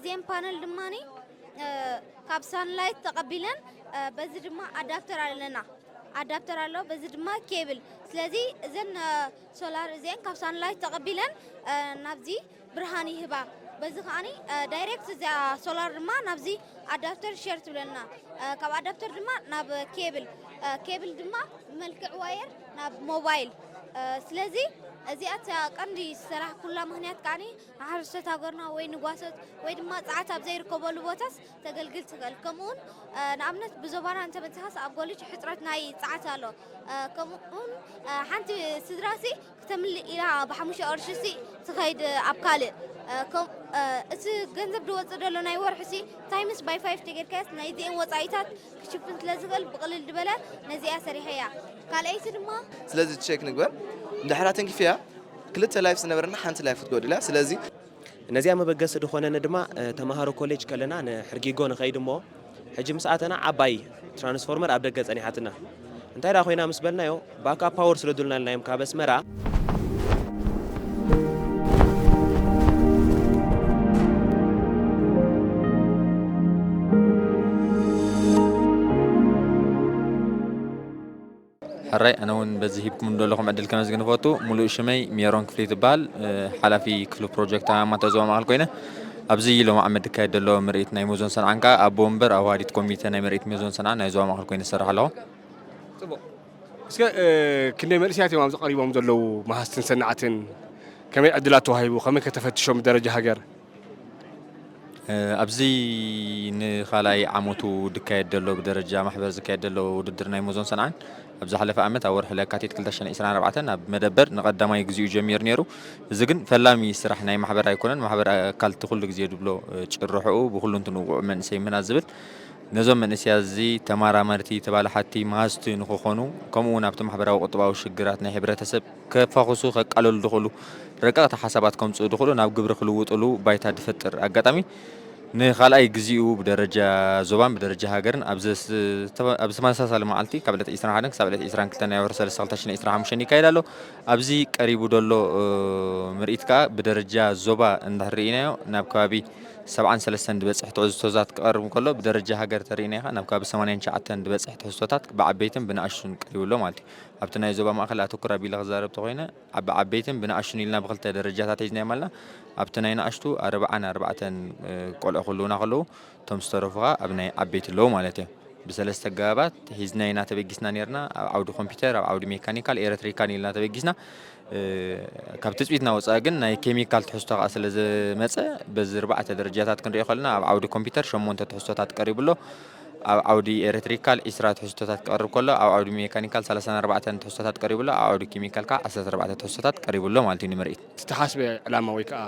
እዚአን ፓነል ድማ ካብ ሳንላይት ተቐቢለን፣ በዚ ድማ ኣዳፕተር ኣለና፣ ኣዳፕተር ኣሎ፣ በዚ ድማ ኬብል። ስለዚ እዘን ሶላር እዚአን ካብ ሳንላይት ተቐቢለን ናብዚ ብርሃን ይህባ። በዚ ከዓኒ ዳይሬክት እዚኣ ሶላር ድማ ናብዚ ኣዳፕተር ሸር ትብለና፣ ካብ ኣዳፕተር ድማ ናብ ኬብል፣ ኬብል ድማ ብመልክዕ ዋየር ናብ ሞባይል። ስለዚ እዚኣ እታ ቀንዲ ዝሰራሕኩላ ምኽንያት ከዓኒ ንሓረስቶት ሃገርና ወይ ንጓሶት ወይ ድማ ጸዓት ኣብ ዘይርከበሉ ቦታስ ተገልግል ትኽእል። ከምኡውን ንኣብነት ብዞባና እንተመጽኻስ ኣብ ጎሊች ሕጽረት ናይ ጸዓት ኣሎ። ከምኡውን ሓንቲ ስድራሲ ክተምልእ ኢላ ብሓሙሽተ ቅርሺ ሲ ትኸይድ ኣብ ካልእ። እቲ ገንዘብ ዝወፅእ ዘሎ ናይ ወርሒ ሲ ታይምስ ባይ ፋይፍ ተጌርካስ ናይ ዚኤን ወፃኢታት ክሽፍን ስለ ዝኽእል ብቕልል ዝበለ ነዚኣ ሰሪሐያ። ካልኣይቲ ድማ ስለዚ ቸክ ንግበር። እንድሕራ ተንኪፍያ ክልተ ላይፍ ዝነበረና ሓንቲ ላይፍ ክትጎድላ። ስለዚ ነዚኣ መበገሲ ዝኾነኒ ድማ ተምሃሮ ኮሌጅ ከለና ንሕርጊጎ ንኸይድ እሞ ሕጂ ምስ ኣተና ዓባይ ትራንስፎርመር ኣብ ደገ ጸኒሓትና። እንታይ ደኣ ኮይና ምስ በልናዮ፣ ባካፕ ፓወር ስለ ዱልና ኢልናዮም ካብ ኣስመራ። ሕራይ ኣነ እውን በዚ ሂብኩም ዘለኹም ዕድል ከመስግን እፈቱ። ሙሉእ ሽመይ ሜሮን ክፍሊ ትበሃል። ሓላፊ ክፍሊ ፕሮጀክት ሃማማት ዞባ ማእኸል ኮይነ ኣብዚ ሎሚ ዓመት ዝካየድ ዘሎ ምርኢት ናይ ሙዞን ሰንዓን ከዓ ኣቦ ወንበር ኣዋሃዲት ኮሚቴ ናይ ምርኢት ሙዞን ሰንዓን ናይ ዞባ ማእኸል ኮይነ ዝሰርሕ ኣለኹ። ፅቡቕ። እስከ ክንደይ መንእሰያት እዮም ኣብዚ ቀሪቦም ዘለዉ መሃዝትን ሰናዕትን? ከመይ ዕድላት ተዋሂቡ? ከመይ ከተፈትሾም ብደረጃ ሃገር? ኣብዚ ንኻልኣይ ዓመቱ ዝካየድ ዘሎ ብደረጃ ማሕበር ዝካየድ ዘሎ ውድድር ናይ ሙዞን ሰንዓን ኣብ ዝሓለፈ ዓመት ኣብ ወርሒ ለካቲት ክልተ ሽሕን ዕስራን ኣርባዕተን ኣብ መደበር ንቐዳማይ ግዚኡ ጀሚሩ ነይሩ። እዚ ግን ፈላሚ ስራሕ ናይ ማሕበር ኣይኮነን። ማሕበር ኣካልቲ ኩሉ ግዜ ዝብሎ ጭርሕኡ ብኩሉ እንትንውቁዕ መንእሰይ ምህናፅ ዝብል ነዞም መንእሰያት እዚ ተማራመርቲ፣ ተባላሓቲ፣ መሃዝቲ ንክኾኑ ከምኡ እውን ኣብቲ ማሕበራዊ ቁጠባዊ ሽግራት ናይ ሕብረተሰብ ከፋኹሱ ከቃለሉ ዝኽእሉ ረቀቕቲ ሓሳባት ከምፅኡ ዝኽእሉ ናብ ግብሪ ክልውጥሉ ባይታ ዝፈጥር ኣጋጣሚ ንኻልኣይ ግዚኡ ብደረጃ ዞባን ብደረጃ ሃገርን ኣብ ተመሳሳሊ መዓልቲ ካብ ዕለት ዕስራን ሓደን ክሳብ ዕለት ዕስራን ክልተን ናይ ወርሒ ሰለስተ ክልተ ሽሕን ዕስራን ሓሙሽተን ይካየድ ኣሎ። ኣብዚ ቀሪቡ ዘሎ ምርኢት ከዓ ብደረጃ ዞባ እንድሕር ርኢናዮ ናብ ከባቢ ሰብዓን ሰለስተን ዝበፅሕ ትሕዝቶታት ክቐርብ እንከሎ ብደረጃ ሃገር ተርኢናዮ ከዓ ናብ ከባቢ ሰማንያን ትሽዓተን ዝበፅሕ ትሕዝቶታት ብዓበይትን ብንኣሽቱን ቀሪቡ ኣሎ ማለት እዩ። ኣብቲ ናይ ዞባ ማእኸል ኣተኩር ኣቢለ ክዛረብ ተኾይነ ብዓበይትን ብንኣሽቱን ኢልና ብክልተ ደረጃታት ሒዝናዮም ኣለና። ኣብቲ ናይ ንኣሽቱ ኣርብዓን ኣርባዕተን ቆልዑ ክህልዉና ከለዉ እቶም ዝተረፉ ከዓ ኣብ ናይ ዓበይቲ ኣለዉ ማለት እዮም። ብሰለስተ ኣገባባት ሒዝና ኢና ተበጊስና ነይርና። ኣብ ዓውዲ ኮምፒተር፣ ኣብ ዓውዲ ሜካኒካል፣ ኤለትሪካል ኢልና ተበጊስና። ካብ ትፅቢትና ወፃኢ ግን ናይ ኬሚካል ትሕዝቶ ከዓ ስለ ዝመፀ በዚ ኣርባዕተ ደረጃታት ክንሪኦ ከለና ኣብ ዓውዲ ኮምፒተር ሸሞንተ ትሕዝቶታት ቀሪቡ ኣሎ። ኣብ ዓውዲ ኤለትሪካል ዒስራ ትሕዝቶታት ክቐርብ ከሎ ኣብ ዓውዲ ሜካኒካል ሰላሳን ኣርባዕተን ትሕዝቶታት ቀሪቡ ኣሎ። ኣብ ዓውዲ ኬሚካል ከዓ ዓሰርተ ኣርባዕተ ትሕዝቶታት ቀሪቡ ኣሎ ማለት እዩ ንምርኢት። ዝተሓስበ ዕላማ ወይ ከዓ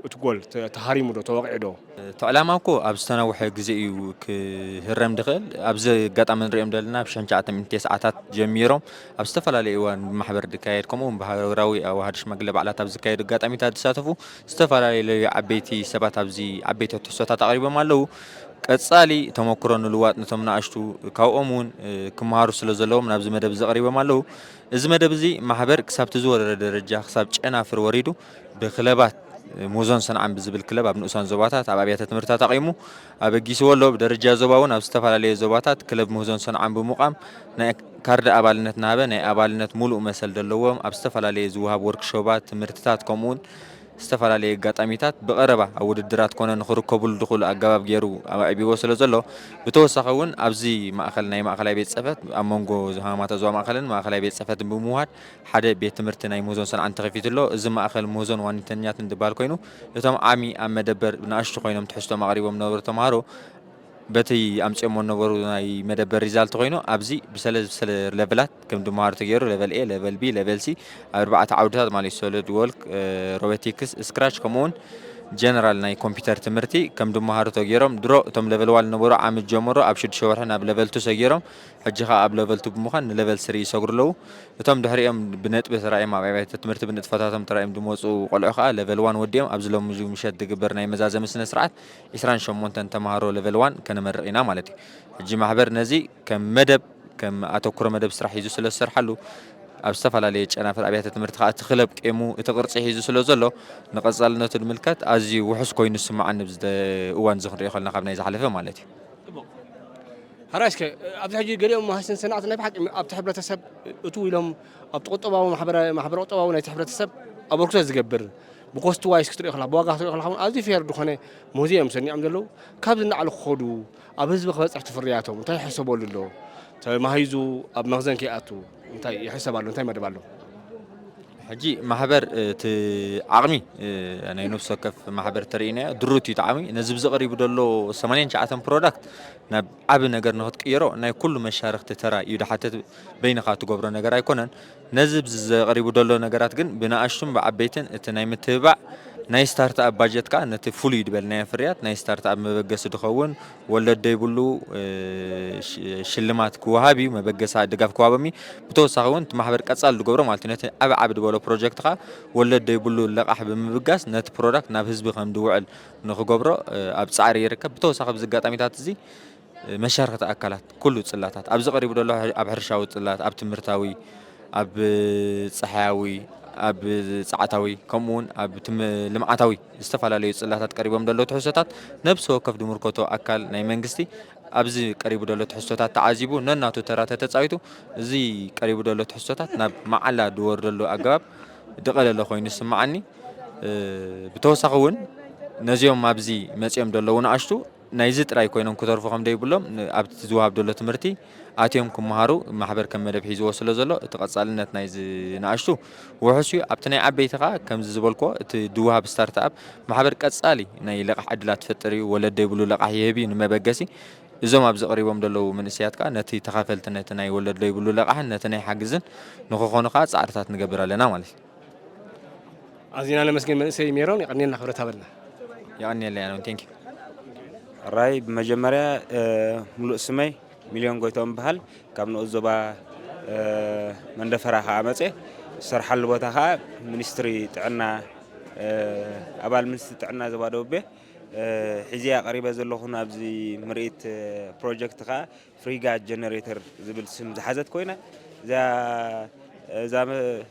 እቲ ጎል ተሃሪሙ ዶ ተወቒዑ ዶ? እቲ ዕላማ እኮ ኣብ ዝተናውሐ ግዜ እዩ ክህረም ዝኽእል። ኣብዚ ኣጋጣሚ ንሪኦም ዘለና ብ ሽሕን ትሽዓተ ሚእትን ሰዓታት ጀሚሮም ኣብ ዝተፈላለየ እዋን ብማሕበር ዝካየድ ከምኡ እውን ብሃገራዊ ኣዋሃዲ ሽማግለ ባዕላት ኣብ ዝካየዱ ኣጋጣሚታት ዝሳተፉ ዝተፈላለዩ ዓበይቲ ሰባት ኣብዚ ዓበይቲ ትሕዝቶታት ኣቕሪቦም ኣለዉ። ቀፃሊ ተመክሮ ንልዋጥ ነቶም ንኣሽቱ ካብኦም እውን ክመሃሩ ስለ ዘለዎም ናብዚ መደብ እዚ ቀሪቦም ኣለዉ። እዚ መደብ እዚ ማሕበር ክሳብ እቲ ዝወረደ ደረጃ ክሳብ ጨናፍር ወሪዱ ብክለባት ምህዞን ሰንዓን ብዝብል ክለብ ኣብ ንኡሳን ዞባታት ኣብ ኣብያተ ትምህርትታት ኣቒሙ ኣበጊስዎ ኣሎ። ብደረጃ ዞባ እውን ኣብ ዝተፈላለየ ዞባታት ክለብ ምህዞን ሰንዓን ብምቋም ናይ ካርድ ኣባልነት እናሃበ ናይ ኣባልነት ሙሉእ መሰል ዘለዎም ኣብ ዝተፈላለየ ዝወሃብ ወርክሾባት፣ ትምህርትታት ከምኡውን ዝተፈላለየ ኣጋጣሚታት ብቐረባ ኣብ ውድድራት ኮነ ንኽርከቡሉ ዝኽእሉ ኣገባብ ገይሩ ኣማዕቢዎ ስለ ዘሎ ብተወሳኺ እውን ኣብዚ ማእኸል ናይ ማእኸላይ ቤት ፅሕፈት ኣብ መንጎ ሃማማተ ዞባ ማእኸልን ማእኸላይ ቤት ፅሕፈትን ብምውሃድ ሓደ ቤት ትምህርቲ ናይ ምህዞን ሰንዓን ተኸፊቱ ኣሎ። እዚ ማእኸል ምህዞን ዋኒተኛትን ዝበሃል ኮይኑ እቶም ዓሚ ኣብ መደበር ንኣሽቱ ኮይኖም ትሕዝቶም ኣቕሪቦም ዝነበሩ ተምሃሮ በቲ ኣምፅኦሞ ዝነበሩ ናይ መደበር ሪዛልት ኮይኑ ኣብዚ ብሰለ ብሰለ ለቨላት ከም ዝመሃሩ ተገይሩ ለቨል ኤ፣ ለቨል ቢ፣ ለቨል ሲ ኣብ ኣርባዕተ ዓውድታት ማለት እዩ ሶሊድ ወርክ፣ ሮቦቲክስ፣ ስክራች ከምኡ እውን ጀነራል ናይ ኮምፒውተር ትምህርቲ ከም ዝመሃሩ ተገይሮም ድሮ እቶም ለቨል ዋን ዝነበሩ ዓሚ ዝጀመሩ ኣብ ሽዱሽተ ወርሒ ናብ ለቨል ቱ ሰጊሮም ሕጂ ከዓ ኣብ ለቨል ቱ ብምዃን ንለቨል ስሪ ይሰግሩ ኣለዉ። እቶም ድሕሪኦም ብነጥቢ ተራእዮም ኣብ ኣብያተ ትምህርቲ ብንጥፈታቶም ተራእዮም ዝመፁ ቆልዑ ከዓ ለቨል ዋን ወዲኦም ኣብዚ ሎሚ ምሸት ዝግበር ናይ መዛዘሚ ስነ ስርዓት ዒስራን ሸሞንተን ተምሃሮ ለቨል ዋን ከነመርቕ ኢና ማለት እዩ። ሕጂ ማሕበር ነዚ ከም መደብ ከም ኣተኩሮ መደብ ስራሕ ሒዙ ስለ ዝሰርሓሉ ኣብ ዝተፈላለየ ጨናፍር ኣብያተ ትምህርቲ ከኣ እቲ ክለብ ቄሙ እቲ ቅርጺ ሒዙ ስለ ዘሎ፣ ንቐጻልነቱ ንምልከት ኣዝዩ ውሑስ ኮይኑ ዝስምዓኒ ኣብዚ ደ-፣ እዋን እዚ ክንሪኦ ከለና ካብ ናይ ዝሓለፈ ማለት እዩ። ጽቡቕ። ሕራይ እስከ ኣብዚ ሕጂ ገሊኦም መሃዝትን ሰናዕትን ናይ ብሓቂ ኣብቲ ሕብረተሰብ እትው ኢሎም ኣብቲ ቁጠባዊ ማሕበረ-፣ ማሕበረ ቁጠባዊ ናይቲ ሕብረተሰብ ኣበርክቶ ዝገብር ብኮስት ዋይስ ክትሪኦ ከለኻ ብዋጋ ክትሪኦ ከለኻ እውን ኣዝዩ ፌር ዝኾነ ምህዞ እዮም ሰኒዖም ዘለዉ። ካብዚ ንላዕሊ ክኸዱ ኣብ ህዝቢ ክበፅሕ ትፍርያቶም እንታይ ይሕሰበሉ ኣሎ? ተማሂዙ ኣብ መኽዘን ከይኣቱ እንታይ ይሕሰብ ኣሎ? እንታይ መደብ ኣሎ? ሕጂ ማሕበር እቲ ዓቕሚ ናይ ነፍሲ ወከፍ ማሕበር ተርእናዮ ድሩት እዩ እቲ ዓቕሚ። ነዚ ብዚ ቀሪቡ ዘሎ ሰማንያን ትሽዓተን ፕሮዳክት ናብ ዓቢ ነገር ንኽትቅየሮ ናይ ኩሉ መሻርኽቲ ተራ እዩ ድሓተት፣ በይንኻ ትገብሮ ነገር ኣይኮነን። ነዚ ብዚ ዘቕሪቡ ዘሎ ነገራት ግን ብንኣሽቱን ብዓበይትን እቲ ናይ ምትብባዕ ናይ ስታርትኣፕ ባጀት ከኣ ነቲ ፍሉይ ዝበልናዮ ፍርያት ናይ ስታርትኣፕ መበገሲ ድኸውን ወለድ ደይብሉ ሽልማት ክወሃብ እዩ፣ መበገሲ ድጋፍ ክወሃቦም እዩ። ብተወሳኺ እውን እቲ ማሕበር ቀጻሊ ዝገብሮ ማለት እዩ ነቲ ዓቢ ዓቢ ዝበሎ ፕሮጀክት ከኣ ወለድ ደይብሉ ለቓሕ ብምብጋስ ነቲ ፕሮዳክት ናብ ህዝቢ ከም ዝውዕል ንኽገብሮ ኣብ ጻዕሪ ይርከብ። ብተወሳኺ ኣብዚ ኣጋጣሚታት እዚ መሻርኽቲ ኣካላት ኩሉ ጽላታት ኣብዚ ቀሪቡ ዘሎ ኣብ ሕርሻዊ ጽላት፣ ኣብ ትምህርታዊ፣ ኣብ ጸሓያዊ፣ ኣብ ጸዓታዊ ከምኡ እውን ኣብ ትም-፣ ልምዓታዊ ዝተፈላለዩ ጽላታት ቀሪቦም ዘለዉ ትሕዝቶታት ነብሲ ወከፍ ዝምልከቶ ኣካል ናይ መንግስቲ ኣብዚ ቀሪቡ ዘሎ ትሕዝቶታት ተዓዚቡ ነናቱ ተራ ተተጻዊቱ እዚ ቀሪቡ ዘሎ ትሕዝቶታት ናብ መዓላ ዝወርደሉ ኣገባብ ዝቐለለ ኮይኑ ይስምዓኒ። ብተወሳኺ እውን ነዚኦም ኣብዚ መጺኦም ዘለዉ ንኣሽቱ ናይዚ ጥራይ ኮይኖም ክተርፉ ከም ዘይብሎም ኣብቲ ዝወሃብ ዘሎ ትምህርቲ ኣትዮም ክመሃሩ ማሕበር ከም መደብ ሒዝዎ ስለ ዘሎ እቲ ቀጻልነት ናይዚ ንኣሽቱ ውሑስ እዩ። ኣብቲ ናይ ዓበይቲ ከኣ ከምዚ ዝበልክዎ እቲ ዝወሃብ ስታርትኣፕ ማሕበር ቀጻሊ ናይ ለቓሕ ዕድላት ትፈጥር እዩ። ወለድ ዘይብሉ ለቓሕ ይህብ እዩ ንመበገሲ። እዞም ኣብዚ ቀሪቦም ዘለዉ መንእሰያት ከኣ ነቲ ተኻፈልቲ ነቲ ናይ ወለድ ዘይብሉ ለቓሕን ነቲ ናይ ሓግዝን ንኽኾኑ ከኣ ጻዕርታት ንገብር ኣለና ማለት እዩ። ኣዚና ነመስግን መንእሰይ ሜሮን፣ የቐንየልና ክብረት ሃበልና። የቐንየለይ ኣነ እውን። Thank you። ራይ ብመጀመርያ ሙሉእ ስመይ ሚልዮን ጎይቶም በሃል ካብ ንኡስ ዞባ መንደፈራ ከዓ መፅየ ዝሰርሓሉ ቦታ ከዓ ሚኒስትሪ ጥዕና ኣባል ሚኒስትሪ ጥዕና ዞባ ደቡብ እየ። ሕዚያ ቀሪበ ዘለኹ ናብዚ ምርኢት ፕሮጀክት ከዓ ፍሪጋ ጀነሬተር ዝብል ስም ዝሓዘት ኮይና እዛ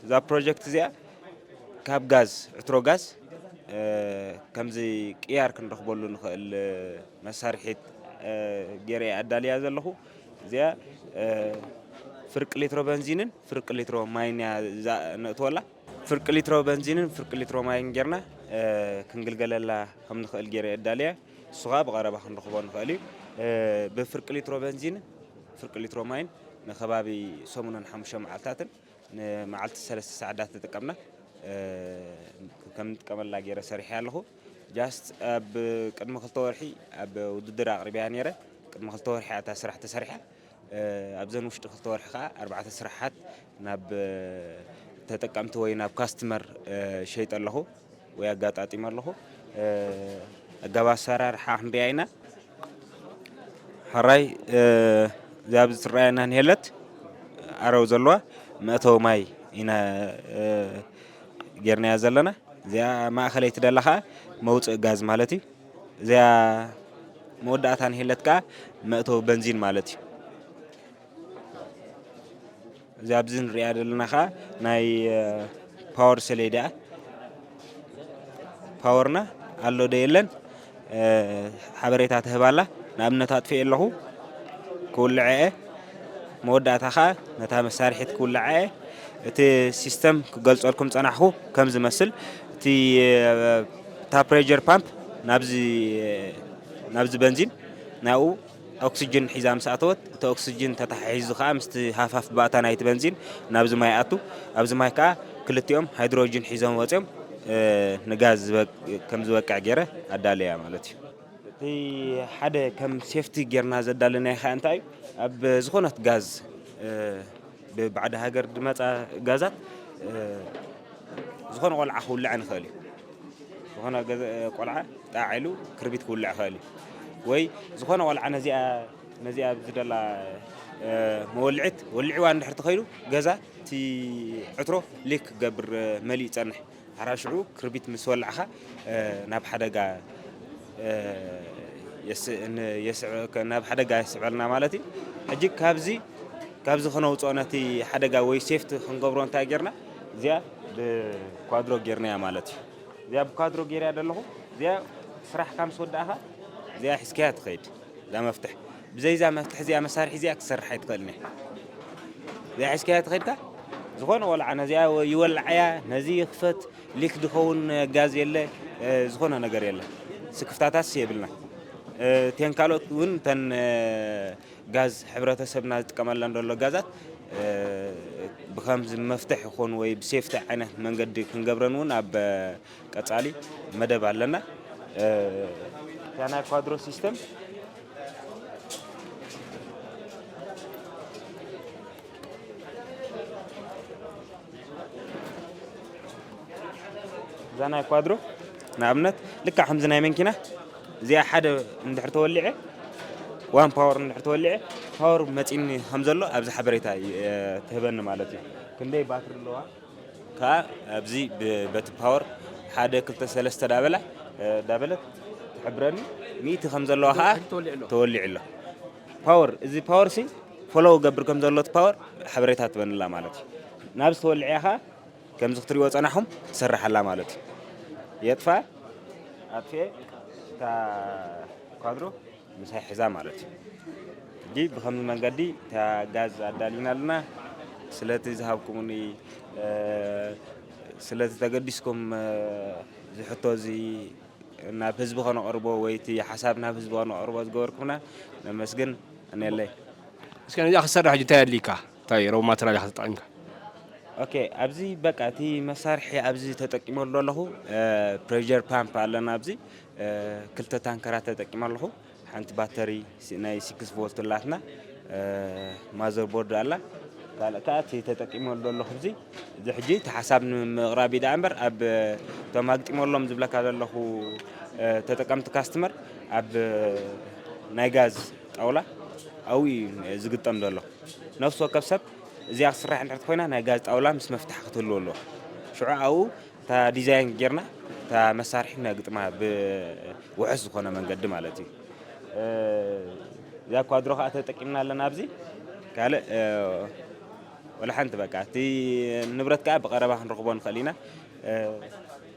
እዛ ፕሮጀክት እዚኣ ካብ ጋዝ ዕትሮ ጋዝ ከምዚ ቅያር ክንረኽበሉ ንኽእል መሳርሒት ገይረ ኣዳልያ ዘለኹ። እዚኣ ፍርቂ ሊትሮ በንዚንን ፍርቂ ሊትሮ ማይን እያ እዛ ነእትወላ። ፍርቂ ሊትሮ በንዚንን ፍርቂ ሊትሮ ማይን ጌርና ክንግልገለላ ከም ንኽእል ገይረ ኣዳልያ። እሱ ኸዓ ብቐረባ ክንረኽቦ ንኽእል እዩ። ብፍርቂ ሊትሮ በንዚንን ፍርቂ ሊትሮ ማይን ንከባቢ ሰሙንን ሓሙሽተ መዓልታትን ንመዓልቲ ሰለስተ ሰዓት እንዳተጠቀምና ከም ንጥቀመላ ገይረ ሰሪሐ ኣለኹ። ጃስት ኣብ ቅድሚ ክልተ ወርሒ ኣብ ውድድር ኣቕሪበያ ነይረ። ቅድሚ ክልተ ወርሒ እታ ስራሕ ተሰሪሓ። ኣብዘን ውሽጢ ክልተ ወርሒ ከዓ ኣርባዕተ ስራሓት ናብ ተጠቀምቲ ወይ ናብ ካስትመር ሸይጠ ኣለኹ ወይ ኣጋጣጢመ ኣለኹ። ኣጋብ ኣሰራርሓ ክንሪኣ ኢና። ሕራይ እዚኣ ኣብዚ ትረኣየና ንሄለት ኣረው ዘለዋ መእተዊ ማይ ኢና ጌርናያ ዘለና። እዚኣ ማእኸለይቲ ደላ ከዓ መውፅእ ጋዝ ማለት እዩ። እዚኣ መወዳእታ ንሄለት ከዓ መእተዊ በንዚን ማለት እዩ። እዚ ኣብዚ ንሪኣ ዘለና ከዓ ናይ ፓወር ሰሌዳ እያ። ፓወርና ኣሎ ዶ የለን ሓበሬታ ትህብ ኣላ። ንኣብነት ኣጥፊኤ ኣለኹ ክውልዐ እየ። መወዳእታ ከዓ ነታ መሳርሒት ክውልዓ እየ። እቲ ሲስተም ክገልፀልኩም ፀናሕኩ ከም ዝመስል እቲ ታፕሬጀር ፓምፕ ናብዚ ናብዚ በንዚን ናብኡ ኦክስጅን ሒዛ ምስ ኣተወት እቲ ኦክስጅን ተተሓሒዙ ከዓ ምስቲ ሃፋፍ ባእታ ናይቲ በንዚን ናብዚ ማይ ኣቱ ኣብዚ ማይ ከዓ ክልቲኦም ሃይድሮጅን ሒዞም ወፂኦም ንጋዝ ከም ዝበቅዕ ገይረ ኣዳለያ ማለት እዩ። እቲ ሓደ ከም ሴፍቲ ጌርና ዘዳለናዮ ከዓ እንታይ እዩ ኣብ ዝኾነት ጋዝ ብባዕዲ ሃገር ዝመፃ ጋዛት ዝኾነ ቆልዓ ክውልዐ ንኽእል እዩ። ዝኾነ ቆልዓ ጣዕ ኢሉ ክርቢት ክውልዕ ይኽእል እዩ። ወይ ዝኾነ ቆልዓ ነዚኣ ነዚኣ ኣብዚ ደላ መወልዒት ወሊዕዋ እንድሕር ተኸይሉ ገዛ እቲ ዕትሮ ሊክ ክገብር መሊኡ ይፀንሕ። ሓራ ሽዑ ክርቢት ምስ ወላዕኻ ናብ ሓደጋ ናብ ሓደጋ የስዕበልና ማለት እዩ። ሕጂ ካብዚ ካብዚ ከነውፅኦ ነቲ ሓደጋ ወይ ሴፍቲ ክንገብሮ እንታይ ጌርና? እዚኣ ብኳድሮ ጌርናያ ማለት እዩ። እዚኣ ብኳድሮ ጌርያ ዘለኹ፣ እዚኣ ስራሕካ ምስ ወዳእኻ እዚኣ ሒዝካያ ትኸይድ። እዛ መፍትሕ፣ ብዘይዛ መፍትሕ እዚኣ፣ መሳርሒ እዚኣ ክትሰርሕ ኣይትኽእልን እያ። እዚኣ ሒዝካያ ትኸይድካ ዝኾነ ቆልዓ ነዚኣ ይወልዓያ፣ ነዚ ይኽፈት፣ ሊክ ዝኸውን ጋዝ የለ፣ ዝኾነ ነገር የለ። ስክፍታታትስ የብልና። እተን ካልኦት እውን እተን ጋዝ ሕብረተሰብና ዝጥቀመለን ዘሎ ጋዛት ብከምዚ መፍትሕ ይኹን ወይ ብሴፍቲ ዓይነት መንገዲ ክንገብረን እውን ኣብ ቀጻሊ መደብ ኣለና። እታ ናይ ኳድሮ ሲስተም እዛ ናይ ኳድሮ ንኣብነት ልክዕ ከምዚ ናይ መንኪና እዚኣ ሓደ እንድሕር ተወሊዐ፣ ዋን ፓወር እንድሕር ተወሊዐ፣ ፓወር መፂኒ ከም ዘሎ ኣብዚ ሓበሬታ እ፣ ትህበኒ ማለት እዩ። ክንደይ ባትሪ ኣለዋ ከዓ ኣብዚ ብ- በቲ ፓወር ሓደ ክልተ ሰለስተ ዳበላ እ፣ ዳበለት ትሕብረኒ። ሚእቲ ከም ዘለዋ ከዓ ተወሊዑ ኣሎ። ፓወር፣ እዚ ፓወር ሲ ፎሎው ገብር ከም ዘሎ እቲ ፓወር ሓበሬታ ትበንላ ማለት እዩ። ናብ ዝተወልዐያ ከዓ ከምዚ ክትሪእዎ ጸናሕኩም ትሰርሓላ ማለት እዩ። የጥፋ ኣጥፍኤ እታ ኳድሮ ምሳይ ሒዛ ማለት እዩ። ሕጂ ብኸምዚ መንገዲ እታ ጋዝ ኣዳሊና ኣለና። ስለቲ ዝሃብኩምኒ እ፣ ስለቲ ተገዲስኩም እ፣ እዚ ሕቶ እዚ ናብ ህዝቢ ከነቕርቦ ወይ እቲ ሓሳብ ናብ ህዝቢ ከነቕርቦ ዝገበርኩምና ነመስግን። እኔለይ። እስከ ነዚኣ ክትሰርሕ ሕጂ እንታይ ኣድልይካ? እንታይ ረው ማተሪያል ኢኻ ተጠቒምካ? ኦኬ፣ ኣብዚ በቃ እቲ መሳርሒ ኣብዚ ተጠቂመሉ ኣለኹ። ፕሬር ፓምፕ ኣለና ኣብዚ። ክልተ ታንከራት ተጠቂመ ኣለኹ። ሓንቲ ባተሪ ሲ- ናይ ሲክስ ቮልት ኣላትና። ማዘር ቦርድ ኣላ። ካልእ ከዓ እቲ ተጠቂመሉ ዘለኹ እዚ እዚ ሕጂ እቲ ሓሳብ ንምቕራብ እዩ ደኣ እምበር ኣብ እቶም ኣግጢመሎም ዝብለካ ዘለኹ ተጠቀምቲ ካስትመር ኣብ ናይ ጋዝ ጣውላ ኣብኡ እዩ ዝግጠም ዘሎ። ነፍሲ ወከፍ ሰብ እዚኣ ክትስራሕ እንድሕር ኮይና ናይ ጋዝ ጣውላ ምስ መፍትሕ ክትህልዎ ኣለዎ። ሽዑ ኣብኡ እታ ዲዛይን ጌርና እታ መሳርሒ ነግጥማ ብውሑስ ዝኾነ መንገዲ ማለት እዩ። እዛ ኳድሮ ከዓ ተጠቂምና ኣለና ኣብዚ ካልእ ወላ ሓንቲ በቃ እቲ ንብረት ከዓ ብቐረባ ክንረኽቦ ንኽእል ኢና።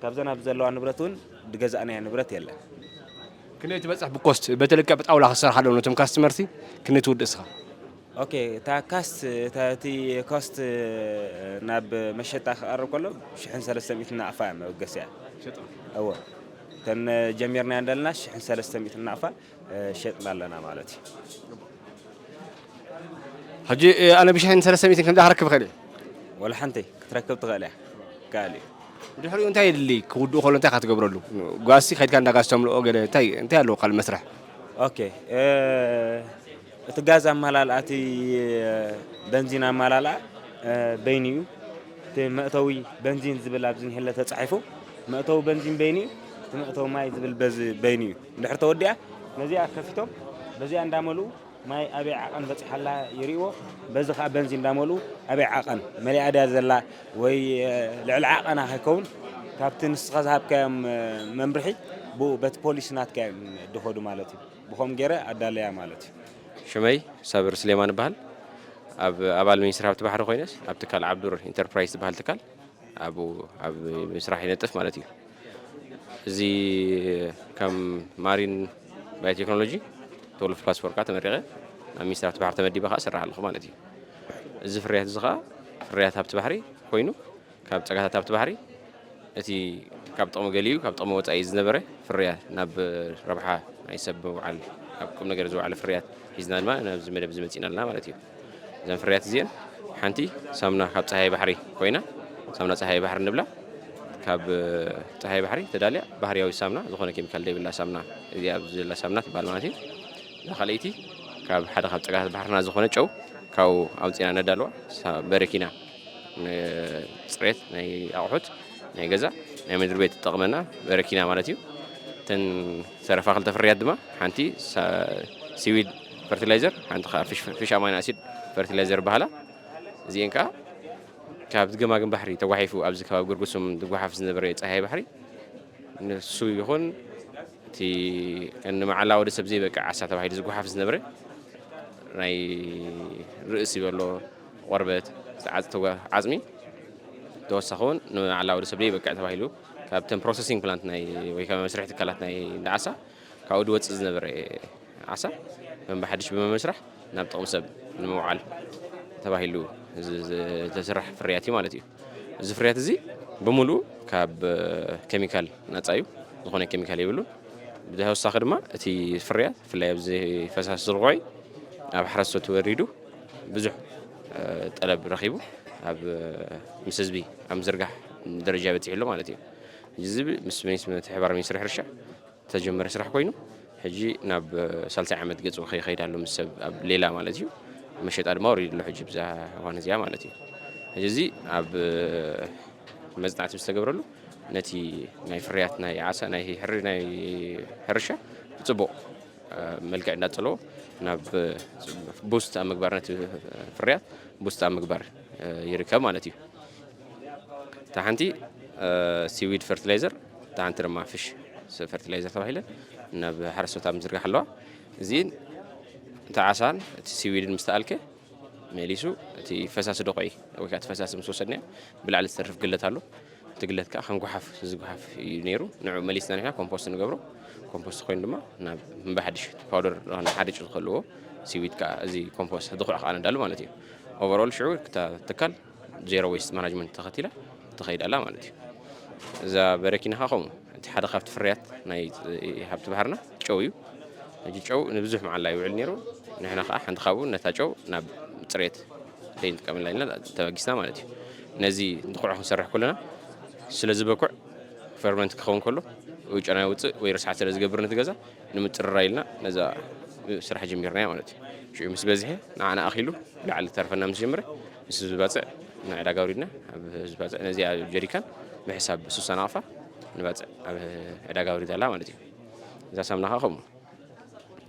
ካብዘን ኣብዚ ዘለዋ ንብረት እውን ዝገዛእናዮ ንብረት የለን። ክንደይ ትበፅሕ ብኮስት በተለይ ብጣውላ ክሰርሓ ኣለዎ ነቶም ካስተመርቲ ክንደይ ትውድእ እስኻ? ኦኬ፣ እታ ካስት እታ እቲ ኮስት ናብ መሸጣ ክቐርብ ከሎ ሽሕን ሰለስተ ሚእትን ናቕፋ እያ መበገሲያ። እወ፣ እተን ጀሚርና እንደለና ሽሕን ሰለስተ ሚእትን ናቕፋ ሸጥና ኣለና ማለት እዩ። ሕጂ ኣነ ብሽሕን ሰለስተ ሚእትን ከምዛ ክረክብ እኽእል እየ? ወላ ሓንቲ ክትረክብ ትኽእል እያ። ይከኣል እዩ። ድሕሪኡ እንታይ የድሊ? ክውድኡ ከሎ እንታይ ኢኻ ትገብረሉ? ጓሲ ከይድካ እንዳ ጋስ ተምልኦ ገለ እንታይ እንታይ ኣለዎ ካልእ መስርሕ? ኦኬ፣ እቲ ጋዝ ኣመላልኣ እቲ በንዚን ኣመላልኣ በይኑ እዩ። እቲ መእተዊ በንዚን ዝብል ኣብዚ ንሄለ ተጻሒፉ፣ መእተዊ በንዚን በይኑ እዩ። እቲ መእተዊ ማይ ዝብል በዚ በይኑ እዩ። እንድሕር ተወዲኣ ነዚኣ ከፊቶም በዚኣ እንዳመልኡ ማይ ኣበይ ዓቐን በጺሓ ኣላ ይርእይዎ። በዚ ኸኣ በንዚን እንዳመልኡ ኣበይ ዓቐን መሊኣ ድያ ዘላ ወይ ልዕሊ ዓቐና ከይከውን ካብቲ ንስኻ ዝሃብካዮም መምርሒ ብኡ በቲ ፖሊሲ ናትካ እዮም ድኸዱ ማለት እዩ። ብኸም ገይረ ኣዳለያ ማለት እዩ። ሽመይ ሳብር ስሌማን እበሃል። ኣብ ኣባል ሚኒስትሪ ሃብቲ ባሕሪ ኮይነስ ኣብ ትካል ዓብዱር ኢንተርፕራይዝ ዝበሃል ትካል ኣብኡ ኣብ ምስራሕ ይነጥፍ ማለት እዩ። እዚ ከም ማሪን ባዮቴክኖሎጂ ትወልፍ ፕላስ ፎር ከዓ ተመሪቐ ኣብ ሚኒስትሪ ሃብቲ ባሕሪ ተመዲበ ከዓ እሰርሕ ኣለኹ ማለት እዩ። እዚ ፍርያት እዚ ከዓ ፍርያት ሃብቲ ባሕሪ ኮይኑ ካብ ጸጋታት ሃብቲ ባሕሪ እቲ ካብ ጥቕሚ ገሊኡ ካብ ጥቕሚ ወጻኢ ዝነበረ ፍርያት ናብ ረብሓ ናይ ሰብ ምውዓል ኣብ ቁም ነገር ዝወዓለ ፍርያት ሒዝና ድማ ናብዚ መደብ እዚ መጺና ኣለና ማለት እዩ። እዘን ፍርያት እዚአን ሓንቲ ሳሙና ካብ ጸሃይ ባሕሪ ኮይና ሳሙና ጸሃይ ባሕሪ ንብላ። ካብ ጸሃይ ባሕሪ ተዳልያ ባህርያዊ ሳሙና ዝኾነ ኬሚካል ዘይብላ ሳሙና እዚኣ ኣብዚ ዘላ ሳሙና ትበሃል ማለት እዩ። እዛ ካልኣይቲ ካብ ሓደ ካብ ጸጋታት ባሕርና ዝኾነ ጨው ካብኡ ኣውጺና ነዳልዋ ሳ- በረኪና ንጽሬት ናይ ኣቑሑት ናይ ገዛ ናይ ምድሪ ቤት ትጠቕመና በረኪና ማለት እዩ። እተን ዝተረፋ ክልተ ፍርያት ድማ ሓንቲ ሳ- ሲዊድ ፈርቲላይዘር ሓንቲ ከዓ ፊሽ- ፊሽ ኣማይኖ ኣሲድ ፈርቲላይዘር በሃላ። እዚአን ከዓ ካብ ገማግም ባሕሪ ተጓሒፉ ኣብዚ ከባቢ ጉርጉሱም ዝጓሓፍ ዝነበረ ጸሃይ ባሕሪ ንሱ ይኹን እቲ ንመዓላ ወዲ ሰብ ዘይበቅዕ ዓሳ ተባሂሉ ዝጓሓፍ ዝነበረ ናይ ርእሲ ዘሎ ቆርበት፣ ዝዓጽ-፣ ተጓ-፣ ዓጽሚ ተወሳኺ እውን ንመዓላ ወዲ ሰብ ዘይበቅዕ ተባሂሉ ካብተን ፕሮሰሲንግ ፕላንት ናይ ወይ ካብ መስርሒ ትካላት ናይ እንዳ ዓሳ ካብኡ ዝወጽእ ዝነበረ ዓሳ ከም ብሓድሽ ብምምስራሕ ናብ ጥቕሚ ሰብ ንምውዓል ተባሂሉ ዝ-፣ ዝ-፣ ዝተስራሕ ፍርያት እዩ ማለት እዩ። እዚ ፍርያት እዚ ብምሉእ ካብ ኬሚካል ነጻ እዩ። ዝኾነ ኬሚካል የብሉን። ብተወሳኺ ድማ እቲ ፍርያት ብፍላይ ኣብዚ ፈሳሲ ዝርጉሒ ኣብ ሓረስቶት ወሪዱ ብዙሕ፣ እ፣ ጠለብ ረኺቡ ኣብ፣ እ፣ ምስ ህዝቢ ኣብ ምዝርጋሕ ደረጃ በጺሑ ኣሎ ማለት እዩ። እዚ ምስ ሚኒስ-፣ ምትሕብባር ሚኒስትሪ ሕርሻ ዝተጀመረ ስራሕ ኮይኑ ሕጂ ናብ፣ እ፣ ሳልሳይ ዓመት ገጹ ከይኸይድ ኣሎ ምስ ሰብ ኣብ ሌላ ማለት እዩ። መሸጣ ድማ ወሪዱ ኣሎ ሕጂ ብዛ እዋን እዚኣ ማለት እዩ። ሕጂ እዚ ኣብ፣ እ፣ መጽናዕቲ ዝተገብረሉ ነቲ ናይ ፍርያት ናይ ዓሳ ናይ ሕር-፣ ናይ ሕርሻ ብጽቡቕ፣ እ፣ መልክዕ እንዳጸለዎ ናብ፣ እ፣ ቡስት ኣብ ምግባር ነቲ ፍርያት ቡስት ኣብ ምግባር፣ እ፣ ይርከብ ማለት እዩ። እታ ሓንቲ፣ እ፣ ሲዊድ ፈርቲላይዘር፣ እታ ሓንቲ ድማ ፊሽ ፈርቲላይዘር ተባሂለን ናብ ሓረስቶት ኣብ ምዝርጋሕ ኣለዋ። እዚን እቲ ዓሳን እቲ ሲዊድን ምስ ተኣልከ መሊሱ እቲ ፈሳሲ ደቆይ ወይ ከዓ እቲ ፈሳሲ ምስ ወሰድናዮ ብላዕሊ ዝተርፍ ግለት ኣሎ። እቲ ግለት ከዓ ከም ጓሓፍ፣ እዚ ጓሓፍ እዩ ነይሩ። ንዑ መሊስና ንሕና ኮምፖስት ንገብሮ። ኮምፖስት ኮይኑ ድማ ናብ ምንባሕድሽ ፓውደር ዝኾነ ሓርጭ ዝኸልዎ ሲዊድ ከዓ እዚ ኮምፖስት ድኹዕ ከዓ ነዳሉ ማለት እዩ። ኦቨርኦል ሽዑ እታ ትካል ዜሮ ዌስት ማናጅመንት ተኸቲላ ትኸይድ ኣላ ማለት እዩ። እዛ በረኪና ከዓ ከምኡ እቲ ሓደ ካብቲ ፍርያት ናይ ሃብቲ ባሕርና ጨው እዩ። ሕጂ ጨው ንብዙሕ መዓላ ይውዕል ነይሩ። ንሕና ከዓ ሓንቲ ካብኡ ነታ ጨው ናብ ጽሬት ዘይንጥቀመላ ኢልና ተበጊስና ማለት እዩ። ነዚ ንቑዕ ክንሰርሕ ከለና ስለ ዝበኩዕ ፈርመንት ክኸውን ከሎ ወይ ጨና የውፅእ ወይ ርስሓት ስለ ዝገብር ነቲ ገዛ ንምፅርራይ ኢልና ነዛ ስራሕ ጀሚርናያ ማለት እዩ። ሽዑ ምስ በዝሐ ንዓና ኣኺሉ ብላዕሊ ተርፈና ምስ ጀመረ ምስ ህዝቢ ባፅዕ ንዕዳጋ ኣውሪድና ኣብ ህዝቢ ባፅዕ ነዚኣ ጀሪካን ብሕሳብ ስሳ ናቕፋ ንባፅዕ ኣብ ዕዳጋ ኣውሪዳ ኣላ ማለት እዩ። እዛ ሳምና ከዓ ከምኡ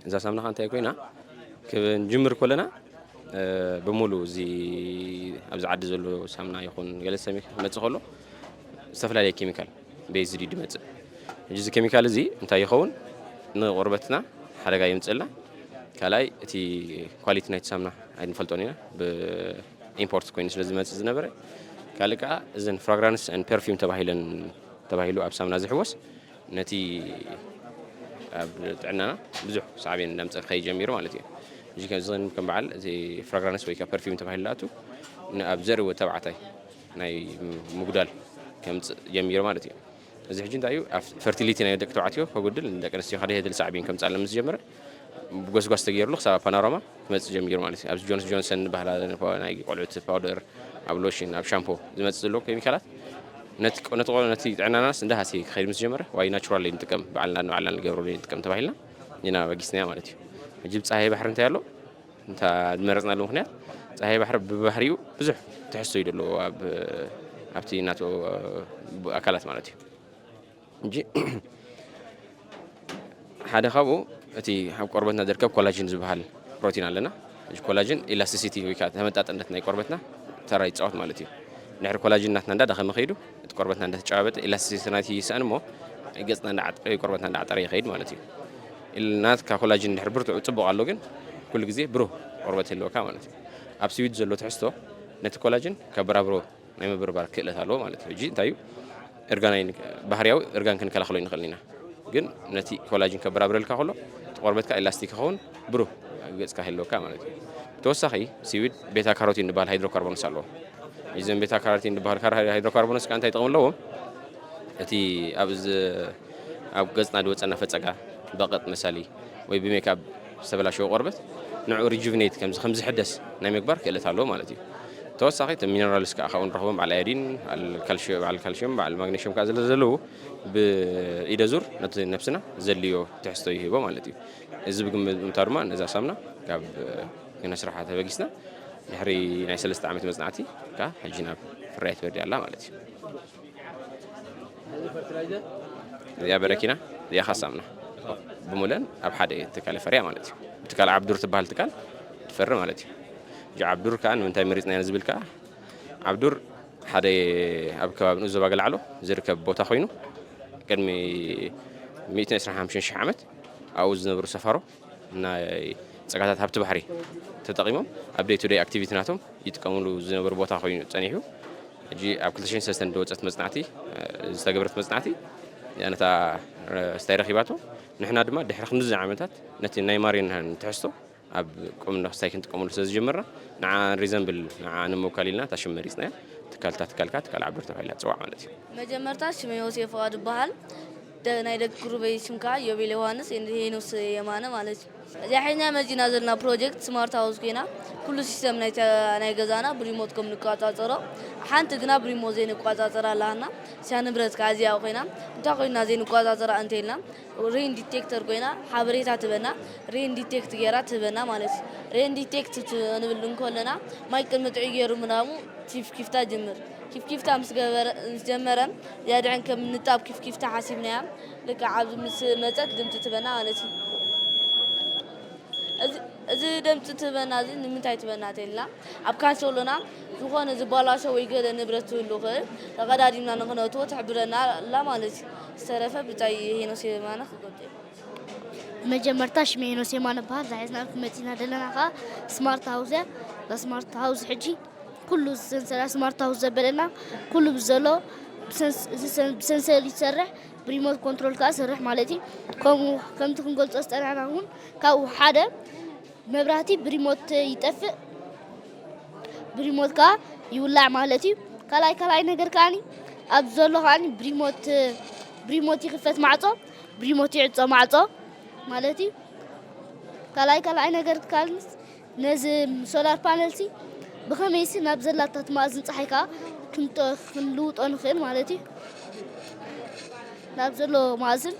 እዛ ሳምና ከዓ እንታይ ኮይና ክንጅምር ከለና እ፣ ብምሉ እዚ ኣብዚ ዓዲ ዘሎ ሳምና ይኹን ገለ ሰሚ ክመፅእ ከሎ ዝተፈላለየ ኬሚካል ቤዝድ እዩ ዝመፅእ። ሕጂ እዚ ኬሚካል እዚ እንታይ ይኸውን ንቆርበትና ሓደጋ የምፅእልና። ካልኣይ እቲ ኳሊቲ ናይቲ ሳምና ኣይንፈልጦን ኢና ብኢምፖርት ኮይኑ ስለ ዝመፅእ ዝነበረ። ካልእ ከዓ እዘን ፍራግራንስ ን ፐርፊም ተባሂለን ተባሂሉ ኣብ ሳምና ዝሕወስ ነቲ ኣብ ጥዕናና ብዙሕ ሳዕቤን እንዳምፀ ክኸይድ ጀሚሩ ማለት እዩ። እዚ ከም በዓል እዚ ፍራግራንስ ወይ ከዓ ፐርፊም ተባሂሉ ዝኣቱ ኣብ ዘርኢ ተባዕታይ ናይ ምጉዳል ከምፅእ ጀሚሩ ማለት እዩ። እዚ ሕጂ እንታይ እዩ ኣብ ፈርቲሊቲ ናይ ደቂ ተባዕትዮ ከጉድል ንደቂ ኣንስትዮ ካደ የድል ሳዕቤን ከምፅኣለን ምስ ጀመረ ብጎስጓስ ተገይርሉ ክሳብ ፓናሮማ ክመፅእ ጀሚሩ ማለት እዩ። ኣብዚ ጆንስ ጆንሰን ዝበሃላ ናይ ቆልዑት ፓውደር ኣብ ሎሽን ኣብ ሻምፖ ዝመፅእ ዘሎ ኬሚካላት ነቲ ነቲ ቆ- ነቲ ጥዕናናስ እንዳሃሲ ክኸይድ ምስ ጀመረ ዋይ ናቹራል ንጥቀም ባዕልና ንባዕልና ንገብረሉ ንጥቀም ተባሂልና ኢና በጊስናያ ማለት እዩ። ሕጂ ብፀሃይ ባሕሪ እንታይ ኣሎ እንታ ዝመረፅናሉ ምክንያት ፀሃይ ባሕሪ ብባህሪኡ ብዙሕ ትሕዝቶ እዩ ዘለዎ ኣብ ኣብቲ ናቶ ኣካላት ማለት እዩ። እንጂ ሓደ ካብኡ እቲ ኣብ ቆርበትና ዝርከብ ኮላጅን ዝበሃል ፕሮቲን ኣለና። እዚ ኮላጅን ኢላስቲሲቲ ወይ ከዓ ተመጣጠነት ናይ ቆርበትና ተራ ይፃወት ማለት እዩ። ድሕሪ ኮላጅን ናትና እንዳደኸመ ከይዱ እቲ ቆርበትና እንዳተጨባበጠ ኢላስቲሲቲ ናይቲ ይስኣን እሞ ገፅና እንዳዓጠረ ወይ ቆርበትና እንዳዓጠረ ይኸይድ ማለት እዩ። ኢል- ናትካ ኮላጅን ድሕሪ ብርትዑ ፅቡቕ ኣሎ ግን ኩሉ ግዜ ብሩህ ቆርበት ይህልወካ ማለት እዩ። ኣብ ስዊድ ዘሎ ትሕዝቶ ነቲ ኮላጅን ከበራብሮ ናይ ምብርባር ክእለት ኣለዎ ማለት እዩ። ሕጂ እንታይ እዩ እርጋን ኣይን- ባህርያዊ እርጋን ክንከላኸሎ ይንኽእል ኢና፣ ግን ነቲ ኮላጅን ከበራብረልካ ከሎ እቲ ቆርበትካ ኤላስቲክ ክኸውን ብሩህ ገጽካ ይህልወካ ማለት እዩ። ብተወሳኺ ሲዊድ ቤታ ካሮቲን ዝበሃል ሃይድሮካርቦንስ ኣለዎ። እዞም ቤታ ካሮቲን ዝበሃል ካር- ሃይድሮካርቦንስ ከዓ እንታይ ጥቕሚ ኣለዎም? እቲ ኣብ ዝ- ኣብ ገጽና ዝወጸና ፈጸጋ በቐጥ መሳሊ ወይ ብሜካፕ ዝተበላሸወ ቆርበት ንዕኡ ሪጁቪኔት ከምዚ ከም ዝሕደስ ናይ ምግባር ክእለት ኣለዎ ማለት እዩ። ተወሳኺ እቲ ሚነራልስ ከዓ ካብኡ ንረኽቦም በዓል ኣዮዲን በዓል ካልሽዮ- በዓል ካልሽዮም በዓል ማግኔሽዮም ከዓ ስለ ዘለዉ ብኢደ ዙር ነቲ ነብስና ዘድልዮ ትሕዝቶ ይህቦ ማለት እዩ። እዚ ብግምታው ድማ ነዛ ሳምና ካብ ክነስርሓ ተበጊስና ድሕሪ ናይ ሰለስተ ዓመት መፅናዕቲ ከዓ ሕጂ ናብ ፍርያት ወዲኣ ኣላ ማለት እዩ። እዚኣ በረኪና እዚኣ ካሳምና ብሙለን ኣብ ሓደ ትካል ፈርያ ማለት እዩ። ትካል ዓብዱር ትበሃል ትካል ትፈሪ ማለት እዩ። እዚ ዓብዱር ከዓ ንምንታይ መሪፅናዮ ዝብል ከዓ ዓብዱር ሓደ ኣብ ከባቢ ንኡስ ዞባ ገላዕሎ ዝርከብ ቦታ ኮይኑ ቅድሚ ሚእትን ዕስራን ሓሙሽተን ሽሕ ዓመት ኣብኡ ዝነብሩ ሰፋሮ ናይ ጸጋታት ሃብቲ ባሕሪ ተጠቒሞም ኣብ day to day activity ናቶም ይጥቀምሉ ዝነበሩ ቦታ ኮይኑ ጸኒሑ። ሕጂ ኣብ ክልተ ሽሕን ሰለስተን ዝወጸት መጽናዕቲ፣ ዝተገብረት መጽናዕቲ ነታ ስታይ ረኺባቶ። ንሕና ድማ ድሕሪ ክንድዚ ዓመታት ነቲ ናይ ማሪን ትሕዝቶ ኣብ ቁም ነክስታይ ክንጥቀመሉ ስለ ዝጀመርና ንዓ ሪዘምብል ንዓ ንምውካል ኢልና እታ ሽም መሪጽናያ። ትካልታ ትካልካ ትካል ዓብዱር ተባሂላ ትጽዋዕ ማለት እዩ። መጀመርታ ሽመይ ሆሴ ፍቓዱ ይበሃል። ደ-፣ ናይ ደቂ ጉሩበይ ሽም ከዓ ዮቤል ዮሃንስ፣ ሄኖስ የማነ ማለት እዩ። እዚኣ ሒዝና መጺና ዘለና ፕሮጀክት ስማርት ሃውስ ኮይና፣ ኩሉ ሲስተም ናይ ተ-፣ ናይ ገዛና ብሪሞት ከም ንቆጻጸሮ፣ ሓንቲ ግና ብሪሞት ዘይንቆጻጸር ኣላና። እዚኣ ንብረት ከዓ እዚኣ ኮይና፣ እንታይ ኮይና ዘይንቆጻጸራ እንተኢልና፣ ሬን ዲቴክተር ኮይና ሓበሬታ ትበና፣ ሬን ዲቴክት ገይራ ትበና ማለት እዩ። ሬን ዲቴክት ት-፣ ንብል እንከለና፣ ማይ ቅድሚ ጥዑይ ገይሩ ምናሙ ኪፍኪፍታ ጅምር። ኪፍኪፍታ ምስ ገበረ፣ ምስ ጀመረ፣ ያድዕን ከም ንጣብ ኪፍኪፍታ ሓሲብናያ፣ ልክዕ ኣብዚ ምስ መጸት ድምጺ ትበና ማለት እዩ። እዚ፣ እዚ ድምጺ ትበና እዚ ንምንታይ ትበና ተልና፣ ኣብ ካንሸሎና ዝኾነ ዝበላሾ ወይ ገለ ንብረት ትህሉ ክእል፣ ተቐዳዲምና ንኽነእትዎ ትሕብረና ኣላ ማለት እዩ። ዝተረፈ ብጻይ ሄኖስ የማነ ክገልጾ እዩ። መጀመርታ ሽመ ሄኖስ የማነ በሃል። እዛ ሒዝናልኩም መጺና ዘለና ከኣ ስማርት ሃውስ እያ። እዛ ስማርት ሃውስ ሕጂ ኩሉ ዝሰንሰላ ስማርት ሃውስ ዘበለና ኩሉ ብዘሎ ብሰንስ-፣ እዚ ሰን-፣ ብሰንሰል ይሰርሕ፣ ብሪሞት ኮንትሮል ከኣ ይሰርሕ ማለት እዩ። ከምኡ ከምቲ ክንገልጾ ዝጸናሕና እውን ካብኡ ሓደ መብራህቲ ብሪሞት ይጠፍእ፣ ብሪሞት ከኣ ይውላዕ ማለት እዩ። ካልኣይ፣ ካልኣይ ነገር ከኣኒ ኣብዚ ዘሎ ከኣኒ ብሪሞት፣ ብሪሞት ይኽፈት ማዕጾ፣ ብሪሞት ይዕጾ ማዕጾ ማለት እዩ። ካልኣይ፣ ካልኣይ ነገር ከኣኒ ነዚ ሶላር ፓነልሲ ብኸመይሲ ናብ ዘላታት መኣዝን ጸሓይ ከኣ ክንጠ-፣ ክንልውጦ ንኽእል ማለት እዩ። ናብ ዘሎ መኣዝን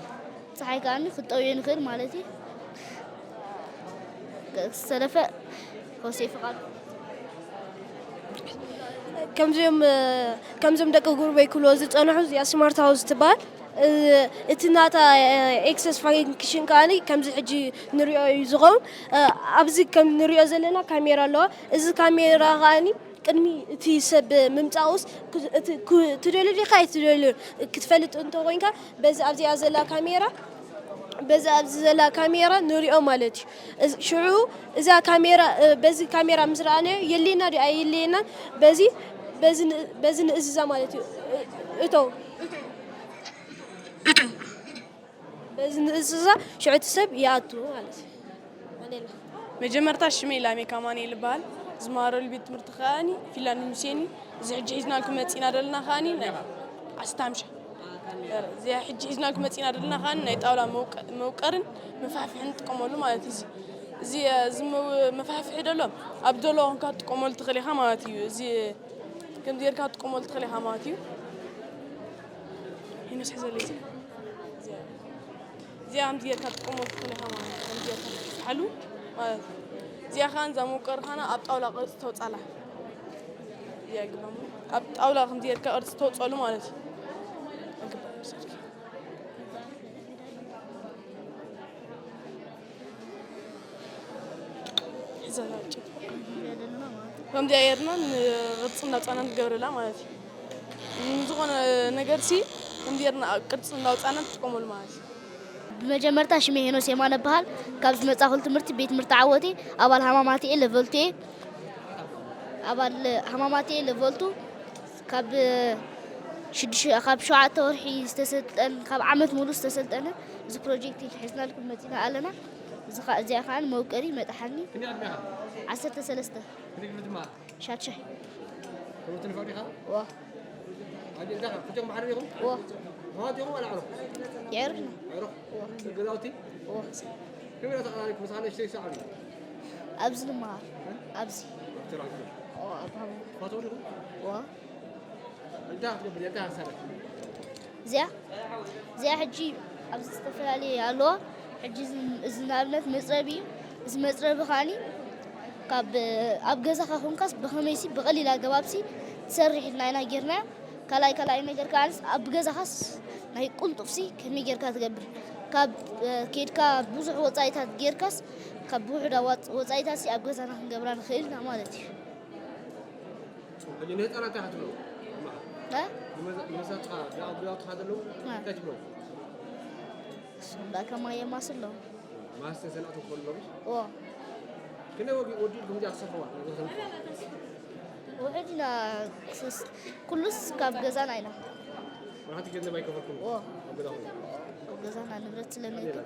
ጸሓይ ከኣኒ ክንጠውዮ ንኽእል ማለት እዩ። ዝተረፈ ሆሴ ፍቓዱ። ከምዚኦም፣ ከምዞም ደቂ ጉርበይ ክብልዎ ዝጸንሑ፣ እዚኣ ስማርት ሃውስ ትበሃል። እ፣ እቲ ናታ፣ እ፣ ኤክሰስ ፋንክሽን ከኣኒ ከምዚ ሕጂ ንሪኦ እዩ ዝኸውን። እ፣ ኣብዚ ከም ንሪኦ ዘለና ካሜራ ኣለዋ። እዚ ካሜራ ከኣኒ ቅድሚ እቲ ሰብ ምምጻኡስ ክ-፣ እቲ ክ-፣ ትደልዮ ዲኻ ኣይትደልዮን ክትፈልጥ እንተኾይንካ፣ በዚ ኣብዚኣ ዘላ ካሜራ፣ በዚ ኣብዚ ዘላ ካሜራ ንሪኦ ማለት እዩ። እዚ-፣ ሽዑ እዛ ካሜራ፣ እ፣ በዚ ካሜራ ምስ ረኣናዮ የድልየና ድዩ ኣየድልየናን፣ በዚ፣ በዚ ን-፣ በዚ ንእዝዛ ማለት እዩ። እ-፣ እቶ። በዚ ንእዝዛ ሽዑ እቲ ሰብ ይኣቱ ማለት እዩ። መጀመርታ ሽመይ ላሜክ ኣማኑኤል ይበሃል። ዝመሃረሉ ቤት ትምህርቲ ከኣኒ ፊንላንድ ሚስዮን እዩ። እዚ ሕጂ ሒዝናልኩም መጺና ዘለና ከኣኒ ናይ ዓሰርተ ሓሙሽተ፣ እዚኣ ሕጂ ሒዝናልኩም መጺና ዘለና ከኣኒ ናይ ጣውላ መውቀ-፣ መውቀርን መፋሕፍሕን ንጥቀመሉ ማለት እዩ። እዚ፣ እዚ፣ እዚ መው-፣ መፋሕፍሒ ደሎ ኣብ ደሎ ኮንካ ትጥቀመሉ ትኽእል ኢኻ ማለት እዩ። እዚ ከምዚ ጌርካ ትጥቀመሉ ትኽእል ኢኻ ማለት እዩ። ይነስሕ ዘሎ እዚ። እዚኣ፣ እዚኣ ከምዚ ጌርካ ትጥቀመሉ ትኽእል ኢኻ ማለት እዩ። ከምዚ ጌርካ ትፍትሓሉ ማለት እዩ። እዚኣ ኸኣ እዛ መውቀሪ ኸኣ ኣብ ጣውላ ቅርጺ ተውጻላ። እዚኣ ግባም። ኣብ ጣውላ ከምዚ ጌርካ ቅርጺ ተውጸሉ ማለት እዩ። ግባም መሰልኪ። ሒዛ ናውጭ። ከምዚኣ ጌርና ንቅርጺ እናውጻእና ንገብረላ ማለት እዩ። ንዝኾነ ነገርሲ ከምዚ ጌርና ቅርጺ እናውጻእና ንጥቀመሉ ማለት እዩ። ብመጀመርታ ሽመይ ሄኖስ የማነ እበሃል። ካብ ዝመጻኹሉ ትምህርቲ ቤት ትምህርቲ ዓወት እየ። ኣባል ሃማማት እየ፣ ለቨል ቱ እየ። ኣባል ሃማማት እየ፣ ለቨል ቱ። ካብ ሽዱሽ-፣ ካብ ሸውዓተ ወርሒ ዝተሰልጠን፣ ካብ ዓመት ሙሉ ዝተሰልጠነ እዚ ፕሮጀክት ሒዝናልኩም መጺና ኣለና። እዚ ኸ-፣ እዚኣ ኸኣ መውቀሪ መጥሓኒ። ክንደይ ዕድሜኻ? ዓሰርተ ሰለስተ። ክንደይ ክፍሊ ትመሃር? ሻድሻይ። ትምህርቲ ንፉዕ ዲኻ? ዋ። ኣዲ፣ እንታይ፣ ክልቴኹም ብሓደ ዲኹም? ዋ። ኣሕዋት ዲኹም ዋላ ኣዕሩኽ? የዕሩኽና። ኣዕሩኽ? ዋ። ገዛውቲ? ዋ። ከመይ ኢኻ ተቐራሪብኩም? ምሳኻ ንእሽተይ ሳዕ እዩ። ኣብዚ ንመሃር። እ? ኣብዚ። ዶክተር ዓብዱ። ዋ፣ ኣብ ሃቡ። ትፋተዉ ዲኹም? ዋ። እንታይ ክትገብር እያ? እንታይ ሓሳብ እያ? እዚኣ፣ እዚኣ ሕጂ ኣብዚ ዝተፈላለየ ኣለዋ። ሕጂ እዚ፣ እዚ ንኣብነት መጽረቢ እዩ። እዚ መጽረቢ ከኣኒ ካብ ኣብ ገዛኻ ኮንካስ ብኸመይሲ ብቐሊል ኣገባብሲ ትሰርሕ ኢልና ኢና ጌርናዮ። ካልኣይ፣ ካልኣይ ነገር ከኣንስ ኣብ ገዛኻስ ናይ ቁልጡፍሲ ከመይ ጌርካ ትገብር? ካብ፣ እ፣ ኬድካ ብዙሕ ወጻኢታት ጌርካስ ካብ ውሑዳ ወጽ-፣ ወጻኢታትሲ ኣብ ገዛና ክንገብራ ንኽእል ኢና ማለት እዩ። ሕጂ ንህጻናት እንታይ ክትብሎም? እ? ንመዛ-፣ ንመዛትካ፣ ኣብ ገዛውትኻ ዘለዉ እ። እንታይ ትብሎም? እሱ እምበኣር ከማይ የማስሎም። ማስተር ዘናቱ ክኾኑ ኣለዉ? ኦ። ከመይ ወዲ ወዲ ከምዚኣ ክሰርሕዋ? ውሕድና ኩሉስ ካብ ገዛና ኢና። መብራህቲ ገንዘብ ኣይከፈልኩም? ዎ ኣብ ገዛኹም? ኣብ ገዛና ንብረት ስለለይከ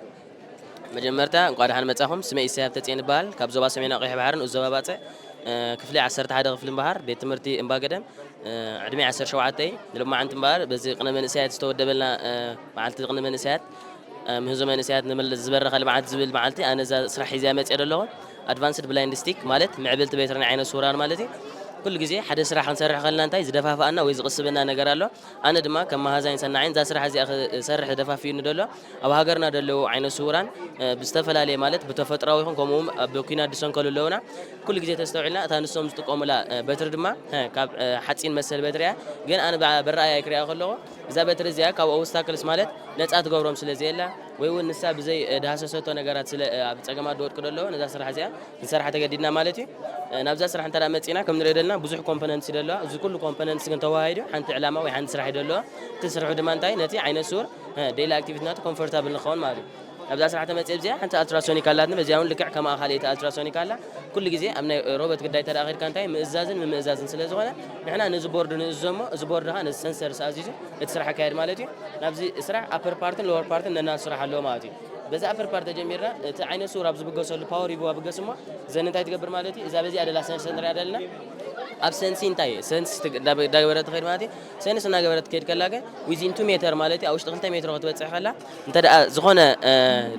መጀመርታ እንኳ ደሓን መጻኹም። ስመይ ኢሳያብ ተጽየን ይበሃል። ካብ ዞባ ሰሜናዊ ቀይሕ ባሕርን ኡዞባ ባጽዕ ክፍሊ ዓሰርተ ሓደ ክፍሊ እምበሃር ቤት ትምህርቲ እምባገደም ዕድሜ ዓሰርተ ሸውዓተ እዩ። ንሎማዓንቲ እምበሃር በዚ ቅነ መንእሰያት ዝተወደበልና መዓልቲ ቅነ መንእሰያት ምህዞ መንእሰያት ዝበረኸ ልምዓት ዝብል መዓልቲ ኣነ እዛ ስራሕ ሒዘያ መፅየ ዘለኹ። ኣድቫንስድ ብላይንድ ስቲክ ማለት ምዕብልቲ በትሪ ናይ ዓይነ ስውራን ማለት እዩ። ኩሉ ግዜ ሓደ ስራሕ ክንሰርሕ ከለና እንታይ ዝደፋፍኣና ወይ ዝቕስበና ነገር ኣሎ። ኣነ ድማ ከም መሃዛይን ሰናዓይን እዛ ስራሕ እዚኣ ክሰርሕ ደፋፊኡኒ ዘሎ ኣብ ሃገርና ዘለዉ ዓይነ ስውራን ብዝተፈላለየ ማለት ብተፈጥራዊ ይኹን ከምኡ እውን ኣብ ኲናት ዝሰንከሉ ኣለውና። ኩሉ ግዜ ተስተውዒልና እታ ንሶም ዝጥቀሙላ በትሪ ድማ ካብ ሓፂን መሰል በትሪ እያ። ግን ኣነ ብረኣያ ክሪኣ ከለኹ እዛ በትሪ እዚኣ ካብ ኦብስታክልስ ማለት ነፃ ትገብሮም ስለ ዘየላ ወይ እውን ንሳ ብዘይ ድሃሰሰቶ ነገራት ስለ ኣብ ፀገማት ዝወድቁ ዘለዉ ነዛ ስራሕ እዚኣ ክንሰርሓ ተገዲድና ማለት እዩ። ናብዛ ስራሕ እንተ መፂና ከም ንሪኦ ዘለና ብዙሕ ኮምፖነንትስ ደለዋ። እዚ ኩሉ ኮምፖነንትስ ግን ተዋሃሂዱ ሓንቲ ዕላማ ወይ ሓንቲ ስራሕ ደለዋ። እቲ ስርሑ ድማ እንታይ ነቲ ዓይነ ስውር ዴይሊ ኣክቲቪቲ ናቱ ኮምፎርታብል ንኸውን ማለት እዩ። ኣብዛ ስራሕ ተመፅእ እዚኣ ሓንቲ ኣልትራሶኒክ ኣላትና። በዚኣ እውን ልክዕ ከማኣ ካልኣይቲ ኣልትራሶኒክ ኣላ። ኩሉ ግዜ ኣብ ናይ ሮቦት ግዳይ ተደኣ ከድካ እንታይ ምእዛዝን ምምእዛዝን ስለ ዝኾነ ንሕና ነዚ ቦርድ ንእዞ እሞ እዚ ቦርድ ከዓ ነዚ ሰንሰር ኣዚዙ እቲ ስራሕ ኣካየድ ማለት እዩ። ናብዚ ስራሕ ኣፐር ፓርትን ሎወር ፓርትን ነናቱ ስራሕ ኣለዎ ማለት እዩ። በዚ ኣፐር ፓርት ተጀሚርና እቲ ዓይነ ስውር ኣብ ዝብገሰሉ ፓወር ሂብዋ ብገስ እሞ ዘን እንታይ ትገብር ማለት እዩ። እዛ በዚኣ ደላ ሰንሰር ንሪኣ ዘለና ኣብ ሰንሲ እንታይ ሰንስ እንዳገበረት ትኸይድ ማለት እዩ። ሰንስ እናገበረት ትከይድ ከላ ግን ዊዚን ቱ ሜተር ማለት እዩ ኣብ ውሽጢ ክልተ ሜትሮ ክትበፅሕ ከላ እንተ ደኣ ዝኾነ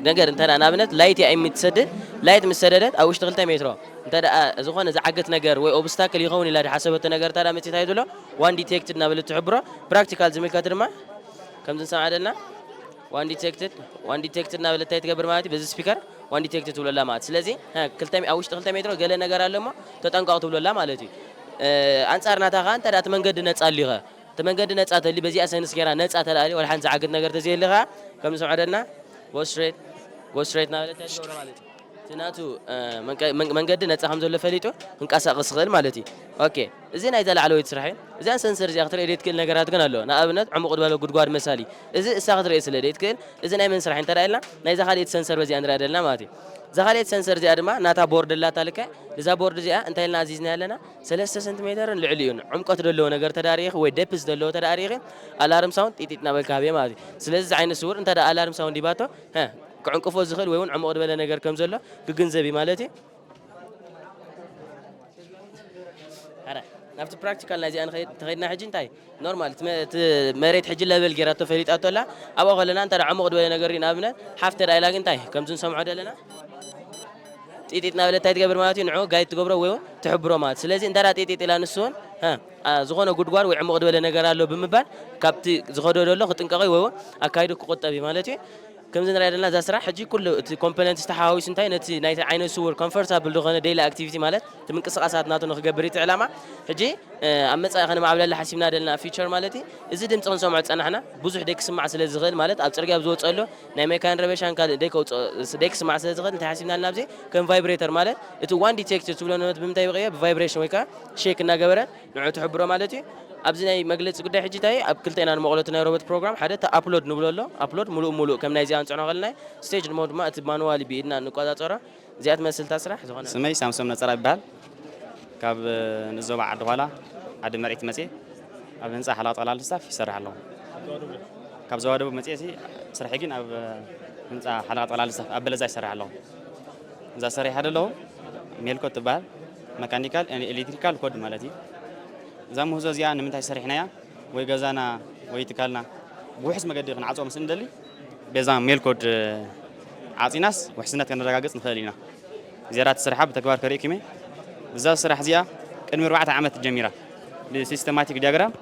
ነገር እንተ ደኣ ንኣብነት ላይት እያ የምትሰድድ። ላይት ምስ ሰደደት ኣብ ውሽጢ ክልተ ሜትሮ እንተ ደኣ ዝኾነ ዝዓግት ነገር ወይ ኦብስታክል ይኸውን ኢላ ዝሓሰበቶ ነገር እንተ ደኣ መፂእ እንታይ ትብሎ ዋን ዲቴክትድ እናበለት ትሕብሮ። ፕራክቲካል ዝምልከት ድማ ከምዚ ንሰምዓ ዘለና ዋን ዲቴክትድ ዋን ዲቴክትድ እናበለት እንታይ ትገብር ማለት እዩ በዚ ስፒከር ዋን ዲቴክትድ ትብለላ ማለት ስለዚ ኣብ ውሽጢ ክልተ ሜትሮ ገለ ነገር ኣሎ እሞ ተጠንቀቕ ትብለላ ማለት እዩ። ኣንፃር ናታ ከዓ እንተ እቲ መንገዲ ነፃ ኣሊኸ እቲ መንገዲ ነፃ ተሊ በዚኣ ሰንስ ገይራ ነፃ ተላኣሊ ወላ ሓንቲ ዝዓግት ነገር ተዘየሊ ከዓ ከም ዝምዕደልና ጎስትሬት ጎስትሬት እናበለት እንታይ ትገብሮ ማለት እዩ እቲ ናቱ መንገዲ ነፃ ከም ዘሎ ፈሊጡ ክንቀሳቀስ ይኽእል ማለት እዩ። ኦኬ እዚ ናይዛ ላዕለወይቲ ስራሕ እዩ። እዚኣን ሰንሰር እዚኣ ክትርኢ ዘይትክእል ነገራት ግን ኣሎ። ንኣብነት ዕሙቕ ዝበለ ጉድጓድ መሳሊ እዚ እሳ ክትርኢ ስለ ዘይትክእል እዚ ናይ መን ስራሕ እንተ ኢልና ናይዛ ካልኣይቲ ሰንሰር በዚኣ ንሪኣ ዘለና ማለት እዩ። እዛ ካልኣይቲ ሰንሰር እዚኣ ድማ ናታ ቦርድ ኣላታ ልክዕ እዛ ቦርድ እዚኣ እንታይ ኢልና ኣዚዝና ኣለና ሰለስተ ሰንቲሜተርን ልዕሊኡን ዕምቀት ዘለዎ ነገር ተዳሪኺ ወይ ደፕስ ዘለዎ ተዳሪኺ ኣላርም ሳውንድ ጢጢጥ እናበልካ ሃብየ ማለት እዩ። ስለዚ እዚ ዓይነት ስውር እንተ ኣላርም ሳውንድ ሂባቶ ክዕንቅፎ ዝኽእል ወይ እውን ዕሙቕ ዝበለ ነገር ከም ዘሎ ክግንዘብ እዩ ማለት እዩ። ናብቲ ፕራክቲካል ናይዚኣ ተኸድና ሕጂ እንታይ ኖርማል እቲ መሬት ሕጂ ለበል ጌራቶ ፈሊጣቶ ኣላ። ኣብኣ ከለና እንተ ዕሙቕ ዝበለ ነገር ንኣብነት ሓፍ ተዳ ኢላ ግን እንታይ ከምዚ ንሰምዖ ዘለና ጢጢጥ ናበለ እንታይ ትገብር ማለት እዩ ንዑ ጋይድ ትገብሮ ወይ እውን ትሕብሮ ማለት ስለዚ እንተ ጢጢጥ ኢላ ንሱ እውን ዝኾነ ጉድጓድ ወይ ዕሙቕ ዝበለ ነገር ኣሎ ብምባል ካብቲ ዝኸዶ ዘሎ ክጥንቀቕ ወይ እውን ኣካይዱ ክቁጠብ እዩ ማለት እዩ። ከምዚ ንሪኣ ዘለና እዛ ስራሕ ሕጂ ኩሉ እቲ ኮምፖነንት ዝተሓዋዊሱ እንታይ ነቲ ናይቲ ዓይነ ስውር ኮምፎርታብል ዝኾነ ዴይሊ ኣክቲቪቲ ማለት እቲ ምንቅስቃሳት ናቱ ንክገብር እቲ ዕላማ ሕጂ ኣብ መፃኢ ከነማዕብለላ ሓሲብና ዘለና ፊቸር ማለት እዩ። እዚ ድምፂ ክንሰምዖ ዝፀናሕና ብዙሕ ደይ ክስማዕ ስለ ዝኽእል ማለት ኣብ ፅርግያ ኣብ ዝወፀሉ ናይ መካይን ረበሻን ካልእ ደይ ከውፅኦ ደይ ክስማዕ ስለ ዝኽእል እንታይ ሓሲብና ኣለና ኣብዚ ከም ቫይብሬተር ማለት እቲ ዋን ዲቴክት ትብሎ ነት ብምንታይ ብቀየ ብቫይብሬሽን ወይ ከዓ ሼክ እናገበረ ንዑ ትሕብሮ ማለት እዩ። ኣብዚ ናይ መግለፂ ጉዳይ ሕጂ እንታይ ኣብ ክልተ ኢና ንመቕሎ እቲ ናይ ሮቦት ፕሮግራም ሓደ እቲ ኣፕሎድ ንብሎ ኣሎ ኣፕሎድ ሙሉእ ሙሉእ ከም ናይዚኣ ንፅዕኖ ከለና ስቴጅ ንሞ ድማ እቲ ማኑዋሊ ብኢድና ንቆፃፀሮ እዚኣ ትመስል እታ ስራሕ ዝኾነ ስመይ ሳምሶም ነፀራ ይበሃል። ካብ ንዞባ ዓዲ ኳላ ዓዲ መርዒት መፅየ ኣብ ህንፃ ሓለቓ ጠቕላሊ ስታፍ ይሰርሕ ኣለኹ። ካብ ዞባ ደቡብ መፅየ ሲ ስርሐይ ግን ኣብ ህንፃ ሓለቓ ጠቕላሊ ስታፍ ኣብ በለዛ ይሰርሕ ኣለኹ። እዛ ሰሪሐ ዘለኹ ሜልኮ ትበሃል። መካኒካል ኤሌክትሪካል ኮድ ማለት እዩ። እዛ ምህዞ እዚኣ ንምንታይ ሰሪሕናያ ወይ ገዛና ወይ ትካልና ብውሑስ መገዲ ክንዓፅዎ ምስ እንደሊ በዛ ሜልኮድ ዓፂናስ ውሕስነት ከነረጋግፅ ንኽእል ኢና። እዚኣ ትስርሓ ብተግባር ከርእየኩም እየ። እዛ ስራሕ እዚኣ ቅድሚ ኣርባዕተ ዓመት ጀሚራ ብሲስተማቲክ ዲያግራም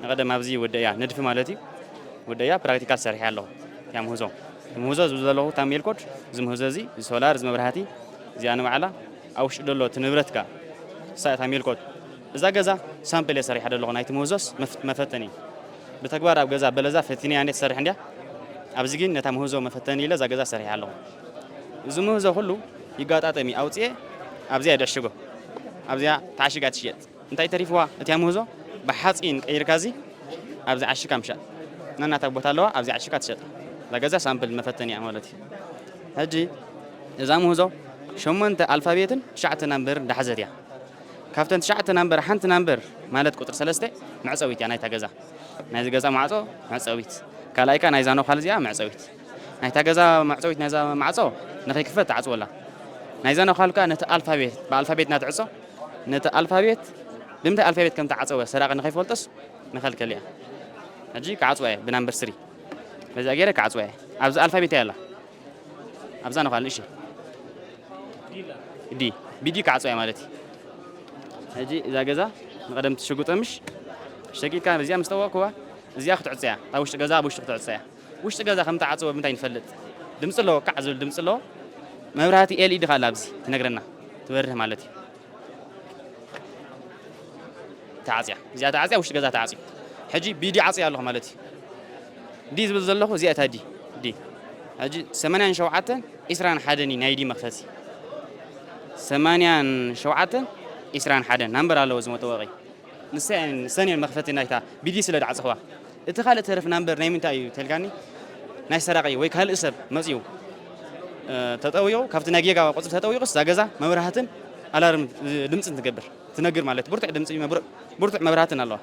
ንቐደም ኣብዚ ወደእያ ንድፊ ማለት እዩ ወደእያ ፕራክቲካል ሰሪሐ ኣለኹ። እያ ምህዞ ምህዞ ዝብል ዘለኹ እታ ሜልኮድ እዚ ምህዞ እዚ እዚ ሶላር እዚ መብራህቲ እዚኣ ንባዕላ ኣብ ውሽጢ ዘሎ እቲ ንብረትካ እሳ እታ ሜልኮድ እዛ ገዛ ሳምፕል እየ ሰሪሐ ዘለኹ ናይቲ ምህዞስ መፈተኒ ብተግባር ኣብ ገዛ በለዛ ፈቲነያ እንዴ ትሰርሕ እንድያ። ኣብዚ ግን ነታ ምህዞ መፈተኒ ኢለ እዛ ገዛ ሰሪሐ ኣለኹ። እዚ ምህዞ ኩሉ ይጋጣጠም እዩ ኣውፅኤ ኣብዚኣ ይድዕሽጎ ኣብዚኣ ተዓሽጋ ትሽየጥ እንታይ ተሪፍዋ እቲያ ምህዞ ብሓፂን ቀይርካ እዚ ኣብዚ ዓሽካ ምሻጥ ነናታ ቦታ ኣለዋ ኣብዚ ዓሽካ ትሸጥ እዛ ገዛ ሳምፕል መፈተኒ እያ ማለት እዩ። ሕጂ እዛ ምህዞ ሸሞንተ ኣልፋቤትን ትሽዓተ ናምበርን ዝሓዘት እያ። ካብተን ትሽዓተ ናምበር ሓንቲ ናምበር ማለት ቁፅሪ ሰለስተ መዕፀዊት እያ ናይታ ገዛ። ናይዚ ገዛ ማዕፆ መዕፀዊት። ካልኣይ ከኣ ናይዛ ነዃል እዚኣ መዕፀዊት። ናይታ ገዛ መዕፀዊት ናይዛ ማዕፆ ንኸይክፈት ትዓፅወላ። ናይዛ ነዃል ከኣ ነቲ ኣልፋቤት ብኣልፋቤት እናትዕፆ ነቲ ኣልፋቤት ብምንታይ ኣልፋቤት ከም ተዓፀወ ሰራቂ ንኸይፈልጦስ ንኸልከል እያ። ሕጂ ክዓፅዋ እየ ብናምበር ስሪ። በዚኣ ገይረ ክዓፅዋ እየ። ኣብዚ ኣልፋቤት እያ ኣላ። ኣብዛ ነዃል ንእሽተይ ዲ ቢዲ ክዓፅዋ እየ ማለት እዩ። ሕጂ እዛ ገዛ ንቐደም ትሽጉጠ ምሽ ሸቂጥካ በዚኣ ምስ ጠወቕክዋ እዚኣ ክትዕፀያ እታ ውሽጢ ገዛ ኣብ ውሽጢ ክትዕፀያ። ውሽጢ ገዛ ከም ተዓፅወ ብምንታይ ንፈልጥ? ድምፂ ኣለዎ፣ ካዕ ዝብል ድምፂ ኣለዎ። መብራህቲ ኤልኢዲ ካላ ኣብዚ ትነግረና ትበርህ ማለት እዩ። ተዓፅያ እዚኣ ተዓፅያ ውሽጢ ገዛ ተዓፅዩ። ሕጂ ቢዲ ዓፅያ ኣለኹ ማለት እዩ። ዲ ዝብል ዘለኹ እዚኣ እታ ዲ ዲ። ሕጂ ሰማንያን ሸውዓተን ዒስራን ሓደን እዩ ናይ ዲ መኽፈቲ። ሰማንያን ሸውዓተን ዒስራን ሓደን ናምበር ኣለዎ እዚ መጠወቒ። ንሰን ንሰን እየን መኽፈቲ ናይታ ቢዲ ስለ ዳዕፅኽዋ። እቲ ካልእ ተረፍ ናምበር ናይ ምንታይ እዩ ተልካኒ? ናይ ሰራቂ ወይ ካልእ ሰብ መፅዩ እ፣ ተጠውዮ ካብቲ ናይ ጌጋ ቁፅሪ ተጠውዮስ እዛ ገዛ መብራህትን ኣላርም ድምፅን ትገብር ትነግር ማለት ብርቱዕ ድምፂ ብር- ብርቱዕ መብራህትን ኣለዋ።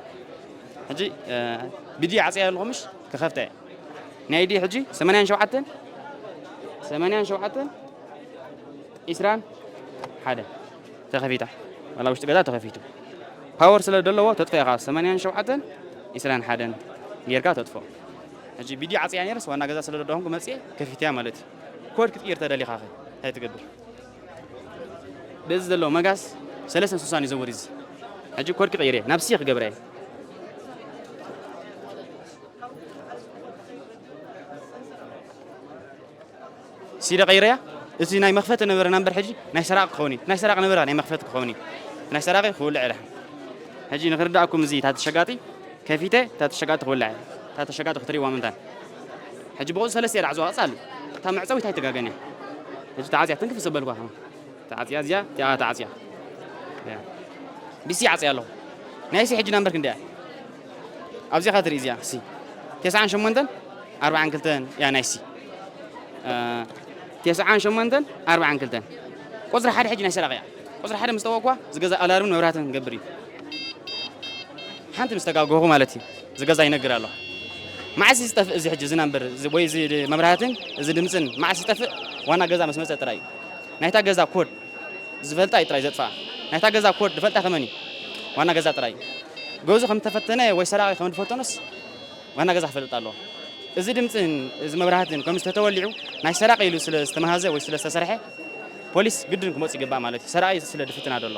ሕጂ እ፣ ቢዲ ዓፅያ ኣለኹ ምሽ ክኸፍተ እየ። ናይ ዲ ሕጂ ሰማንያን ሸውዓተን ሰማንያን ሸውዓተን ዒስራን ሓደ ተኸፊታ። ዋላ ውሽጢ ገዛ ተኸፊቱ ፓወር ስለ ዘለዎ ተጥፎ ኢኻ። ሰማንያን ሸውዓተን ዒስራን ሓደን ጌርካ ተጥፎ። ሕጂ ቢዲ ዓፅያ ነይርስ ዋና ገዛ ስለ ደደኹም መፅየ ከፊትያ ማለት እዩ። ኮድ ክትቅይር ተደሊኻ ኸ እንታይ ትገብር? በዚ ዘሎ መጋስ ሰለስተን ስሳን ይዘውር እዚ። ሕጂ ኮድ ክቕይር እየ ናብ ሲ ክገብረ እየ። ሲደ ቀይረያ። እቲ ናይ መኽፈቲ ነበረ ናምበር ሕጂ ናይ ሰራቂ ክኸውን እዩ። ናይ ሰራቂ ነበረ ናይ መኽፈቲ ክኸውን እዩ። ናይ ሰራቂ ክውልዕ ኢለ ሕጂ ንክርዳእኩም እዚ እታ ተሸጋጢ ከፊተ እታ ተሸጋጢ ክውልዕ እያ። እታ ተሸጋጢ ክትርእይዋ ምንታን ሕጂ ብቑፅ ሰለስተ እያ ዳዕዝዋ ቀፃል እታ መዕፀዊት ኣይትጋገን እያ። ሕጂ ተዓፅያ ትንክፍ ዘበልኳ ተዓፅያ እዚኣ እቲኣ ተዓፅያ እያ። ቢሲ ዓፅያ ኣለኹ። ናይ ሲ ሕጂ ናምበር ክንደያ ኣብዚኣ ትርኢ እዚኣ ሲ ተስዓን ሸሞንተን ኣርባዓን ክልተን እያ ናይ ሲ። እ፣ ተስዓን ሸሞንተን ኣርባዓን ክልተን ቁፅሪ ሓደ ሕጂ ናይ ሰራቂ እያ። ቁፅሪ ሓደ ምስ ጠወቅኳ ዝገዛ ኣላርምን መብራህትን ክገብር እዩ። ሓንቲ ምስ ተጋገኹ ማለት እዩ ዝገዛ ይነግር ኣሎ። መዓስ ዝጠፍእ እዚ ሕጂ እዚ ናምበር እዚ ወይ እዚ መብራህትን እዚ ድምፅን መዓስ ዝጠፍእ ዋና ገዛ ምስ መፀ ጥራይ እዩ። ናይታ ገዛ ኮድ ዝፈልጣ እዩ ጥራይ ዘጥፍኣ። ናይታ ገዛ ኮድ ዝፈልጣ ከመን እዩ ዋና ገዛ ጥራይ እዩ። ገዙ ከም ተፈተነ ወይ ሰራቂ ከም ዝፈተኖስ ዋና ገዛ ክፈልጥ ኣለዎ። እዚ ድምፅን እዚ መብራህትን ከም ዝተተወሊዑ ናይ ሰራቂ ኢሉ ስለ ዝተመሃዘ ወይ ስለ ዝተሰርሐ ፖሊስ ግድን ክመፁ ይግባእ ማለት እዩ። ሰራቂ ስለ ድፍትና ዘሎ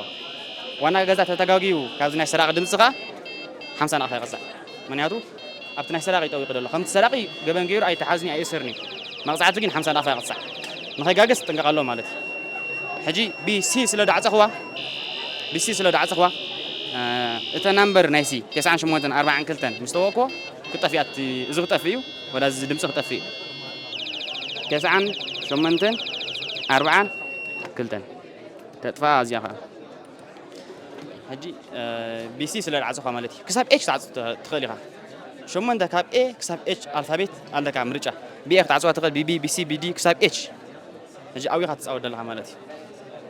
ዋና ገዛ ተተጋግዩ ካብዚ ናይ ሰራቂ ድምፂ ከዓ ሓምሳ ናቕፋ ይቐፃዕ። ምክንያቱ ኣብቲ ናይ ሰራቂ ጠዊቑ ዘሎ ከምቲ ሰራቂ ገበን ገይሩ ኣይተሓዝኒ ኣይእስርኒ። መቕፃዕቲ ግን ሓምሳ ናቕፋ ይቐፃዕ። ንኸይጋገስ ጥንቀቕ ኣሎ ማለት እዩ። ሕጂ ቢሲ ስለ ዳዕፀኽዋ ቢሲ ስለ ዳዕፀኽዋ እተ ናምበር ናይ ሲ ተስዓን ሸሞንተን ኣርባዓን ክልተን ምስ ተወቅዎ ክጠፍእ እያ። እቲ እዚ ክጠፍእ እዩ። ወላ እዚ ድምፂ ክጠፍእ እዩ። ተስዓን ሸሞንተን ኣርባዓን ክልተን ተጥፋ እዚኣ ከዓ ሕጂ ቢሲ ስለ ዳዕፀኻ ማለት እዩ። ክሳብ ኤች ትዓፅ ትኽእል ኢኻ። ሸሞንተ ካብ ኤ ክሳብ ኤች ኣልፋቤት ኣለካ ምርጫ። ብኤ ክትዓፅዋ ትኽእል፣ ቢቢ፣ ቢሲ፣ ቢዲ ክሳብ ኤች። ሕጂ ኣብኻ ትፃወት ዘለኻ ማለት እዩ።